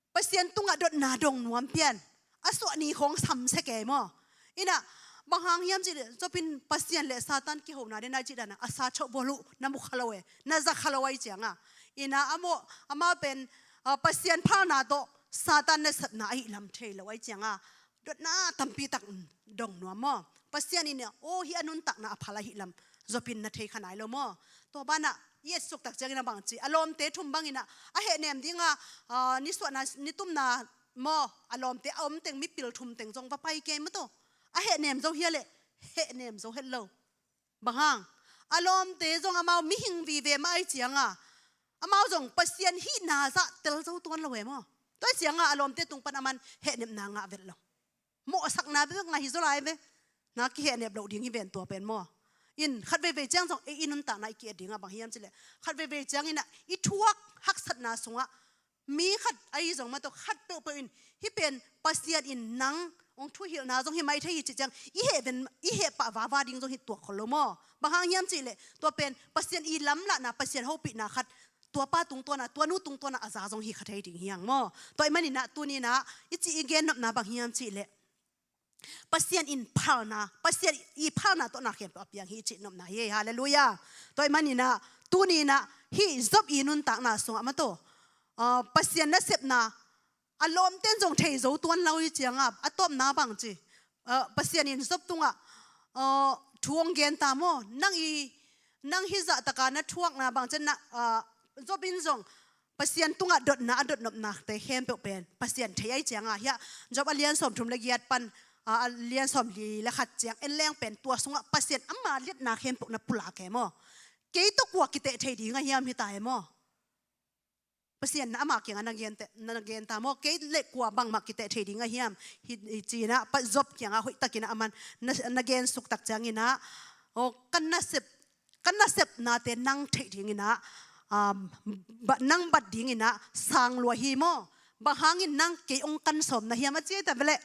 Pasian tungah dotna dong nuam pian. A suah ni khawng samsia kei maw. Inah bang hang hiam cih leh Job in Pasian le Satan kihona den a cih dan a sa chawh bual uh na mu kha lo e, na za kha lo ahih ciangah. Inah amah, amah pen, ah, Pasian phalna tawh Satan nasepna ahih lam thei lo ahih ciangah dotna tampi tak dong nuam maw. Pasian in ah, aw, hih a nuntakna a phal ahih lam Job in na thei kha nai lo maw. Tua banah i etsuk tak ciangin a bang ci, a lawmte thum bangin ah a hehnem dingah, ah, nisuahna, nitumna maw, a lawmte a om teng mipil thum teng zong va pai kei mah tawh. A hehnem zo hia leh hehnem zo het lo. Bang hang? A lawmte zong amau mihing vive mah ahih ciangah amau zong Pasian hihna zah tel zo tuan lo e maw. Tua ahih ciangah a lawmte tung pan aman hehnepna ngah vet lo. Mawhsakna bek ngah hi zaw lai ve. na kihehnep loh ding hi ven tua pen maw. In khat veivei ciang zong ei i nuntakna i ki-et dingah bang hiam cileh, khat veivei cianginah i thuak haksatna sungah mi khat ahi zong mah tawh khat peuhpeuh in hih pen Pasian in nang hong thuhilhna zong hi mai thei hi cih ciang i heh ven, i heh pah vava ding zong hi tuak khol lo maw. Bang hang hiam cihleh tua pen Pasian i lamlahna, Pasian hopihna khat tua pa tungtawnah, tua nu tungtawnah a za zong hi kha thei ding hi hang maw. Tua ih maninah tuninah i cih i gennopna bang hiam cihleh Pasian in phalna, Pasian i phalna tawh na khempeuh a piang hi i cih nopna hi. Halleluiah. Tua ih maninah tuninah hih Job i nuntakna sungah mah tawh, ah, Pasian nasepna a lawmten zong thei zo tuan lo hi cianga a tawpna bang ci, ah, Pasian in Job tungah, ah, thu hong gen ta maw. Nang i, nang hih zahtaka na thuakna bang cian na, ah, Job in zong Pasian tungah dotna a dotnopnate khempeuh pen Pasian thei ahi cianga hiah Job a lian sawmthum le giat pan, ah, a lian sawmli le khat ciang en leng pen tua sungah Pasian ama liatna khempeuh na pulak e maw. Kei tawh kua kiteh thei ding a hiam hita e maw. Pasian na ama kiangah na gente, na gen ta maw. Kei le kua bangmah kiteh thei ding a hiam hi, hi cinah pa Job kiangah hoihtakinah aman na, na gensuk tak cianginah, aw, kan nasep, kan nasepnate nang theih dinginah, um, ba, nang bat dinginah sang lua hi maw. Bang hangin nang kei hong kan sawm na hiam a ci ei ta veleh.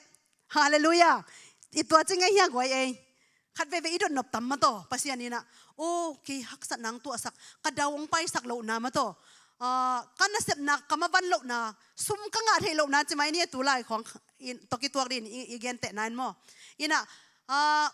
Halleluiah. I tua ci ngei hia guai ei. Khat veivei i dotnop tam mah tawh Pasian inah, aw, kei haksatna hong tuahsak, ka dau hong paisak lohna mah tawh, ah, ka nasepna ka mavan lohna, sum ka ngah theih lohna ci mai ni a tu lai khawng tawh kituak din i, i gentehna in maw. Inah, ah,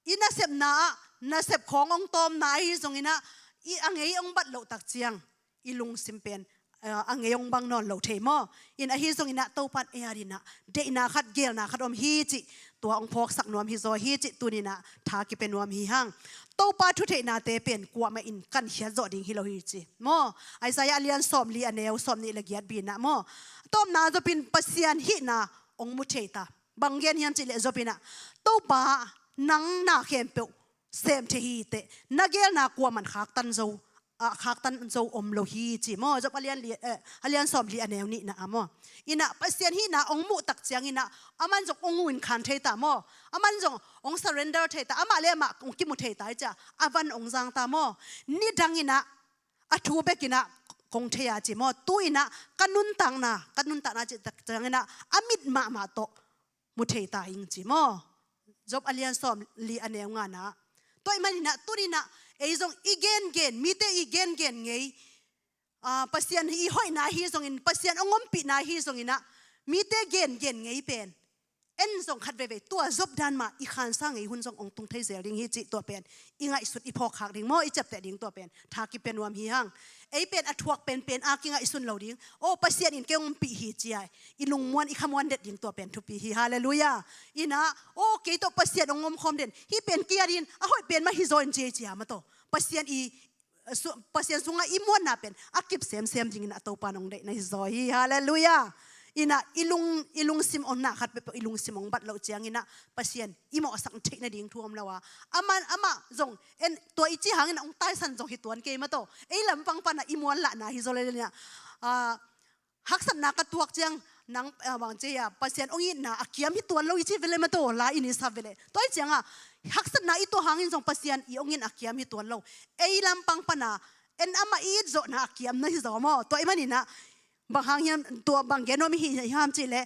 i nasepna ah nasep khawng hong tawmna ahi zonginah i a ngei hong bat loh tak ciang i lungsim pen, eh, a ngei hong bang nawn lo thei maw. In ahi zonginah Topan ei a dinah deihna khat, geelna khat om hi cih tua hong phawksak nuam hi zaw hi cih tuninah tha kipia nuam hi hang. Topa thutheihnate pen kuamah in kankhiat zawh ding hi lo hi ci maw. Isaiah a lian sawmli a neu sawmnih le giat binah maw. Tawpna Job in Pasian hihna hong mu thei ta. Bang gen hiam cihleh Job inah, Topa nang na khempeuh sem thei hi teh, na geelna kuaman khaktan zo, ah, khaktan zo om lo hi ci maw. Job a lian li, eh, a lian sawmli a neu nihna ah maw. Inah Pasian hihna hong muh tak cianginah aman zong hong unkhan thei ta maw. Aman zong hong surrender thei ta, amah le amah hong kimu thei ta hi cia a van hong zang ta maw. Nidanginah a thu bekinah kong thei a ci maw. Tu inah ka nuntakna, ka nuntakna cih tak cianginah a mit mahmah tawh mu thei ta ing ci maw. Job a lian sawmli a neu ngana. Tua ih maninah tuninah ei zong i gengen, mite i gengen ngei, ah, Pasian i hoihna ahi zongin, Pasian hong ompihna ahi zonginah mite gengen ngei pen en zong khat veivei tua Job dan mah i khansa ngei hun zong hong tung thei zel ding hi cih tua pen i ngaihsut i phawkkhak ding maw, i ciapteh ding tua pen tha kipia nuam hi hang. Ei pen a thuak penpen a kingaihsun lo ding. Aw, Pasian in kei hong ompih hi cia i lungmuan i khamuan det ding tua pen thupi hi. Halleluiah. Inah, aw, kei tawh Pasian hong omkhawm den, hih pen kei a din a hoih pen mah hi zaw in ci ei cia mah tawh Pasian i, eh, su-, Pasian sungah i muanna pen a kip semsem dingin a Topa nong deihna hi zaw hi. Halleluiah. Inah i lung, i lungsim hong na khat peuhpeuh i lungsim hong bat loh cianginah Pasian i mawhsak theihna ding thu om lo a. Aman amah zong en tua i ci hangin hong taisan zong hi tuan kei mah tawh ei lampang panah i muanlahna hi zaw le inah, ah, haksatna ka tuak ciang nang, ah, bang ci a Pasian hong itna a kiam hi tuan lo i ci vele mah tawh la i ni sa vele. Tua i cianga haksatna i tuah hangin zong Pasian i hong it a kiam hi tuan lo. Ei lampang pana en amah i it zawhna a kiam na hi zaw maw. Tua ih maninah bang hang hiam, tua bang gen nuam i hi hiam cihleh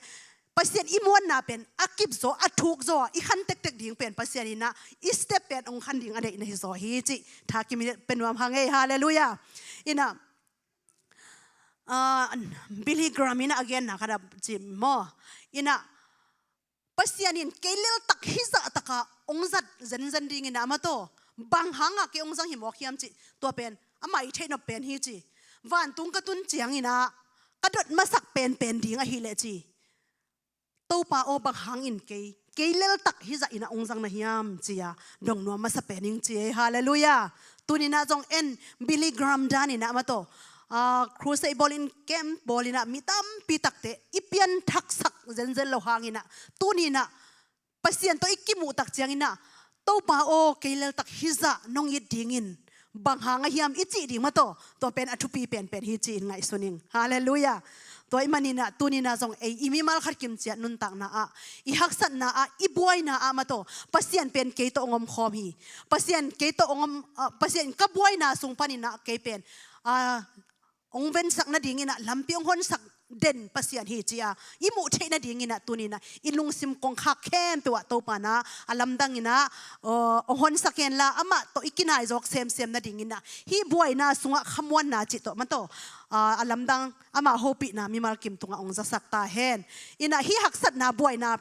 Pasian i muanna pen a kip zaw, a thuk zaw, i khan tektek ding pen Pasian inah i step pen hong khan ding a deihna hi zaw hi cih tha kipia nuam hang ei. Halleluiah. Inah, ah, Billy Graham inah a genna khat a ci maw. Inah Pasian in kei leltak hih zahtaka hong zat zenzen dinginah mah tawh bang hanga kei hong zang hi mawk hiam cih tua pen amah i theihnop pen hi ci. Vantung ka tun cianginah ka dot masak penpen ding ahileh ci. Topa aw, bang hangin kei, kei leltak hih zah inah hong zang na hiam cia dong nuam masa pen ing ci ei. Halleluiah. Tuninah zong en Billy Graham daninah mah tawh, ah, crusade bawlin, camp bawlinah mi tampi takte i pianthaksak zenzen lo hanginah tuninah Pasian tawh i kimuh tak cianginah, Topa aw, kei leltak hih zah nong it dingin bang hang a hiam i cih ding maw taw, tua pen a thupi penpen hi ci-in ngaihsun ing. Halleluiah. Tua ahih maninah tuninah zong ei i mimal khat kimciat nuntakna ah, i haksatna ah, i buaina ah maw taw, Pasian pen kei tawh hong omkhawm hi. Pasian kei tawh hong om, ah, Pasian ka buaina sung paninah kei pen, ah, hong vensak nadinginah, lampi hong honsak den Pasian hi ci-a i muh theih nadinginah tuninah i lungsim kongkhak khempeuh ah Topa na a lamdanginah, aw, hong honsak henla, amah tawh i kinaizawk semsem nadinginah, hih buaina sungah khamuanna cih tawh maw taw, ah, a lamdang, amah hopihna mimal kim tungah hong zasak ta hen. Inah hih haksatna buaina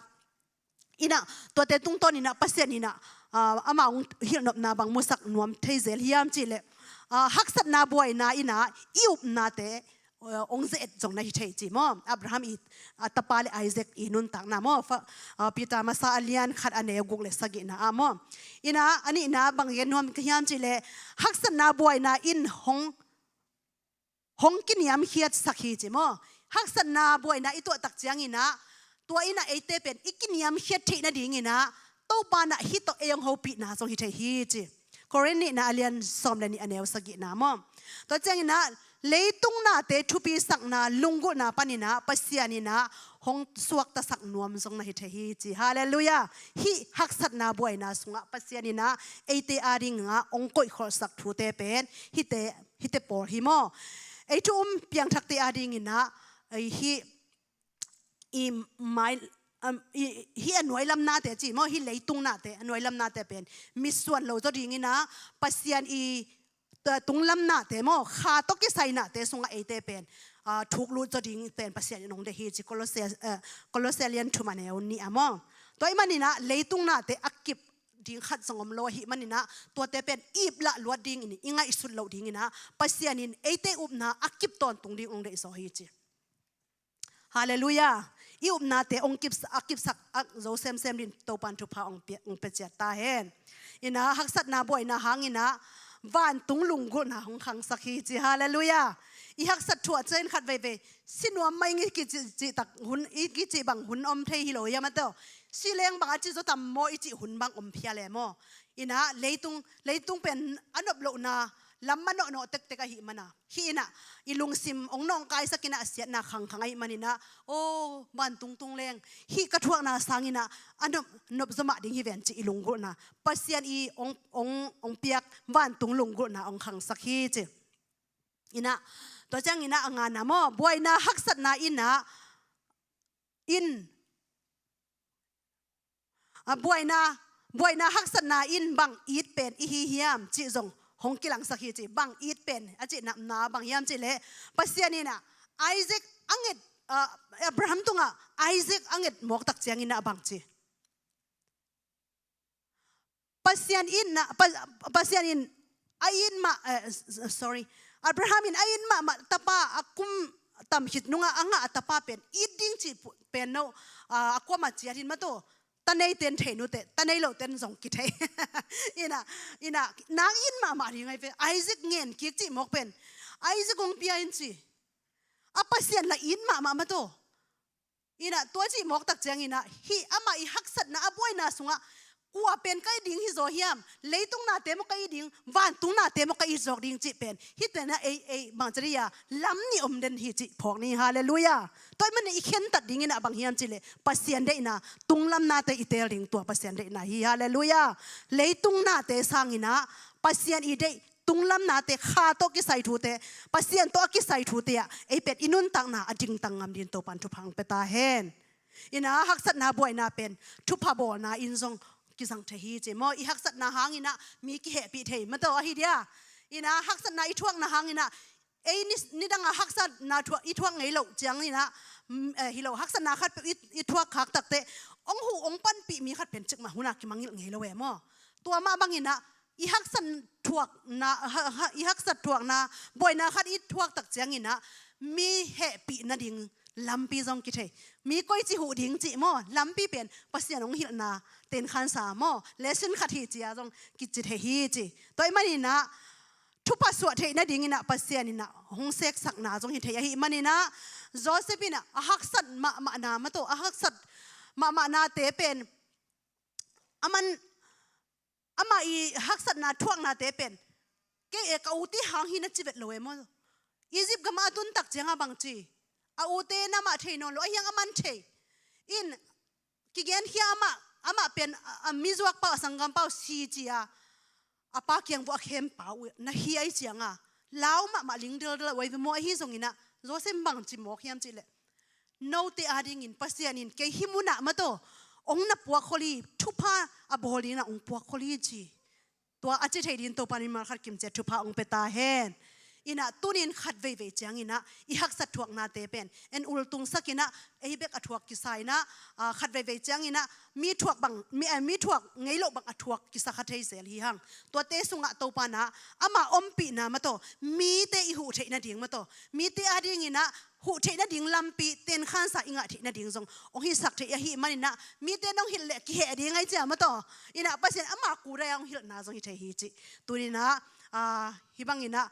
inah, tuate tungtawn inah Pasian inah, ah, amah hong hilhnopna bang musak nuam thei zel hiam cihleh, ah, haksatna buaina inah i upnate, ah, hong ze-et zong na hi thei ci maw. Abraham i, ah, tapa le Isaac i nuntakna maw. Fa-, ah, Peter masa a lian khat a neu guk le sagihna ah maw. Inah a nihna bang gen nuam ka hiam cihleh, haksatna buaina in hong hong kiniamkhiatsak hi ci maw. Haksatna buaina i tuahtak cianginah, tua inah eite pen i kiniamkhiat theih nadinginah Topa nah hih tawh ei hong hopihna zong hi thei hi ci. Korin nihna a lian sawm le nih a neu sagihna maw. Tua cianginah leitung nate thupisakna lunggulhna paninah Pasian inah hong suaktasak nuam zong na hi thei hi ci. Halleluiah. Hih haksatna buaina sungah Pasian inah eite adingah hong koihkholhsak thute pen hihte hihte pawl hi maw. Ei thu um piangthakte adinginah, ei hih i mai, um, i, hih a nuailamnate ci maw, hih leitungnate, a nuailamnate pen mitsuan lo zaw dinginah Pasian i, ta-, tunglamnate maw, kha tawh kisainate sungah eite pen, ah, thuklut zaw ding pen Pasian in hong deih hi ci. Kolosse, eh, Kolosse lian thum a neu nih ah maw. Tua ahih maninah leitungnate a kip ding khat zong om lo ahih maninah, tuate pen iplah luat dingin i ngaihsut loh dinginah Pasian in eite upna a kip tawntung ding hong deihzaw hi ci. Halleluiah. I upnate hong kip, a kipsak a zo semsem din Topan thupha hong pia, hong pia ciat ta hen. Inah haksatna buaina hanginah vantung lunggulhna hong khangsak hi ci. Halleluiah. I haksat thuah ciang khat veivei si nuam mai ngi kici, cihtak hun, i kicih bang hun om thei hi lo hiam a tawh. Si leng bang a ci zaw tam maw i cih hun bang om phial e maw. Inah leitung, leitung pen a nop lohna lam manawhnawh tektek ahih mana, hih inah i lungsim hong nawngkaisak inah siatna khangkhang ahih maninah, aw, vantung tung leng hih ka thuakna sanginah a nop, nop zaw mah ding hi ven cih i lunggulhna, Pasian i hong, hong, hong piak vantung lunggulhna hong khangsak hi ci. Inah, tua cianginah a ngana maw, buaina haksatna inah, in, a buaina, buaina haksatna in bang it pen i hi hiam cih zong hong kilangsak hi ci. Bang it pen a cih napna bang hiam cihleh, Pasian inah Isaac a nget, ah, Abraham tungah Isaac a nget mawktak cianginah bang ci. Pasian in na, Pa-, Pasian in a it mah, eh, s-, s-, sorry. Abraham in a it mahmah tapa a kum tam khit nungah a ngah a tapa pen it ding cih pu-, pen no, ah, a kuamah ciat hin mah tawh. Ta neite in thei nuteh, ta nei lote in zong kithei. Inah, inah, nang it mahmah ding ahi ve. Isaac ngen kik cih mawk pen Isaac hong pia in ci. A Pasian lah it mahmah mah tawh. Inah tua cih mawktak cianginah, hih amah i haksatna a buaina sungah kua pen ka it ding hi zaw hiam, leitung nate maw ka it ding, vantung nate maw ka it zawk ding cih pen hihte na ei, ei bangci dih a lam nih om den hi cih phawk ni. Halleluiah. Tua ahih manin i khentat dinginah bang hiam cihleh, Pasian deihna, tunglam nate i teel ding tua Pasian deihna hi. Halleluiah. Leitung nate sanginah Pasian i deih tunglam nate, kha tawh kisai thute, Pasian tawh a kisai thute ah ei pen i nuntakna a dingtang ngam din Topan thupha hong pia ta hen. Inah haksatna buaina pen thupha bawlna in zong kizang thei hi ci maw. I haksatna hanginah mi kihehpih thei mah tawh ahi dia. Inah haksatna i thuakna hanginah ei ni, nidangah haksatna thuak, i thuak ngei loh cianginah, mm, eh, hi lo, haksatna khatpeuh i, i thuak khak takteh hong huh hong panpih mi khat pen cikmah hunah kimangngilh ngei lo e maw. Tua mah banginah i haksat thuakna, ha, ha, i haksat thuakna buaina khat i thuaktak cianginah mi hehpih nading lampi zong kithei. Mi koici huh ding cih maw, lampi pen Pasian hong hilhna tenkhansa maw, lesson khat hi ci-a zong kici thei hi ci. Tua ahih maninah thupha suah theih nadinginah Pasian inah hong seksakna zong hi thei ahih maninah, Joseph inah a haksat mahmahna mah tawh, a haksat mahmahnate pen, aman, amah i haksatna thuaknate pen Kei e, ka ute hang hi na ci vet lo e maw. Egypt gamah a tun tak ciangah bang ci? A ute namah thei nawn lo, ahi hang aman thei. In, kigenkhia amah, amah pen a, a mizuak pau, a sanggam pau si ci a, a pa kiang vua a khem pau uh na hi ahih ciangah lau mahmah ling dildil uh ahi ve maw. Ahi zongin ah Joseph bang ci mawk hiam cih leh, note adingin Pasian in kei hih munah maw taw, hong na puak khol hi, thupha a bawl dingin ah hong puak khol hi ci. Tua a ci thei dingin Topa in mimal khat kimciat thupha hong pia ta hen. In ah tuni in khat veivei ciangin ah i haksat thuaknate pen en ultungsak in ah, ei bek a thuak kisa in ah, ah, khat veivei ciangin ah mi thuak bang, mi, eh, mi thuak ngei loh bang a thuak kisa kha thei zel hi hang. Tuate sungah Topa in ah ama ompihna maw taw, mite i huh theih nading maw taw, mite adingin ah huh theih nading lampi, tenkhansa i ngah theih nading zong hong hisak thei ahih manin ah, mite in hong hilh leh kiheh ding ahi cia maw taw. In ah Pasian ama kudai a hong hilhna zong hi thei hi cih tuni in ah, ah, hih bangin ah,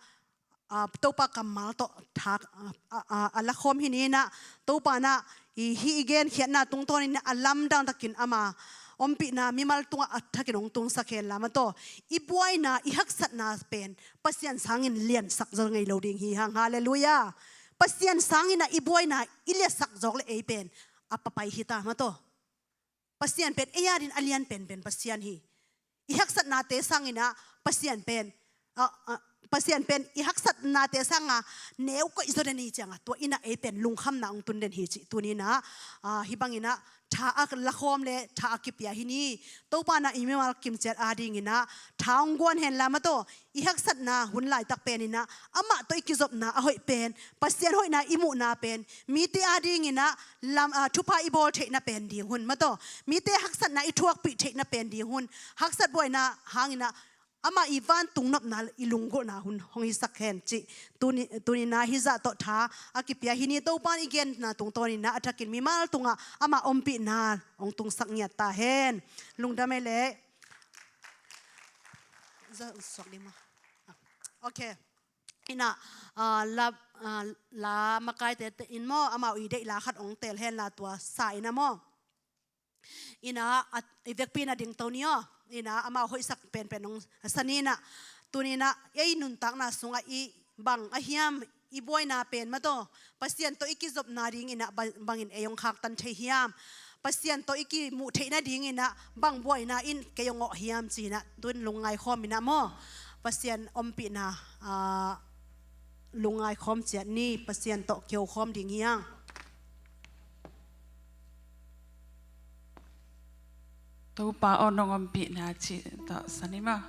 ah, Topa kammal tawh thak, ah, ah, ah, a lakhawm hi ni in ah, Topa in ah i, hih i genkhiatna tungtawnin ah a lamdang takin ama ompihna mimal tungah a thakin hong tungsak hen la maw taw. I buaina, i haksatna pen Pasian sangin liansak zaw ngei lo ding hi hang. Halleluiah. Pasian sangin ah i buaina i liasak zawk leh ei pen a papai hi ta maw taw. Pasian pen ei adingin a lian penpen Pasian hi. I haksatnate sangin ah Pasian pen, ah, ah, Pasian pen i haksatnate sangah neu koih zaw den hi ciangah, tua in ah ei pen lungkhamna hong tun den hi cih tuni in ah, ah, hih bangin ah tha a lakhawm le tha a kipia hi ni. Topa in ah i mimal kimciat adingin ah tha hong guan hen la maw taw. I haksatna hun laitak pen in ah amah tawh i kizopna a hoih pen, Pasian hoihna i muhna pen, mite adingin ah lam, ah, thupha i bawl theihna pen ding hun maw taw, mite haksatna i thuakpih theihna pen ding hun, haksat buaina hangin ah ama i vantung nopna i lunggulhna hun hong hisak hen cih tuni, tuni in ah hih zah tawh tha a kipia hi ni. Topa in i genna tungtawnin ah a thakin mimal tungah ama ompihna hong tungsak ngiat ta hen. Lungdam ei leh. Za, suak ding maw? Ah, ok. In ah, ah, la, ah, la makaite in maw, amau i deih la khat hong teel hen la, tua sa in ah maw. In ah, a, i vekpi in ah dingto ni aw. In ah, amau hoihsak penpen hong sa ni in ah. Tuni in ah, ei nuntakna sungah i bang a hiam, i buaina pen maw taw, Pasian tawh i kizopna dingin ah ba-, bangin ei hong khaktan thei hiam? Pasian tawh i kimuh theih nadingin ah bang buaina in kei hong awh hiam ci-in ah, tu-in lungngai khawm in ah maw, Pasian ompihna, ah, lungngai khawm ciat ni. Pasian tawh kiho khawm ding hi hang. Topa aw, nong ompihna cih tawh sa ni maw.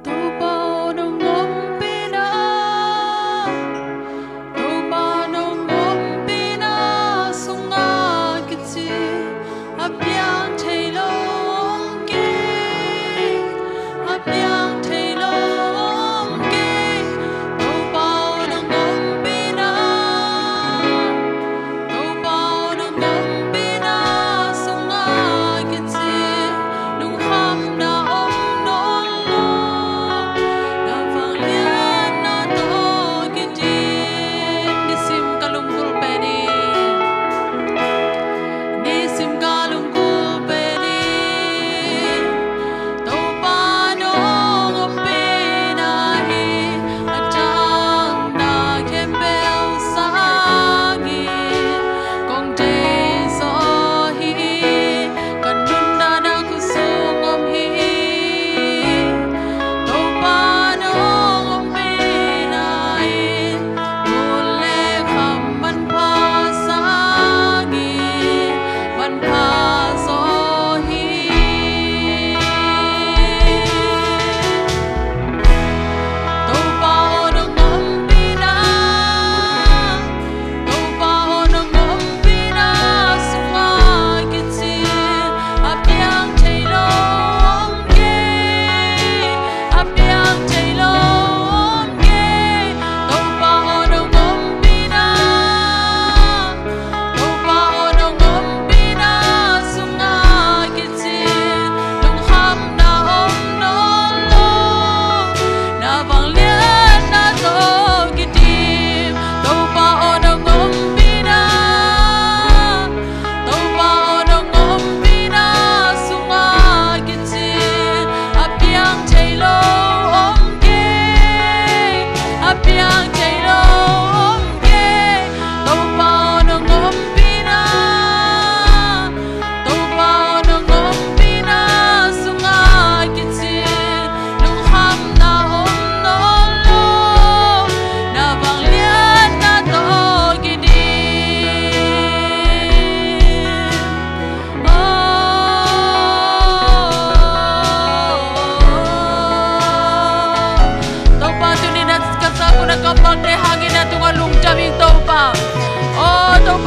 Topa aw, nong ompihna, Topa nong ompihna sungah kici a piang thei lo hong kei, a piang thei lo hong kei. Topa aw, nong ompihna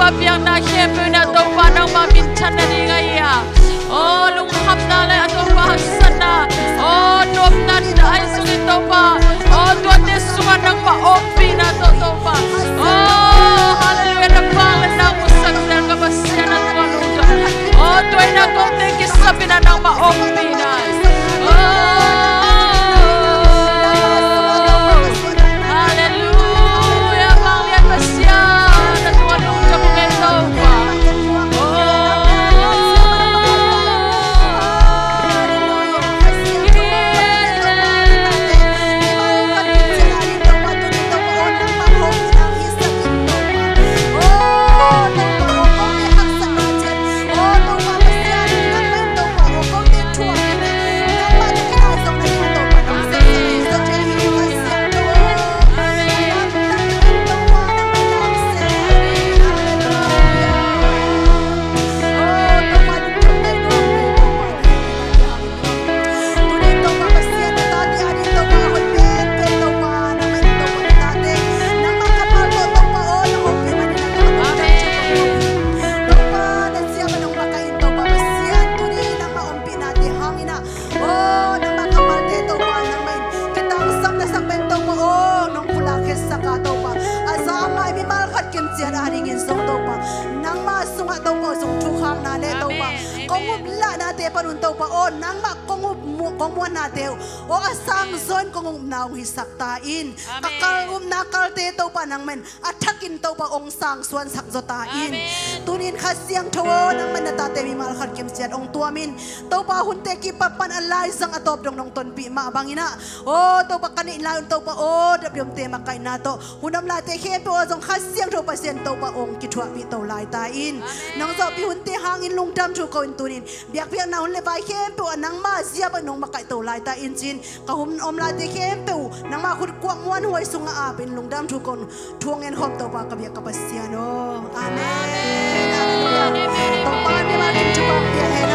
Biakna khempeuh in ah Topa nangmah minthanna ding ahi a, aw lungkhamna le a Topa haksatna, aw nuamna dai sungin Topa, aw tuate sungah nangmah ompihna tawh Topa, aw halleluiah, na vangliatna musak zel ka Pasian a tua nungta, aw tua in ah kote kisap in ah nangmah ompihna. Aw Halleluia, vanglian Pasian, na tua nungta bek Topa. Aw, nangmah kammalte Topa, nangmah in kitangsam na sak pen Topa, aw, nong pulak khetsak a Topa, a za a ngai mimal khat kimciat a dingin zong Topa, nangmah sungah Topa zong thukhakna le Topa, kong uplahnate pan un Topa, aw, nangmah kong up mu-, kong muannate uh, aw, a sang zaw in kong upna hong hisak ta in, ka kal upna kalte Topa, nangmah in a thakin Topa hong sangsuansak zaw ta in. Tunin Kha Siangtho aw, nangmah in na tate mimal khat kimciat hong tuam in, Topa hunte kipat pan a laizang a tawp dong nong tonpih mah bangin ah, aw Topa ka neih lai un Topa aw, dapdiomte makaihna tawh hun om laite khempeuh aw zong Kha Siangtho Pasian Topa hong kithuahpih to lai ta in. Nong zawhpih hunte hangin lungdam thu ko in tunin biakpiakna hun le vai khempeuh ah nangmah zia bang nong makaih to lai ta in cin. Ka hun om laite khempeuh uh nangmah khut kuak muanhuai sungah apin lungdam thu kong thu hong en khawm Topa ka biak ka Pasian aw. Amen. Halleluia. Topa in mimal kim thupha pia hen.